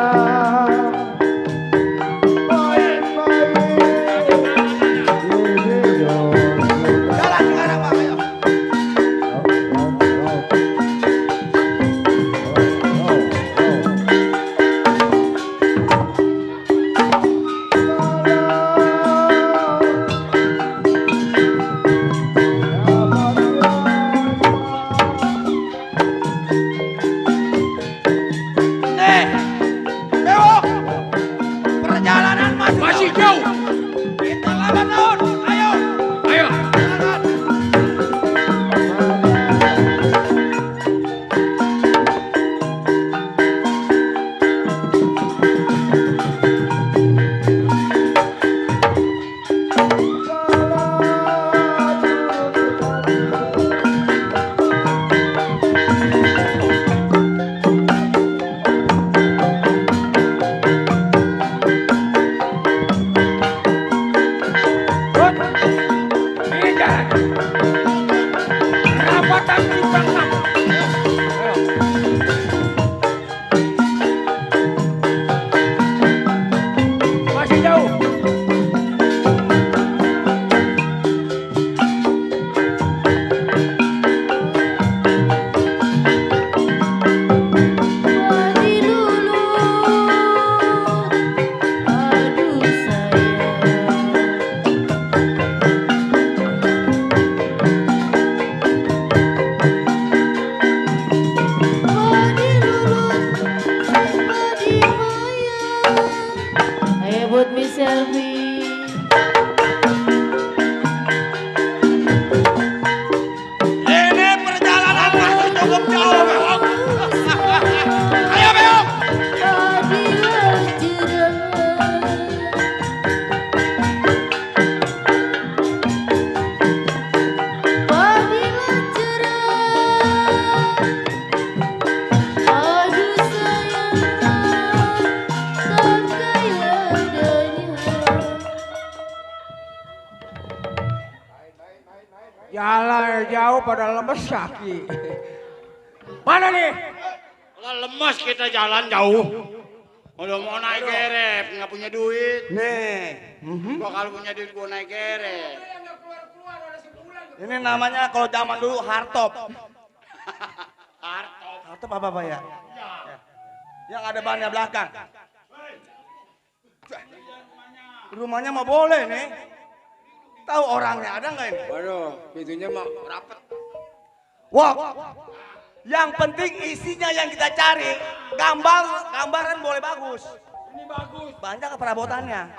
Jalan jauh pada lemes kaki. Mana nih? Lah lemas kita jalan jauh. Udah mau naik gerep, nggak punya duit. Nih. Gua kalau punya duit gua naik gerep. Ini namanya kalau zaman dulu hardtop. Hartop. Hardtop apa ya? Yang ada bannya belakang. Rumahnya mah boleh nih. Tahu orangnya ada nggak ini? Waduh, pintunya mah rapet. Wah, yang penting isinya yang kita cari. Gambaran boleh bagus. Ini bagus. Banyak perabotannya.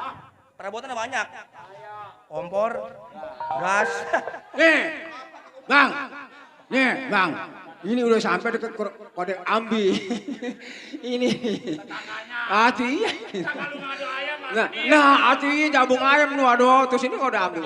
Perabotannya banyak. Kompor, gas. Nih, Bang. Ini udah sampai dekat kode Ambi. Ini. Hati. Nah, hati jabung ayam nu aduh, terus ini kode Ambi.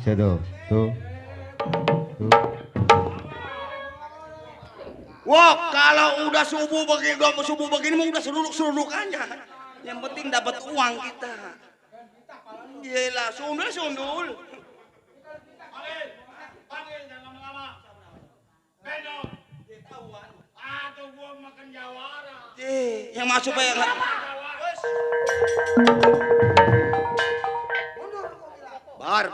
Shadow, tuh. Wah, kalau udah subuh begini mah udah seruduk-serudukannya. Yang penting dapat uang kita. Gila, sundul. Panggil jangan lama-lama. Benok. Atau gua makan jawara. Yang masuk ya. Bar.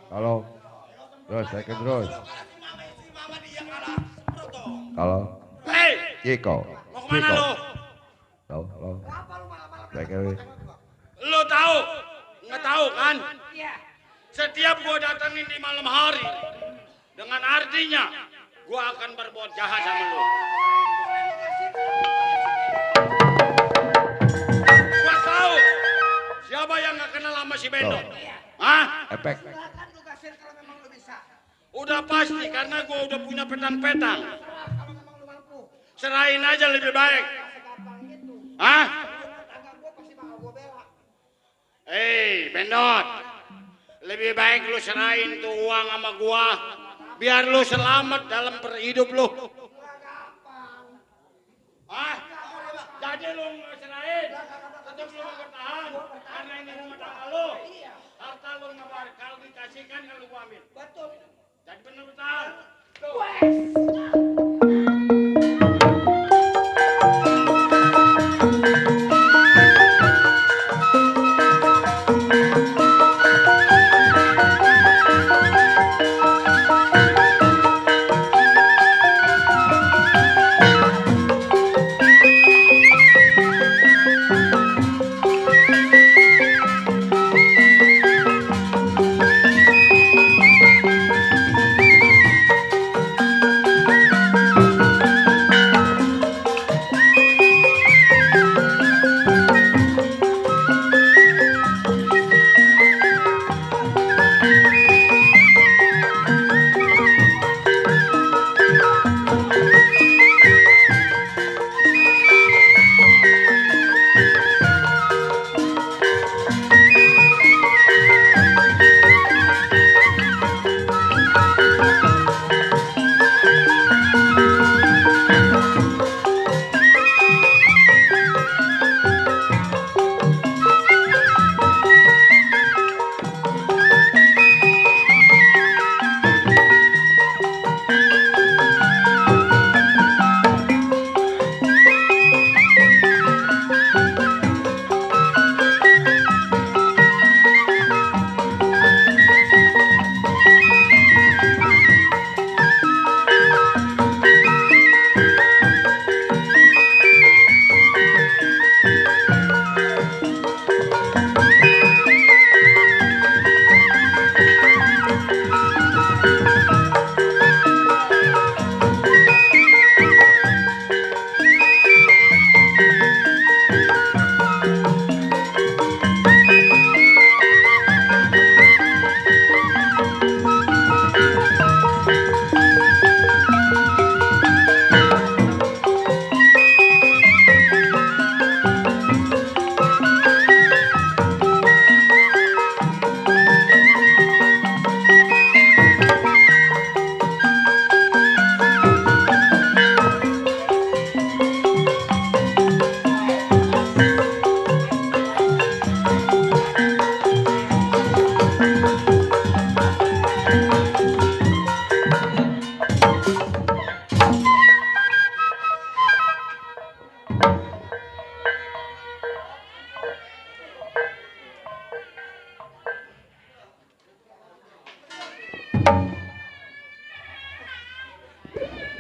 Kalau. Terus, second terus. Kalau. Hei! Jiko. Mau kemana lu? Lo. Second. Lu tahu? Nggak tahu kan? Setiap gua datangin di malam hari, dengan artinya gua akan berbuat jahat sama lu. Gua tahu siapa yang nggak kenal sama si Bendo. Hah? Efek. Udah pasti karena gua udah punya petang-petang. Serahin aja lebih baik. Hah? Hei, Bendot. Lebih baik lu serahin tuh uang sama gua. Biar lu selamat dalam berhidup lu. Hah? Jadi lu serahin. Tetap lu bertahan. Karena ini rumah tangga lu. Harta lu nggak bakal dikasihkan kalau gua ambil. Betul. Jadi bener bertahan.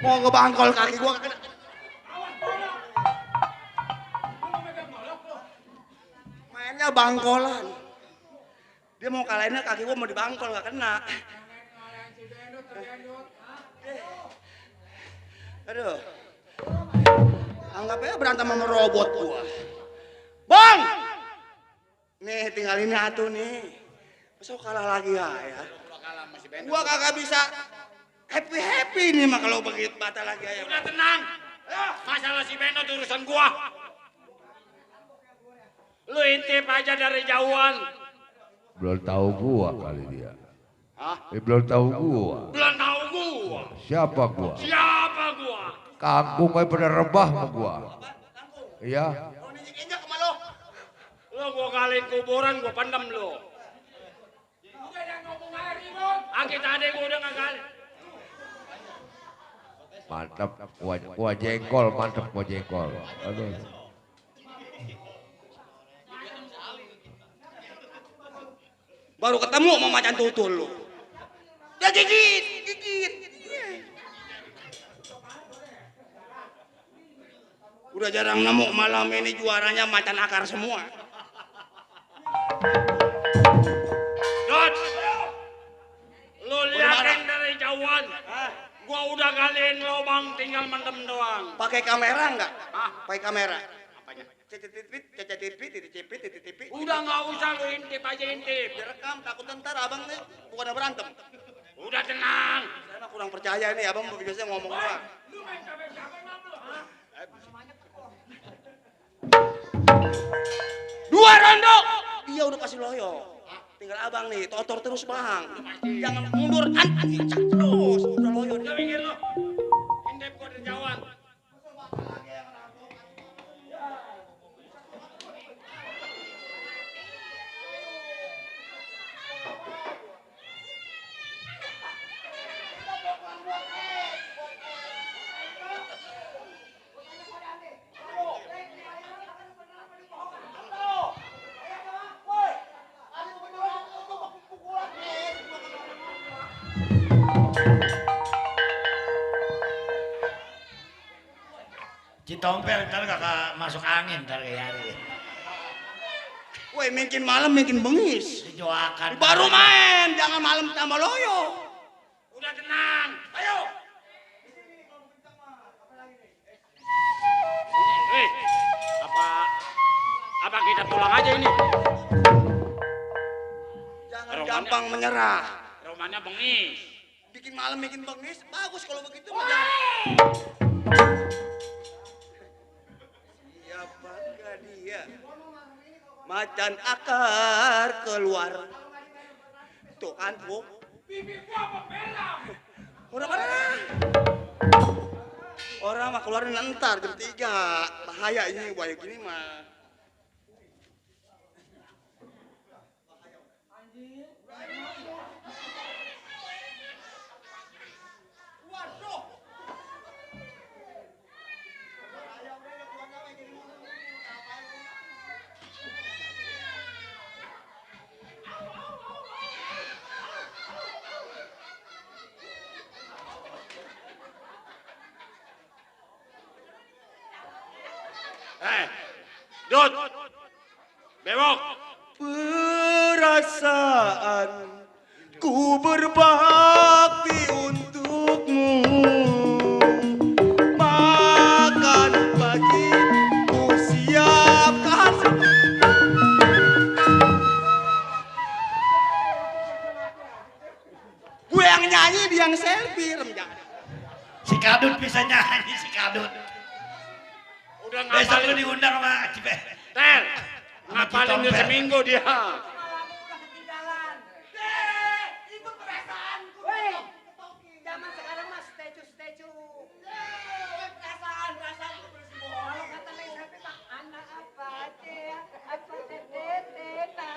Mau ngebangkol kaki gua kena. Mainnya bangkolan. Dia mau kalahinnya kaki gua mau dibangkol nggak kena. Aduh. Anggap aja berantem sama robot gua. Bang! Nih tinggal ini atuh nih. Masa kalah lagi ya? Gua kagak bisa happy nih mah kalau begitu batal lagi aja. Udah tenang. Masalah si Beno itu urusan gua. Lu intip aja dari jauhan. Belum tahu gua kali dia. Hah? Belum tahu gua. Belum tahu gua. Siapa gua? Siapa gua? Kangkung kayak pada rebah sama gua. Iya. Lu gua kaliin kuburan gua pendem lu. Aki tadi gua udah ngagalin. Mantap, kuah jengkol, mantap kuah jengkol. Aduh. Baru ketemu sama macan tutul lu. Dia gigit. Udah jarang nemu malam ini juaranya macan akar semua. Dot, lu liatin dari jauhan. Gua udah galiin lubang, tinggal mendem doang. Pakai kamera enggak? Hah? Pakai kamera. Apanya? Cecetipit. Udah nggak usah lu intip aja intip. Direkam, takut ntar abang nih bukan berantem. Udah tenang. Saya mah kurang percaya nih abang biasanya ngomong doang. Dua rondo. Dia udah pasti loyo. Tinggal abang nih, totor terus bang. Jangan mundur, terus. Udah loyo. Udah mikir lu. Intip gua dari jauhan. Citompel ntar kakak masuk angin ntar kayak hari. Woi, makin malam makin bengis. Dijoakan. Baru main, jangan malam tambah loyo. Udah tenang. Ayo. Hei, apa kita pulang aja ini? Jangan gampang menyerah. Rumahnya bengis. Bikin malam bikin bengis, bagus kalau begitu. Siapakah dia? Macan akar keluar. Tuh kan, Bu. Udah mana? Orang mah keluarin ntar jam 3. Bahaya ini, bahaya gini mah. Dut, bewok. Perasaan ku berbakti untukmu, makan pagi ku siapkan. Gue yang nyanyi, dia yang selfie. Si Kadut bisa nyanyi si Kadut. Udah besok ngapalin. lu diundang sama Cipe. Tel, ngapalin dia seminggu dia. Zaman sekarang mah statue. Perasaan ku bersimbol. Kata Neng Selfie mah anak apa aja, apa tetena.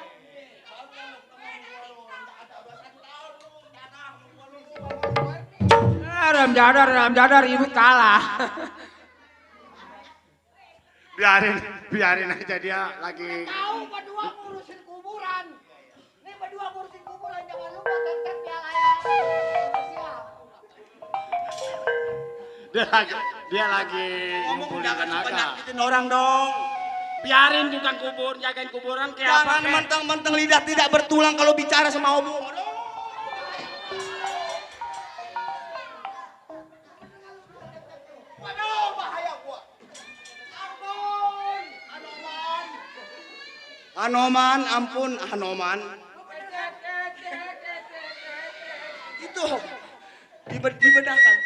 Ram jadar ibu kalah. biarin aja dia lagi. Tahu berdua ngurusin kuburan. Nih berdua ngurusin kuburan, jangan lupa tentang piala ya. Dia lagi Ngomong jangan suka tenaga. nyakitin orang dong. Biarin juga jagain kuburan kayak Jangan apa? menteng-menteng lidah tidak bertulang kalau bicara sama omong. Waduh, bahaya gua. Anoman, ampun Anoman. Itu dibedahkan.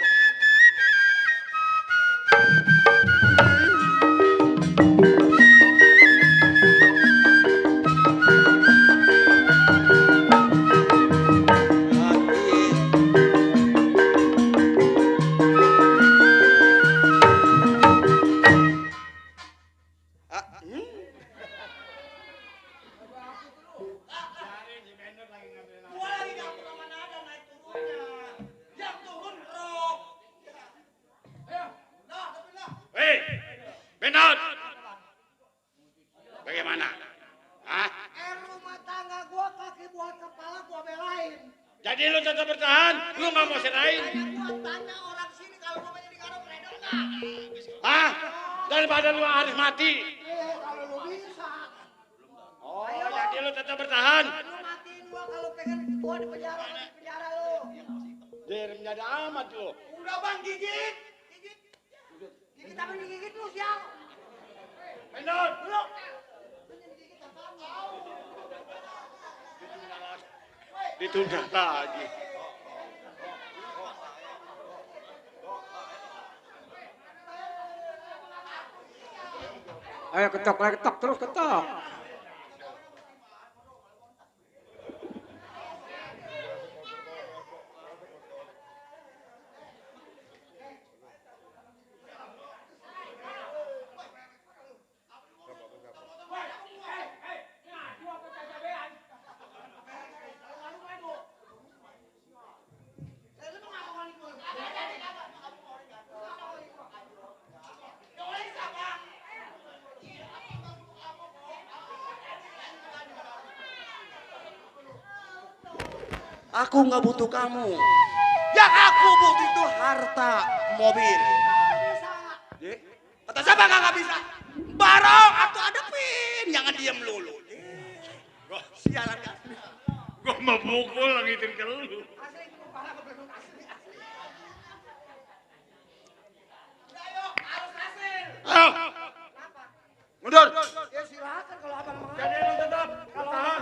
Hei, Benot. Bagaimana? Hah? Rumah tangga gua kaki buat kepala gua belain. Jadi lu tetap bertahan? Lu nggak mau serahin? Gua tanya orang sini kalau rumahnya di Garut beredar nggak? Hah? Daripada lu harus mati. Kalau lu bisa. Oh, jadi lu tetap bertahan? Lu matiin gua kalau pengen gua di penjara lu. Dir, menjadi amat lu. Udah bang gigit. Gigit apa digigit lu siang? Benot. Lu. Ditunda lagi. Ayo ketok terus ketok. Aku nggak butuh kamu. Yang aku butuh itu harta, mobil. Kata siapa nggak bisa? Barong atau adepin, jangan diem lulu. Sialan kan? Gua mau pukul ngitin ke lu. Ayo. Mundur. Ya silakan kalau abang mau. Jadi lu tetap bertahan.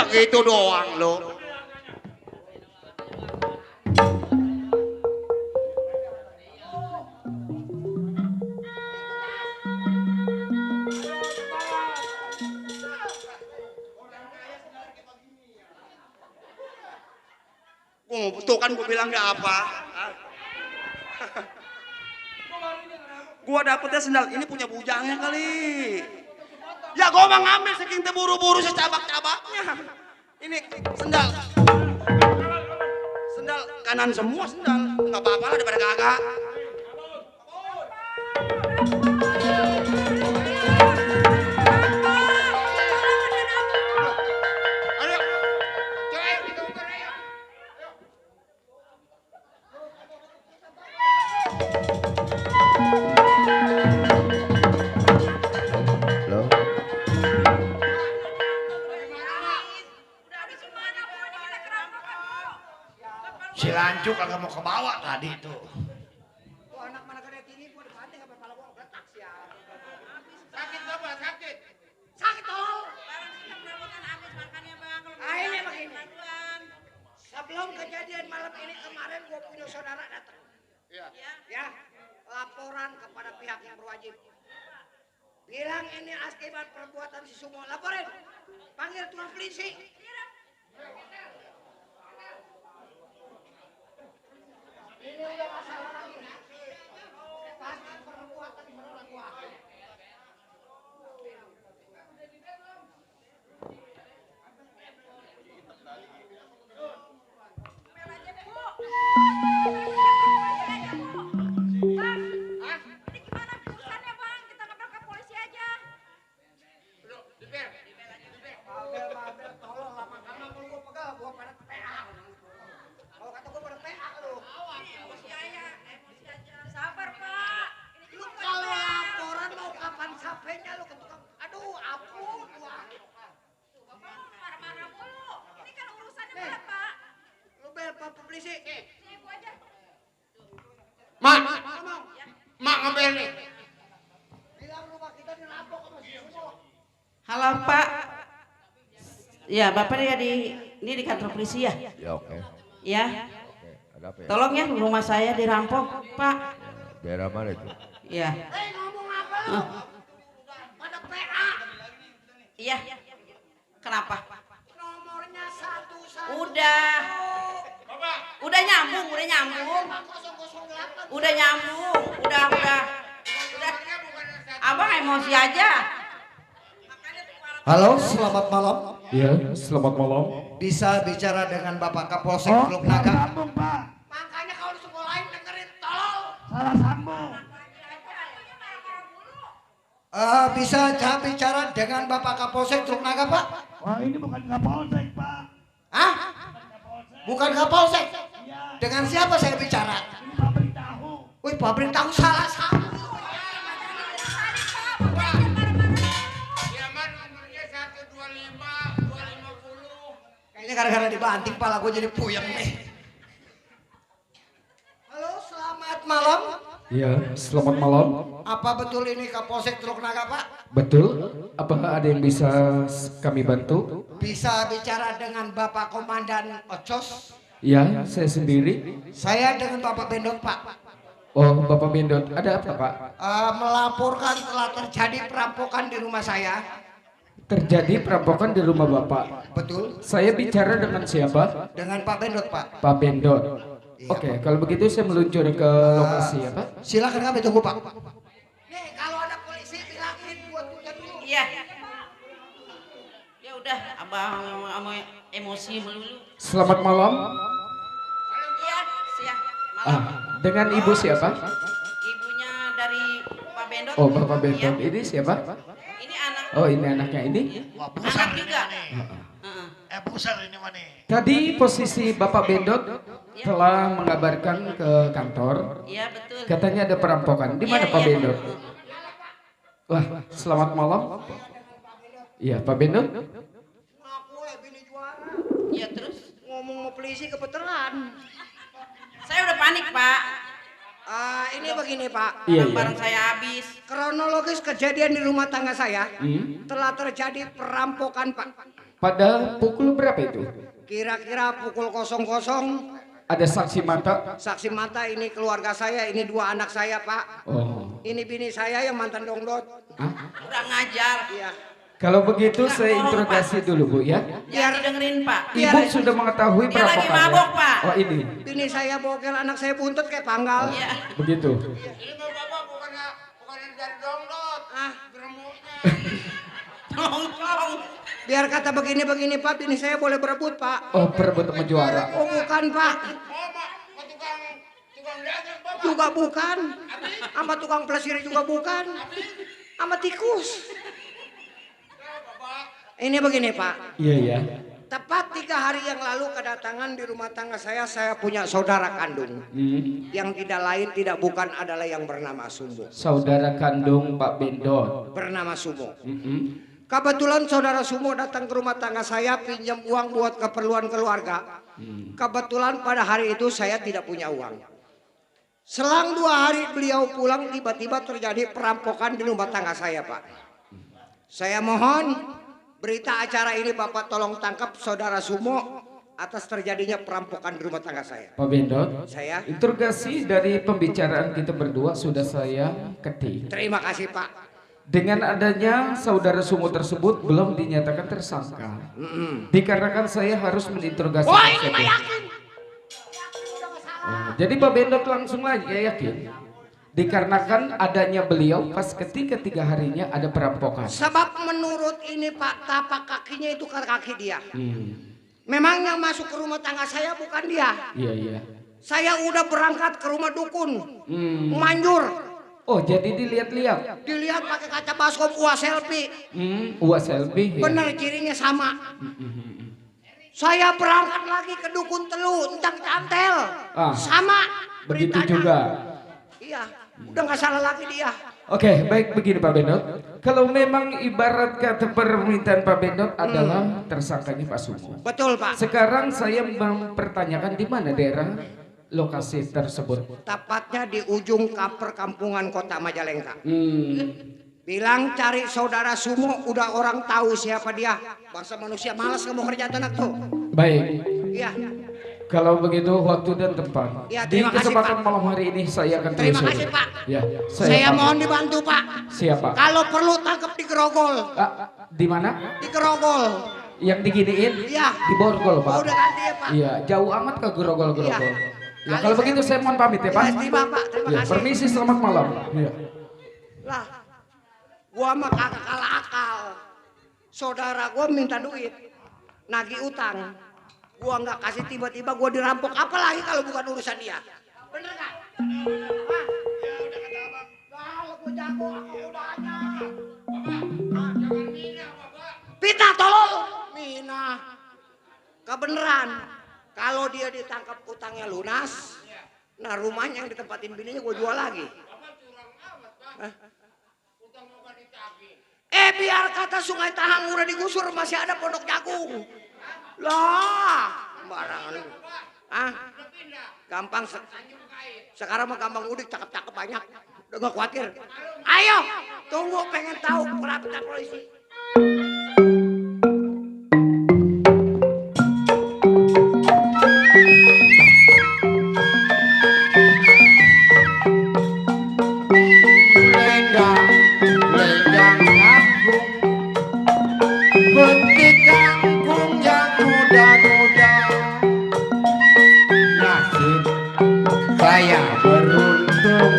segitu doang lo. Tuh kan gue bilang gak apa. Gua dapetnya sendal ini punya bujangnya kali. Ya gua mah ngambil saking terburu-buru secabak-cabaknya. Ini sendal. Sendal kanan semua sendal. Enggak apa-apa lah daripada kagak. Si Lancu kagak mau ke bawah tadi tuh. Anak mana kena tinggi, gua dibanting apa kepala gua getak sih ya. Sakit apa? Sakit. Sakit tolol. Ini begini. Sebelum kejadian malam ini kemarin gua punya saudara datang. Iya. Ya, laporan kepada pihak yang berwajib. Bilang ini akibat perbuatan si Sumo. Laporin. Panggil tuan polisi. Ini udah masalah lagi. Pasti perbuatan saudara gua. Sabar Pak. Lu kalau laporan mau kapan sampainya lu ke tukang. Aduh, ampun gua. Marah-marah mulu. Ini kan urusannya berat Pak. Lu bel Pak polisi. Ibu aja. Mak. Mak ngambil nih. Bilang rumah kita dirampok sama si Sumo. Halo Pak. Ya Bapak ini di kantor polisi ya? Ya oke. Ya. Ada apa ya? Tolong ya rumah saya dirampok Pak. Daerah mana itu? Ya. Ngomong apa lu? Pada PA. Iya. Kenapa? Nomornya 111. Udah nyambung. Udah nyambung. Udah. Abang emosi aja. Halo, selamat malam. Iya, selamat malam. Bisa bicara dengan Bapak Kapolsek Teluk Naga? Makanya kalau di sekolahin dengerin tolol. Salah sambung. Bisa bicara dengan Bapak Kapolsek Teluk Naga, Pak? Wah, ini bukan Kapolsek, Pak. Hah? Bukan Kapolsek? Dengan siapa saya bicara? Ini pabrik tahu. Wih, pabrik tahu salah sambung. Kayaknya gara-gara dibanting pala gue jadi puyeng nih. Halo, selamat malam. Iya, selamat malam. Apa betul ini Kapolsek Teluk Naga, Pak? Betul. Apakah ada yang bisa kami bantu? Bisa bicara dengan Bapak Komandan Ocos? Ya, saya sendiri. Saya dengan Bapak Bendot, Pak. Oh, Bapak Bendot. Ada apa, Pak? Melaporkan telah terjadi perampokan di rumah saya. Terjadi perampokan di rumah Bapak. Betul. Saya bicara dengan siapa? Dengan Pak Bendot, Pak. Pak Bendot. Oke, kalau begitu saya meluncur ke lokasi ya, Pak. Silakan kami tunggu, Pak. Nih, kalau ada polisi bilangin buat tujuan dulu. Iya. Ya udah, abang emosi melulu. Selamat malam. Iya, siang. Ah, dengan ibu siapa? Ibunya dari Pak Bendot. Oh, Bapak Bendot. Ini siapa? Ini anak. Oh, ini anaknya ini. Wah, pusar Anak juga. pusar ini mana? Tadi posisi Bapak Bendot telah mengabarkan ke kantor. Iya, betul. Katanya ada perampokan. Di mana Pak Bendot? Wah, selamat malam. Iya, Pak Bendot. Ngaku bini juara. Iya, terus? Ngomong sama polisi kebetulan. Saya udah panik, Pak. Ini begini Pak. Iya, Barang iya. saya habis. Kronologis kejadian di rumah tangga saya telah terjadi perampokan Pak. Pada pukul berapa itu? Kira-kira pukul 00. Ada saksi mata? Saksi mata ini keluarga saya, ini 2 anak saya Pak. Oh. Ini bini saya yang mantan dongdot. Kurang ngajar. Iya. Kalau begitu saya interogasi dulu Bu ya. Biar dengerin Pak. Ibu sudah mengetahui Dia lagi perampokannya? mabok, Pak. Oh ini. Bini saya bokel, anak saya buntut kayak panggal. Iya. Begitu. Ini mah bapak bukan dari dongdot. Beremuknya. Tolong. Biar kata begini-begini Pak, bini saya boleh berebut Pak. Oh perebut sama juara. Oh bukan Pak. Juga bukan. Sama tukang pelesir juga bukan. Sama tikus. Ini begini Pak. Iya iya. Tepat 3 hari yang lalu kedatangan di rumah tangga saya punya saudara kandung. Yang tidak lain tidak bukan adalah yang bernama Sumo. Saudara kandung Pak Bendot. Bernama Sumo. Kebetulan saudara Sumo datang ke rumah tangga saya pinjam uang buat keperluan keluarga. Kebetulan pada hari itu saya tidak punya uang. Selang 2 hari beliau pulang tiba-tiba terjadi perampokan di rumah tangga saya Pak. Saya mohon berita acara ini Bapak tolong tangkap saudara Sumo atas terjadinya perampokan di rumah tangga saya. Pak Bendot. Saya. Interogasi dari pembicaraan kita berdua sudah saya ketik. Terima kasih Pak. Dengan adanya saudara Sumo tersebut belum dinyatakan tersangka. Dikarenakan saya harus menginterogasi. Wah ini mah yakin. Jadi Pak Bendot langsung lagi ya yakin. Dikarenakan adanya beliau pas ketika 3 harinya ada perampokan. Sebab menurut ini Pak tapak kakinya itu kaki dia. Memang yang masuk ke rumah tangga saya bukan dia. Iya iya. Saya udah berangkat ke rumah dukun. Manjur. Oh jadi dilihat-lihat. Dilihat pakai kaca baskom uas selfie. Uas selfie. Ya. Bener cirinya sama. Saya berangkat lagi ke dukun telu, entang cantel. Sama. Begitu beritanya. juga. Iya, udah nggak salah lagi dia. Oke, baik begini Pak Bendot. Kalau memang ibarat kata permintaan Pak Bendot adalah tersangkanya Pak Sumo. Betul Pak. Sekarang saya mempertanyakan di mana daerah lokasi tersebut. Tepatnya di ujung perkampungan kota Majalengka. Bilang cari saudara Sumo, udah orang tahu siapa dia. Bangsa manusia malas kamu kerja anak tuh. Baik. Iya. Kalau begitu waktu dan tempat. Ya, Di terima kasih, kesempatan Pak. malam hari ini saya akan Terima telusuri. kasih Pak. Ya, Saya pamit. mohon dibantu Pak. Siapa? Kalau perlu tangkap di Grogol. Di mana? Di Grogol. Yang diginiin? Iya. Di Borgol Pak. Udah ganti ya Pak. Iya, jauh amat ke Grogol-Grogol. Iya. Ya, kalau begitu saya mohon pamit ya Pak. Ya, terima Pak, terima Ya, kasih. permisi selamat malam. Ya. Lah, gua mah kagak kalah akal. Saudara gua minta duit, nagih utang. Gua nggak kasih tiba-tiba gua dirampok. Apalagi kalau bukan urusan dia. Bener nggak? Hah? Ya udah kata abang. Kalau gua jago, aku udahnya. Jangan mina, Bapak. Pita tolol. Mina. Kebeneran. Kalau dia ditangkap utangnya lunas, nah rumahnya yang ditempatin bininya gua jual lagi. Hah? Biar kata Sungai Tahang udah digusur masih ada Pondok Jagung. Lah, sembarangan lu. Gampang sekarang mah gampang udik, cakep-cakep banyak. Udah gak khawatir. Ayo, tunggu pengen tahu perapitan polisi. Saya beruntung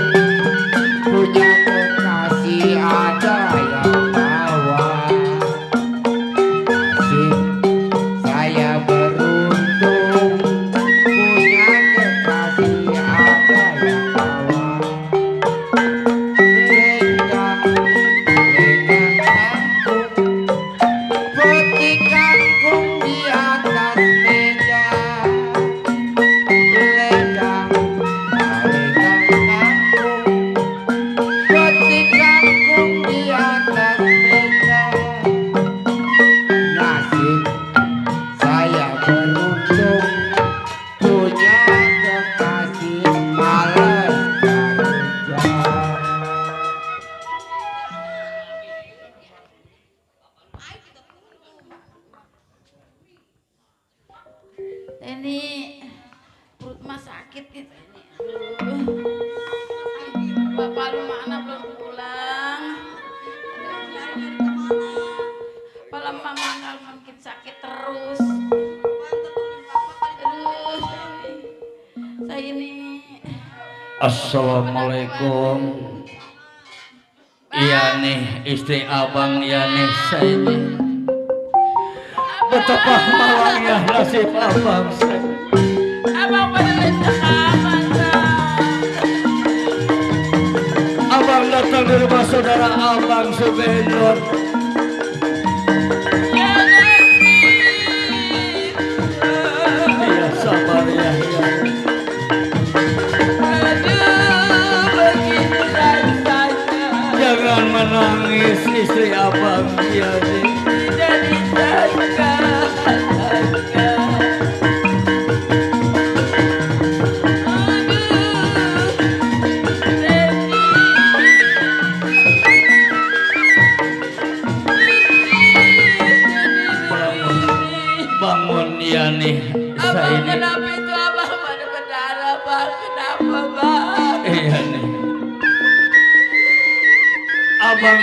punya kekasih ada yang bawa Ini perut mas sakit gitu ini. Bapak lu mana belum pulang? Kepala mama nggak mungkin sakit terus. Aduh, saya ini. Assalamualaikum. Iya nih istri abang, ya nih saya nih. Betapa malangnya nasib abang saya. Abang pada lecek abang. Abang datang di rumah saudara abang sebentar. Iya sabar ya. Jangan menangis istri abang, ya nih. Jadi bangun ya nih saya ini. Kenapa itu abang pada berdarah bang? Kenapa bang? Iya nih. Abang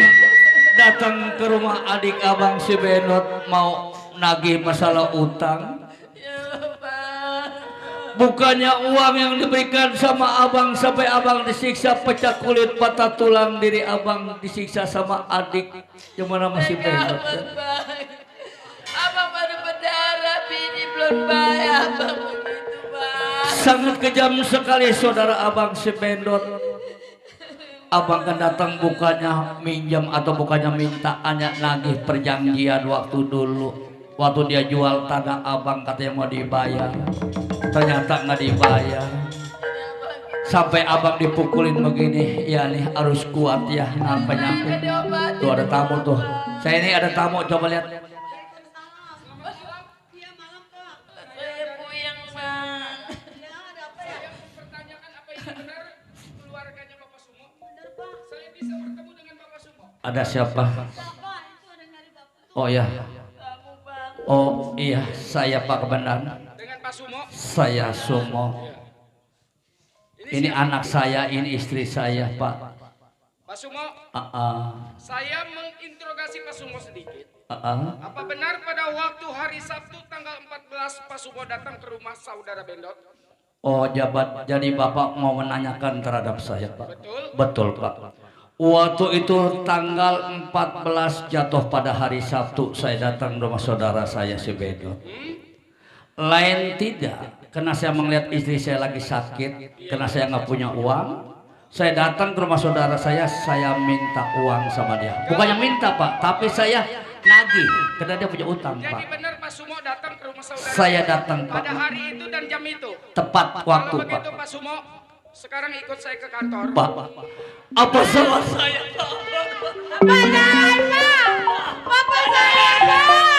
datang ke rumah adik abang si Benot mau nagih masalah utang. Bukannya uang yang diberikan sama abang sampai abang disiksa pecah kulit patah tulang, diri abang disiksa sama adik yang mana masih Benot. Abang pada berdarah, bini belum bayar abang begitu bang. Sangat kejam sekali saudara abang si Benot. Abang kan datang bukannya minjam atau bukannya minta, hanya nagih perjanjian waktu dulu. Waktu dia jual tanah abang katanya mau dibayar, ternyata nggak dibayar. Sampai abang dipukulin begini, ya nih harus kuat ya nampaknya. Tuh ada tamu tuh. Saya ini ada tamu, coba lihat. Ada siapa? Oh ya. Oh iya, saya Pak Kebendan. Dengan Pak Sumo. Saya Sumo. Ini anak saya, ini istri saya, Pak. Pak Sumo. Saya menginterogasi Pak Sumo sedikit. Uh-uh. Apa benar pada waktu hari Sabtu tanggal 14 Pak Sumo datang ke rumah saudara Bendot? Oh jabat, jadi Bapak mau menanyakan terhadap saya, Pak? Betul. Betul, Pak. Waktu itu tanggal 14 jatuh pada hari Sabtu saya datang ke rumah saudara saya si Bendot. Lain tidak, karena saya melihat istri saya lagi sakit, karena saya nggak punya uang. Saya datang ke rumah saudara saya minta uang sama dia. Bukannya minta Pak, tapi saya nagih, karena dia punya utang Pak. Jadi benar Pak Sumo datang ke rumah saudara? Saya datang Pak. Pada hari itu dan jam itu? Tepat waktu Kalau begitu Pak. Pak Sumo, sekarang ikut saya ke kantor. Pak, apa salah saya? Bapak saya Bapak.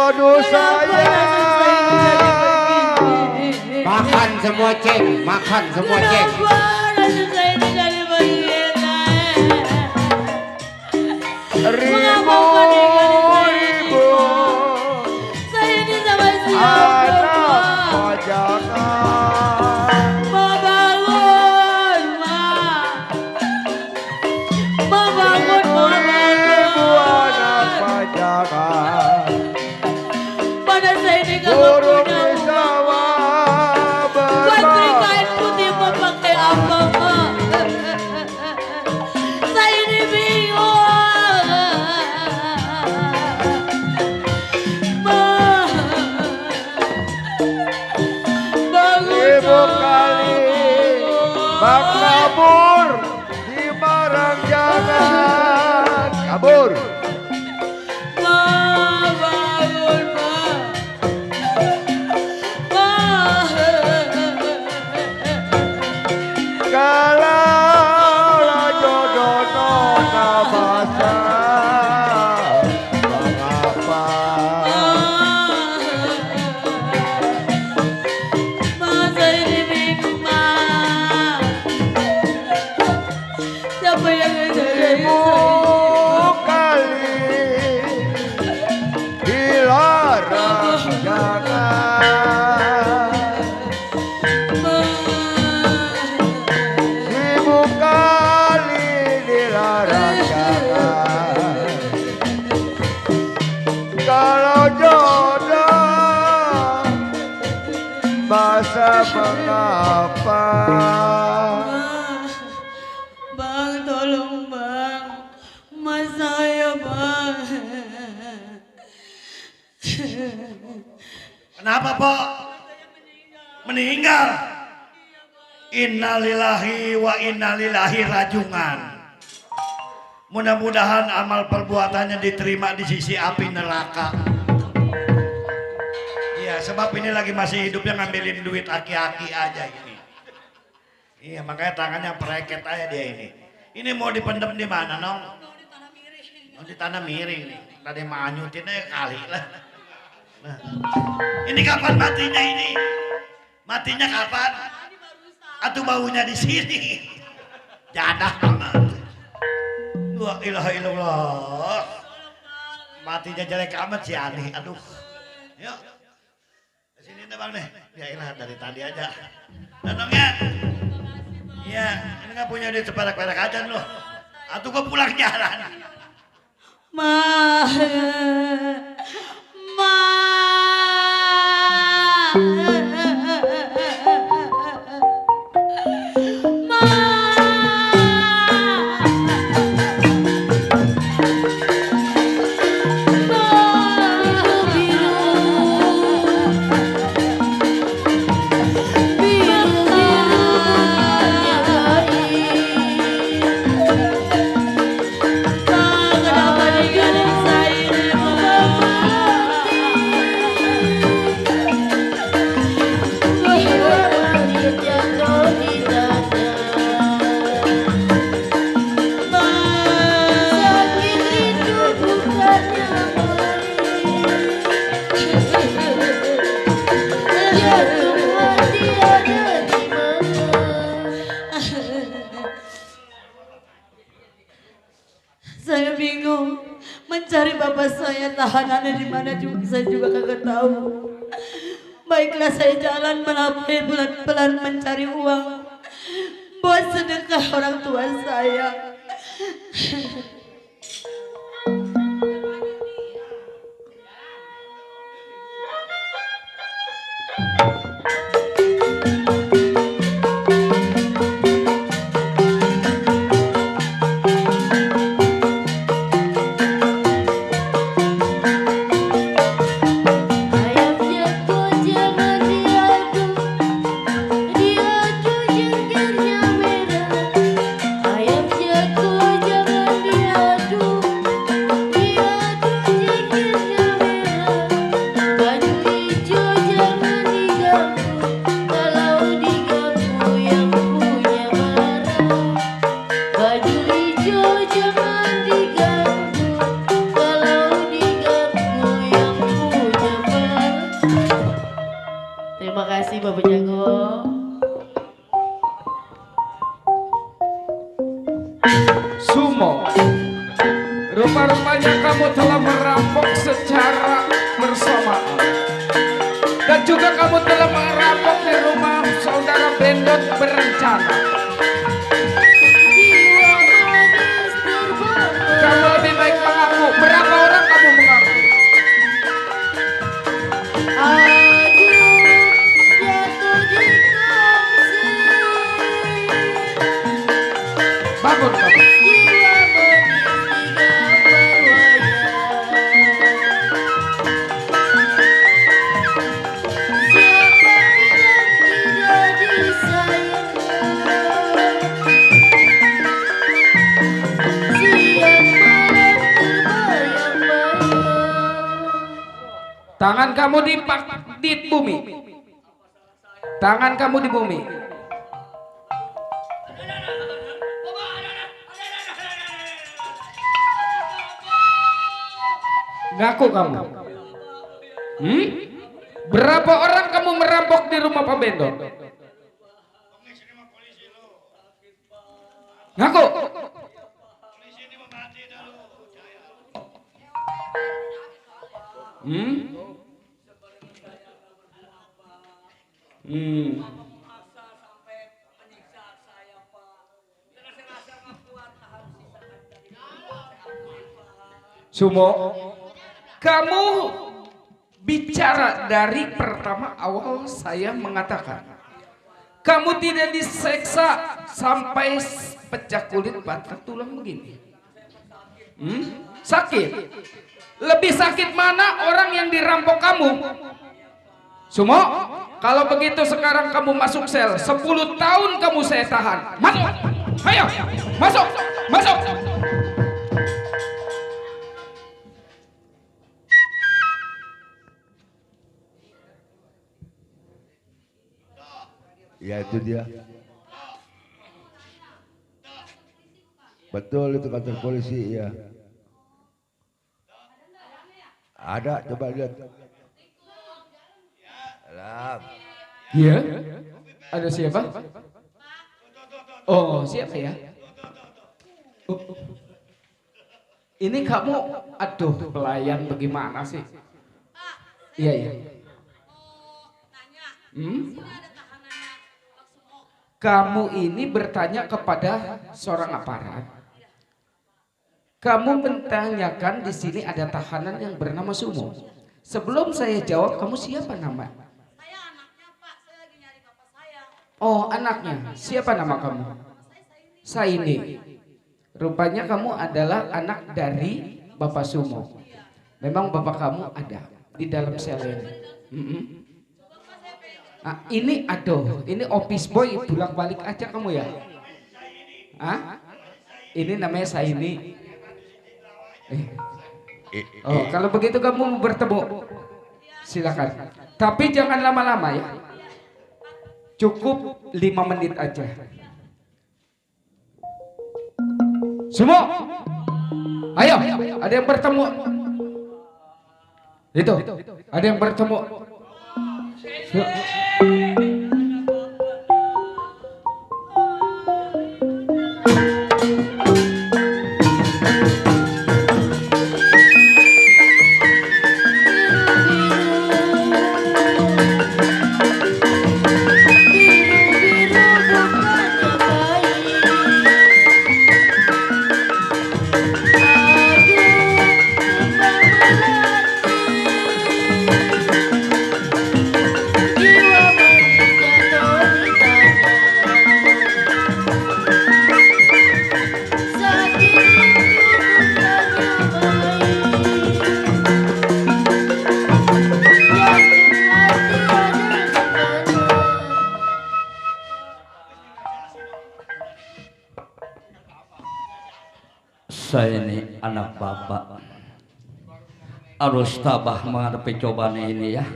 jodoh saya. Makan semua ceng, makan semua ceng. Ribu-ribu anak pajangan. Ma bangun, Ma. Ma bangun, Ma Ribu anak pajangan. Mana saya ini gak Burung punya di uang. sawah Buat beli kain putih mau pakai apa, Ma? Saya ini bingung. Ma. Bangun, Ibu kali bak kabur di barang jangan kabur. Ma, bangun, Ma. Ma. Kalau jodoh nona basa mengapa? Ma, saya ini bingung, Ma. Siapa yang ngajarin Ibu kali dilarang jangan. Ibu kali dilarang jangan. Kalau jodoh masa mengapa? Bang, tolong, Bang. Mas saya, Bang. Kenapa, Pok? Meninggal. Innalillahi wa innalillahi rajungan. Mudah-mudahan amal perbuatannya diterima di sisi api neraka. Iya, sebab ini lagi masih hidupnya ngambilin duit aki-aki aja ini. Iya, makanya tangannya pereket aja dia ini. Ini mau dipendem di mana, Nong? Mau di tanah miring nih. Tadi manyutin aja kali lah. Nah. Ini kapan matinya ini? Matinya kapan? Atau baunya di sini? Jadah banget. La ilaha illallah. Matinya jelek amat si Ani. Aduh. Yuk. Kesini deh Bang deh. Ya ilah dari tadi aja. Nonongnya. Iya, ini nggak punya duit seperak-perak aja loh. Atau gua pulang jalan. Ma. Ma. Saya bingung mencari bapak saya, tahanannya di mana juga saya juga kagak tahu. Baiklah saya jalan pelan-pelan mencari uang buat sedekah orang tua saya. Ayam jago jangan diadu. Sumo, rupa-rupanya kamu telah merampok secara bersamaan. Dan juga kamu telah merampok di rumah saudara Bendot berencana. Kamu lebih baik mengaku. Berapa orang kamu mengaku? Bangun kamu. Tangan kamu di bumi. Tangan kamu di bumi. Ngaku kamu. Berapa orang kamu merampok di rumah Pak Bendot? Ngaku. Sumo, kamu bicara dari pertama awal saya mengatakan kamu tidak diseksa sampai pecah kulit patah tulang begini. Sakit. Lebih sakit mana orang yang dirampok kamu? Sumo, kalau begitu sekarang kamu masuk sel. 10 tahun kamu saya tahan. Masuk. Ayo, masuk. Masuk. Ya itu dia. Betul itu kantor polisi ya. Ada, coba lihat. Alam. Iya. Ada siapa? Oh, siapa ya? Ini kamu, aduh pelayan bagaimana sih? Iya, iya. Kamu ini bertanya kepada seorang aparat. Kamu menanyakan di sini ada tahanan yang bernama Sumo. Sebelum saya jawab, kamu siapa nama? Saya anaknya, Pak. Saya lagi nyari bapak saya. Oh, anaknya. Siapa nama kamu? Saini. Rupanya kamu adalah anak dari Bapak Sumo. Memang bapak kamu ada di dalam sel ini. Nah, ini aduh, ini office boy bolak-balik aja kamu ya? Hah? Ini namanya Saini. Oh, kalau begitu kamu bertemu. Silakan. Tapi jangan lama-lama ya. Cukup 5 menit aja. Semua. Ayo, ada yang bertemu. Itu, ada yang bertemu. Saya ini anak bapak harus tabah menghadapi cobaan ini ya.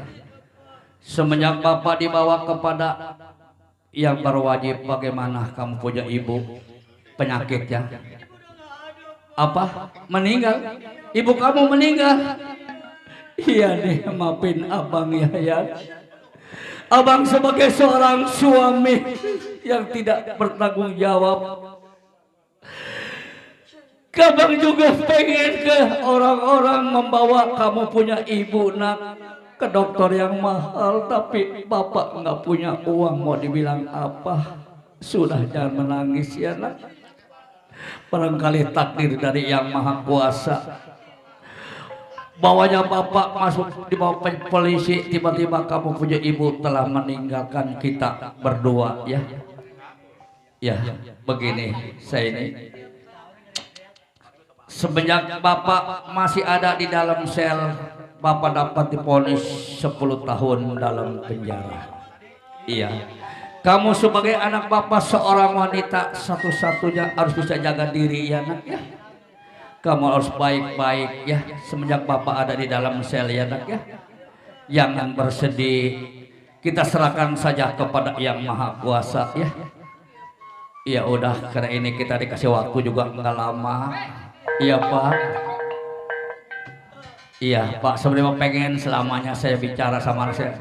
Semenjak bapak dibawa kepada yang berwajib, bagaimana kamu punya ibu penyakitnya? Apa? Meninggal? Ibu kamu meninggal? Iya deh, maafin abang ya. Abang sebagai seorang suami yang tidak bertanggung jawab Kabang juga pengen ke orang-orang membawa kamu punya ibu nak ke dokter yang mahal, tapi bapak nggak punya uang. Mau dibilang apa? Sudah, jangan menangis ya nak. Barangkali takdir dari Yang Maha Kuasa. Bawanya bapak masuk di bawah polisi, tiba-tiba kamu punya ibu telah meninggalkan kita berdua ya. Ya, begini saya ini. Semenjak bapak masih ada di dalam sel, bapak dapat divonis 10 tahun dalam penjara. Iya. Kamu sebagai anak bapak, seorang wanita satu-satunya harus bisa jaga diri ya nak ya. Kamu harus baik-baik ya. Semenjak bapak ada di dalam sel ya nak ya. Jangan bersedih. Kita serahkan saja kepada Yang Maha Kuasa ya. Ya udah, karena ini kita dikasih waktu juga nggak lama. Iya Pak. Iya Pak, sebenarnya pengen selamanya saya bicara sama anak saya.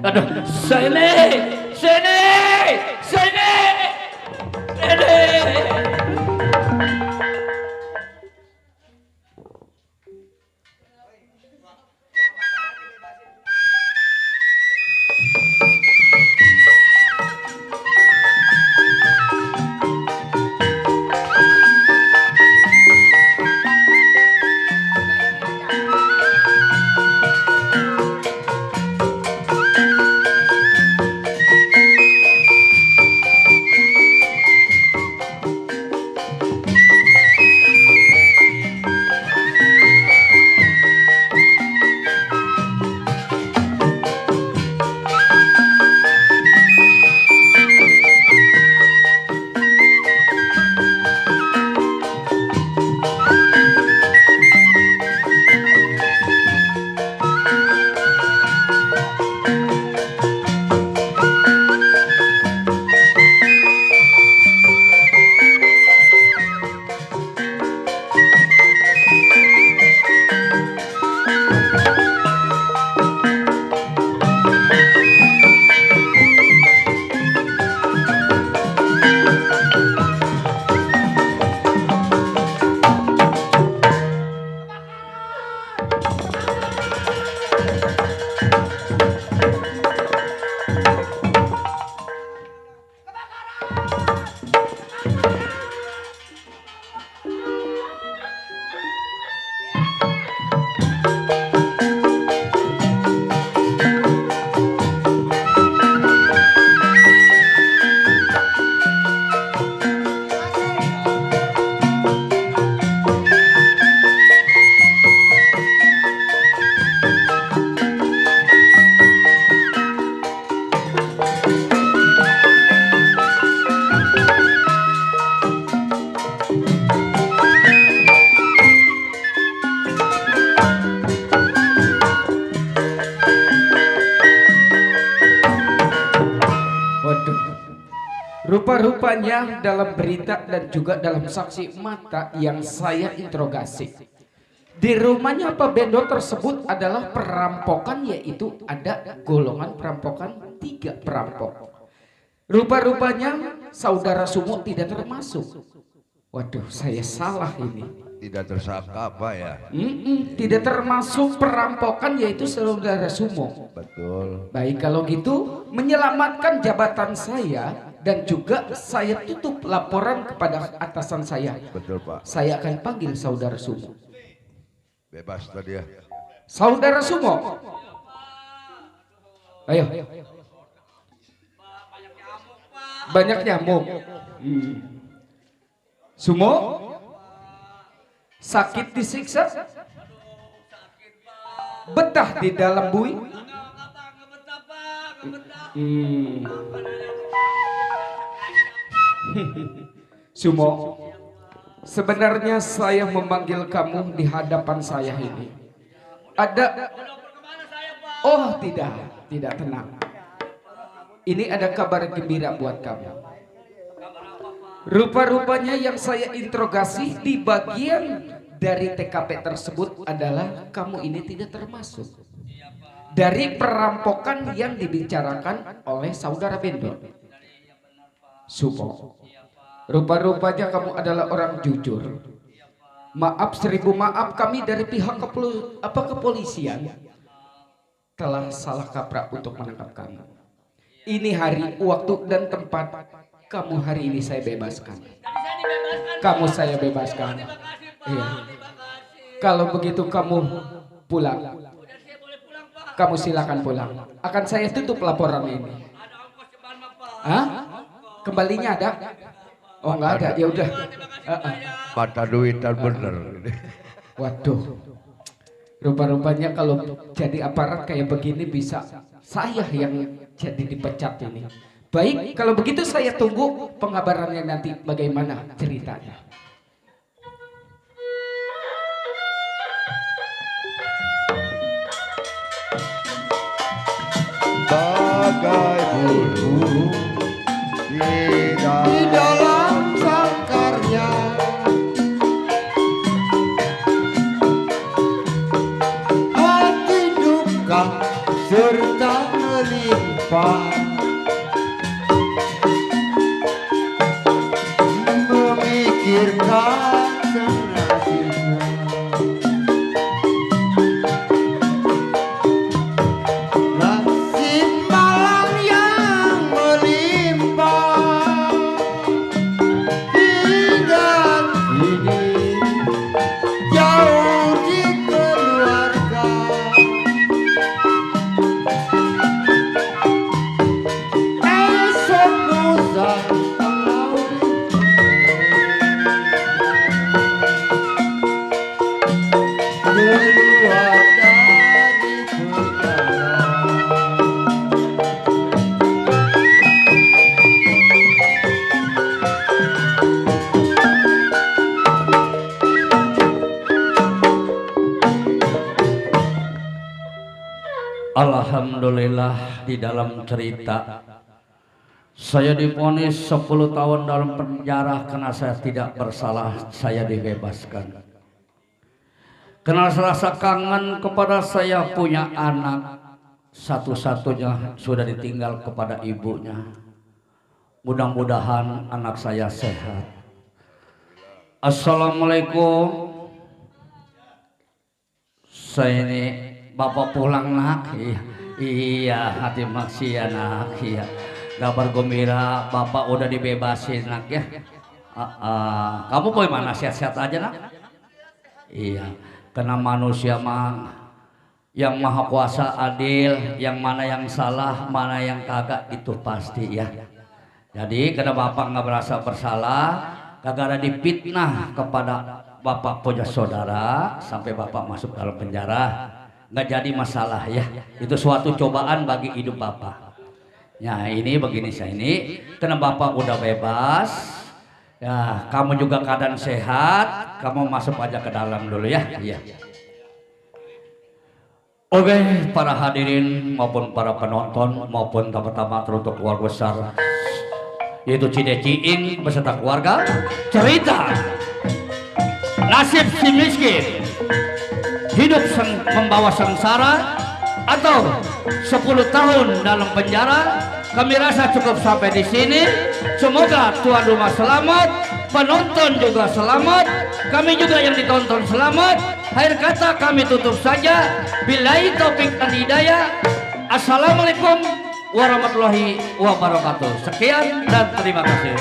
Aduh, sini. Rupa-rupanya dalam berita dan juga dalam saksi mata yang saya interogasi, di rumahnya Pak Bendo tersebut adalah perampokan, yaitu ada golongan perampokan 3 perampok. Rupa-rupanya saudara Sumo tidak termasuk. Waduh, saya salah ini. Tidak tersangka apa ya? Tidak termasuk perampokan, yaitu saudara Sumo. Betul. Baik, kalau gitu menyelamatkan jabatan saya dan juga saya tutup laporan kepada atasan saya. Betul Pak. Saya akan panggil saudara Sumo. Bebas tadi ya. Saudara Sumo. Ayo. Banyak nyamuk. Sumo. Sakit disiksa? Betah di dalam bui? Sumo, sebenarnya saya memanggil kamu di hadapan saya ini. Ada... Oh tidak tenang. Ini ada kabar gembira buat kamu. Rupa-rupanya yang saya interogasi di bagian dari TKP tersebut adalah kamu ini tidak termasuk dari perampokan yang dibicarakan oleh saudara Bendo. Sumo, rupa-rupanya kamu adalah orang jujur. Maaf 1000 maaf, kami dari pihak kepolisian telah salah kaprah untuk menangkap kamu. Ini hari, waktu dan tempat kamu hari ini saya bebaskan. Kamu saya bebaskan. Iya. Kalau begitu kamu pulang. Kamu silakan pulang. Akan saya tutup laporan ini. Hah? Kembalinya ada? Oh enggak ada. Ya udah. Mata duitan bener. Waduh. Rupa-rupanya kalau jadi aparat kayak begini bisa saya yang jadi dipecat ini. Baik, kalau begitu saya tunggu pengabarannya nanti bagaimana ceritanya. Bagai bulu di dalam sangkarnya, hati duka serta melimpah, memikirkan nasibnya. Nasib malam yang melimpah hingga kini jauh di keluarga. Esok lusa keluar dari penjara. Alhamdulillah, di dalam cerita saya divonis 10 tahun dalam penjara karena saya tidak bersalah, saya dibebaskan. Karena rasa kangen kepada saya punya anak satu-satunya sudah ditinggal kepada ibunya. Mudah-mudahan anak saya sehat. Assalamualaikum. Saya ini bapak pulang nak. Iya, hati maksi ya nak. Iya. Kabar gembira, bapak udah dibebasin nak ya. Kamu bagaimana, sehat-sehat aja nak? Iya. Karena manusia mah yang maha kuasa adil, yang mana yang salah, mana yang kagak itu pasti ya. Jadi karena bapak nggak merasa bersalah, kagak ada dipitnah kepada bapak punya saudara sampai bapak masuk dalam penjara, nggak jadi masalah ya. Itu suatu cobaan bagi hidup bapak. Ya ini begini saya ini, karena bapak udah bebas. Ya, kamu juga keadaan sehat, kamu masuk aja ke dalam dulu ya. Iya. Oke, para hadirin maupun para penonton maupun tamu-tamu teruntuk keluarga besar yaitu Cide Ciing beserta keluarga, cerita nasib si miskin hidup membawa sengsara atau 10 tahun dalam penjara. Kami rasa cukup sampai di sini. Semoga tuan rumah selamat, penonton juga selamat, kami juga yang ditonton selamat. Akhir kata kami tutup saja. Billahi taufik dan hidayah. Assalamualaikum warahmatullahi wabarakatuh. Sekian dan terima kasih.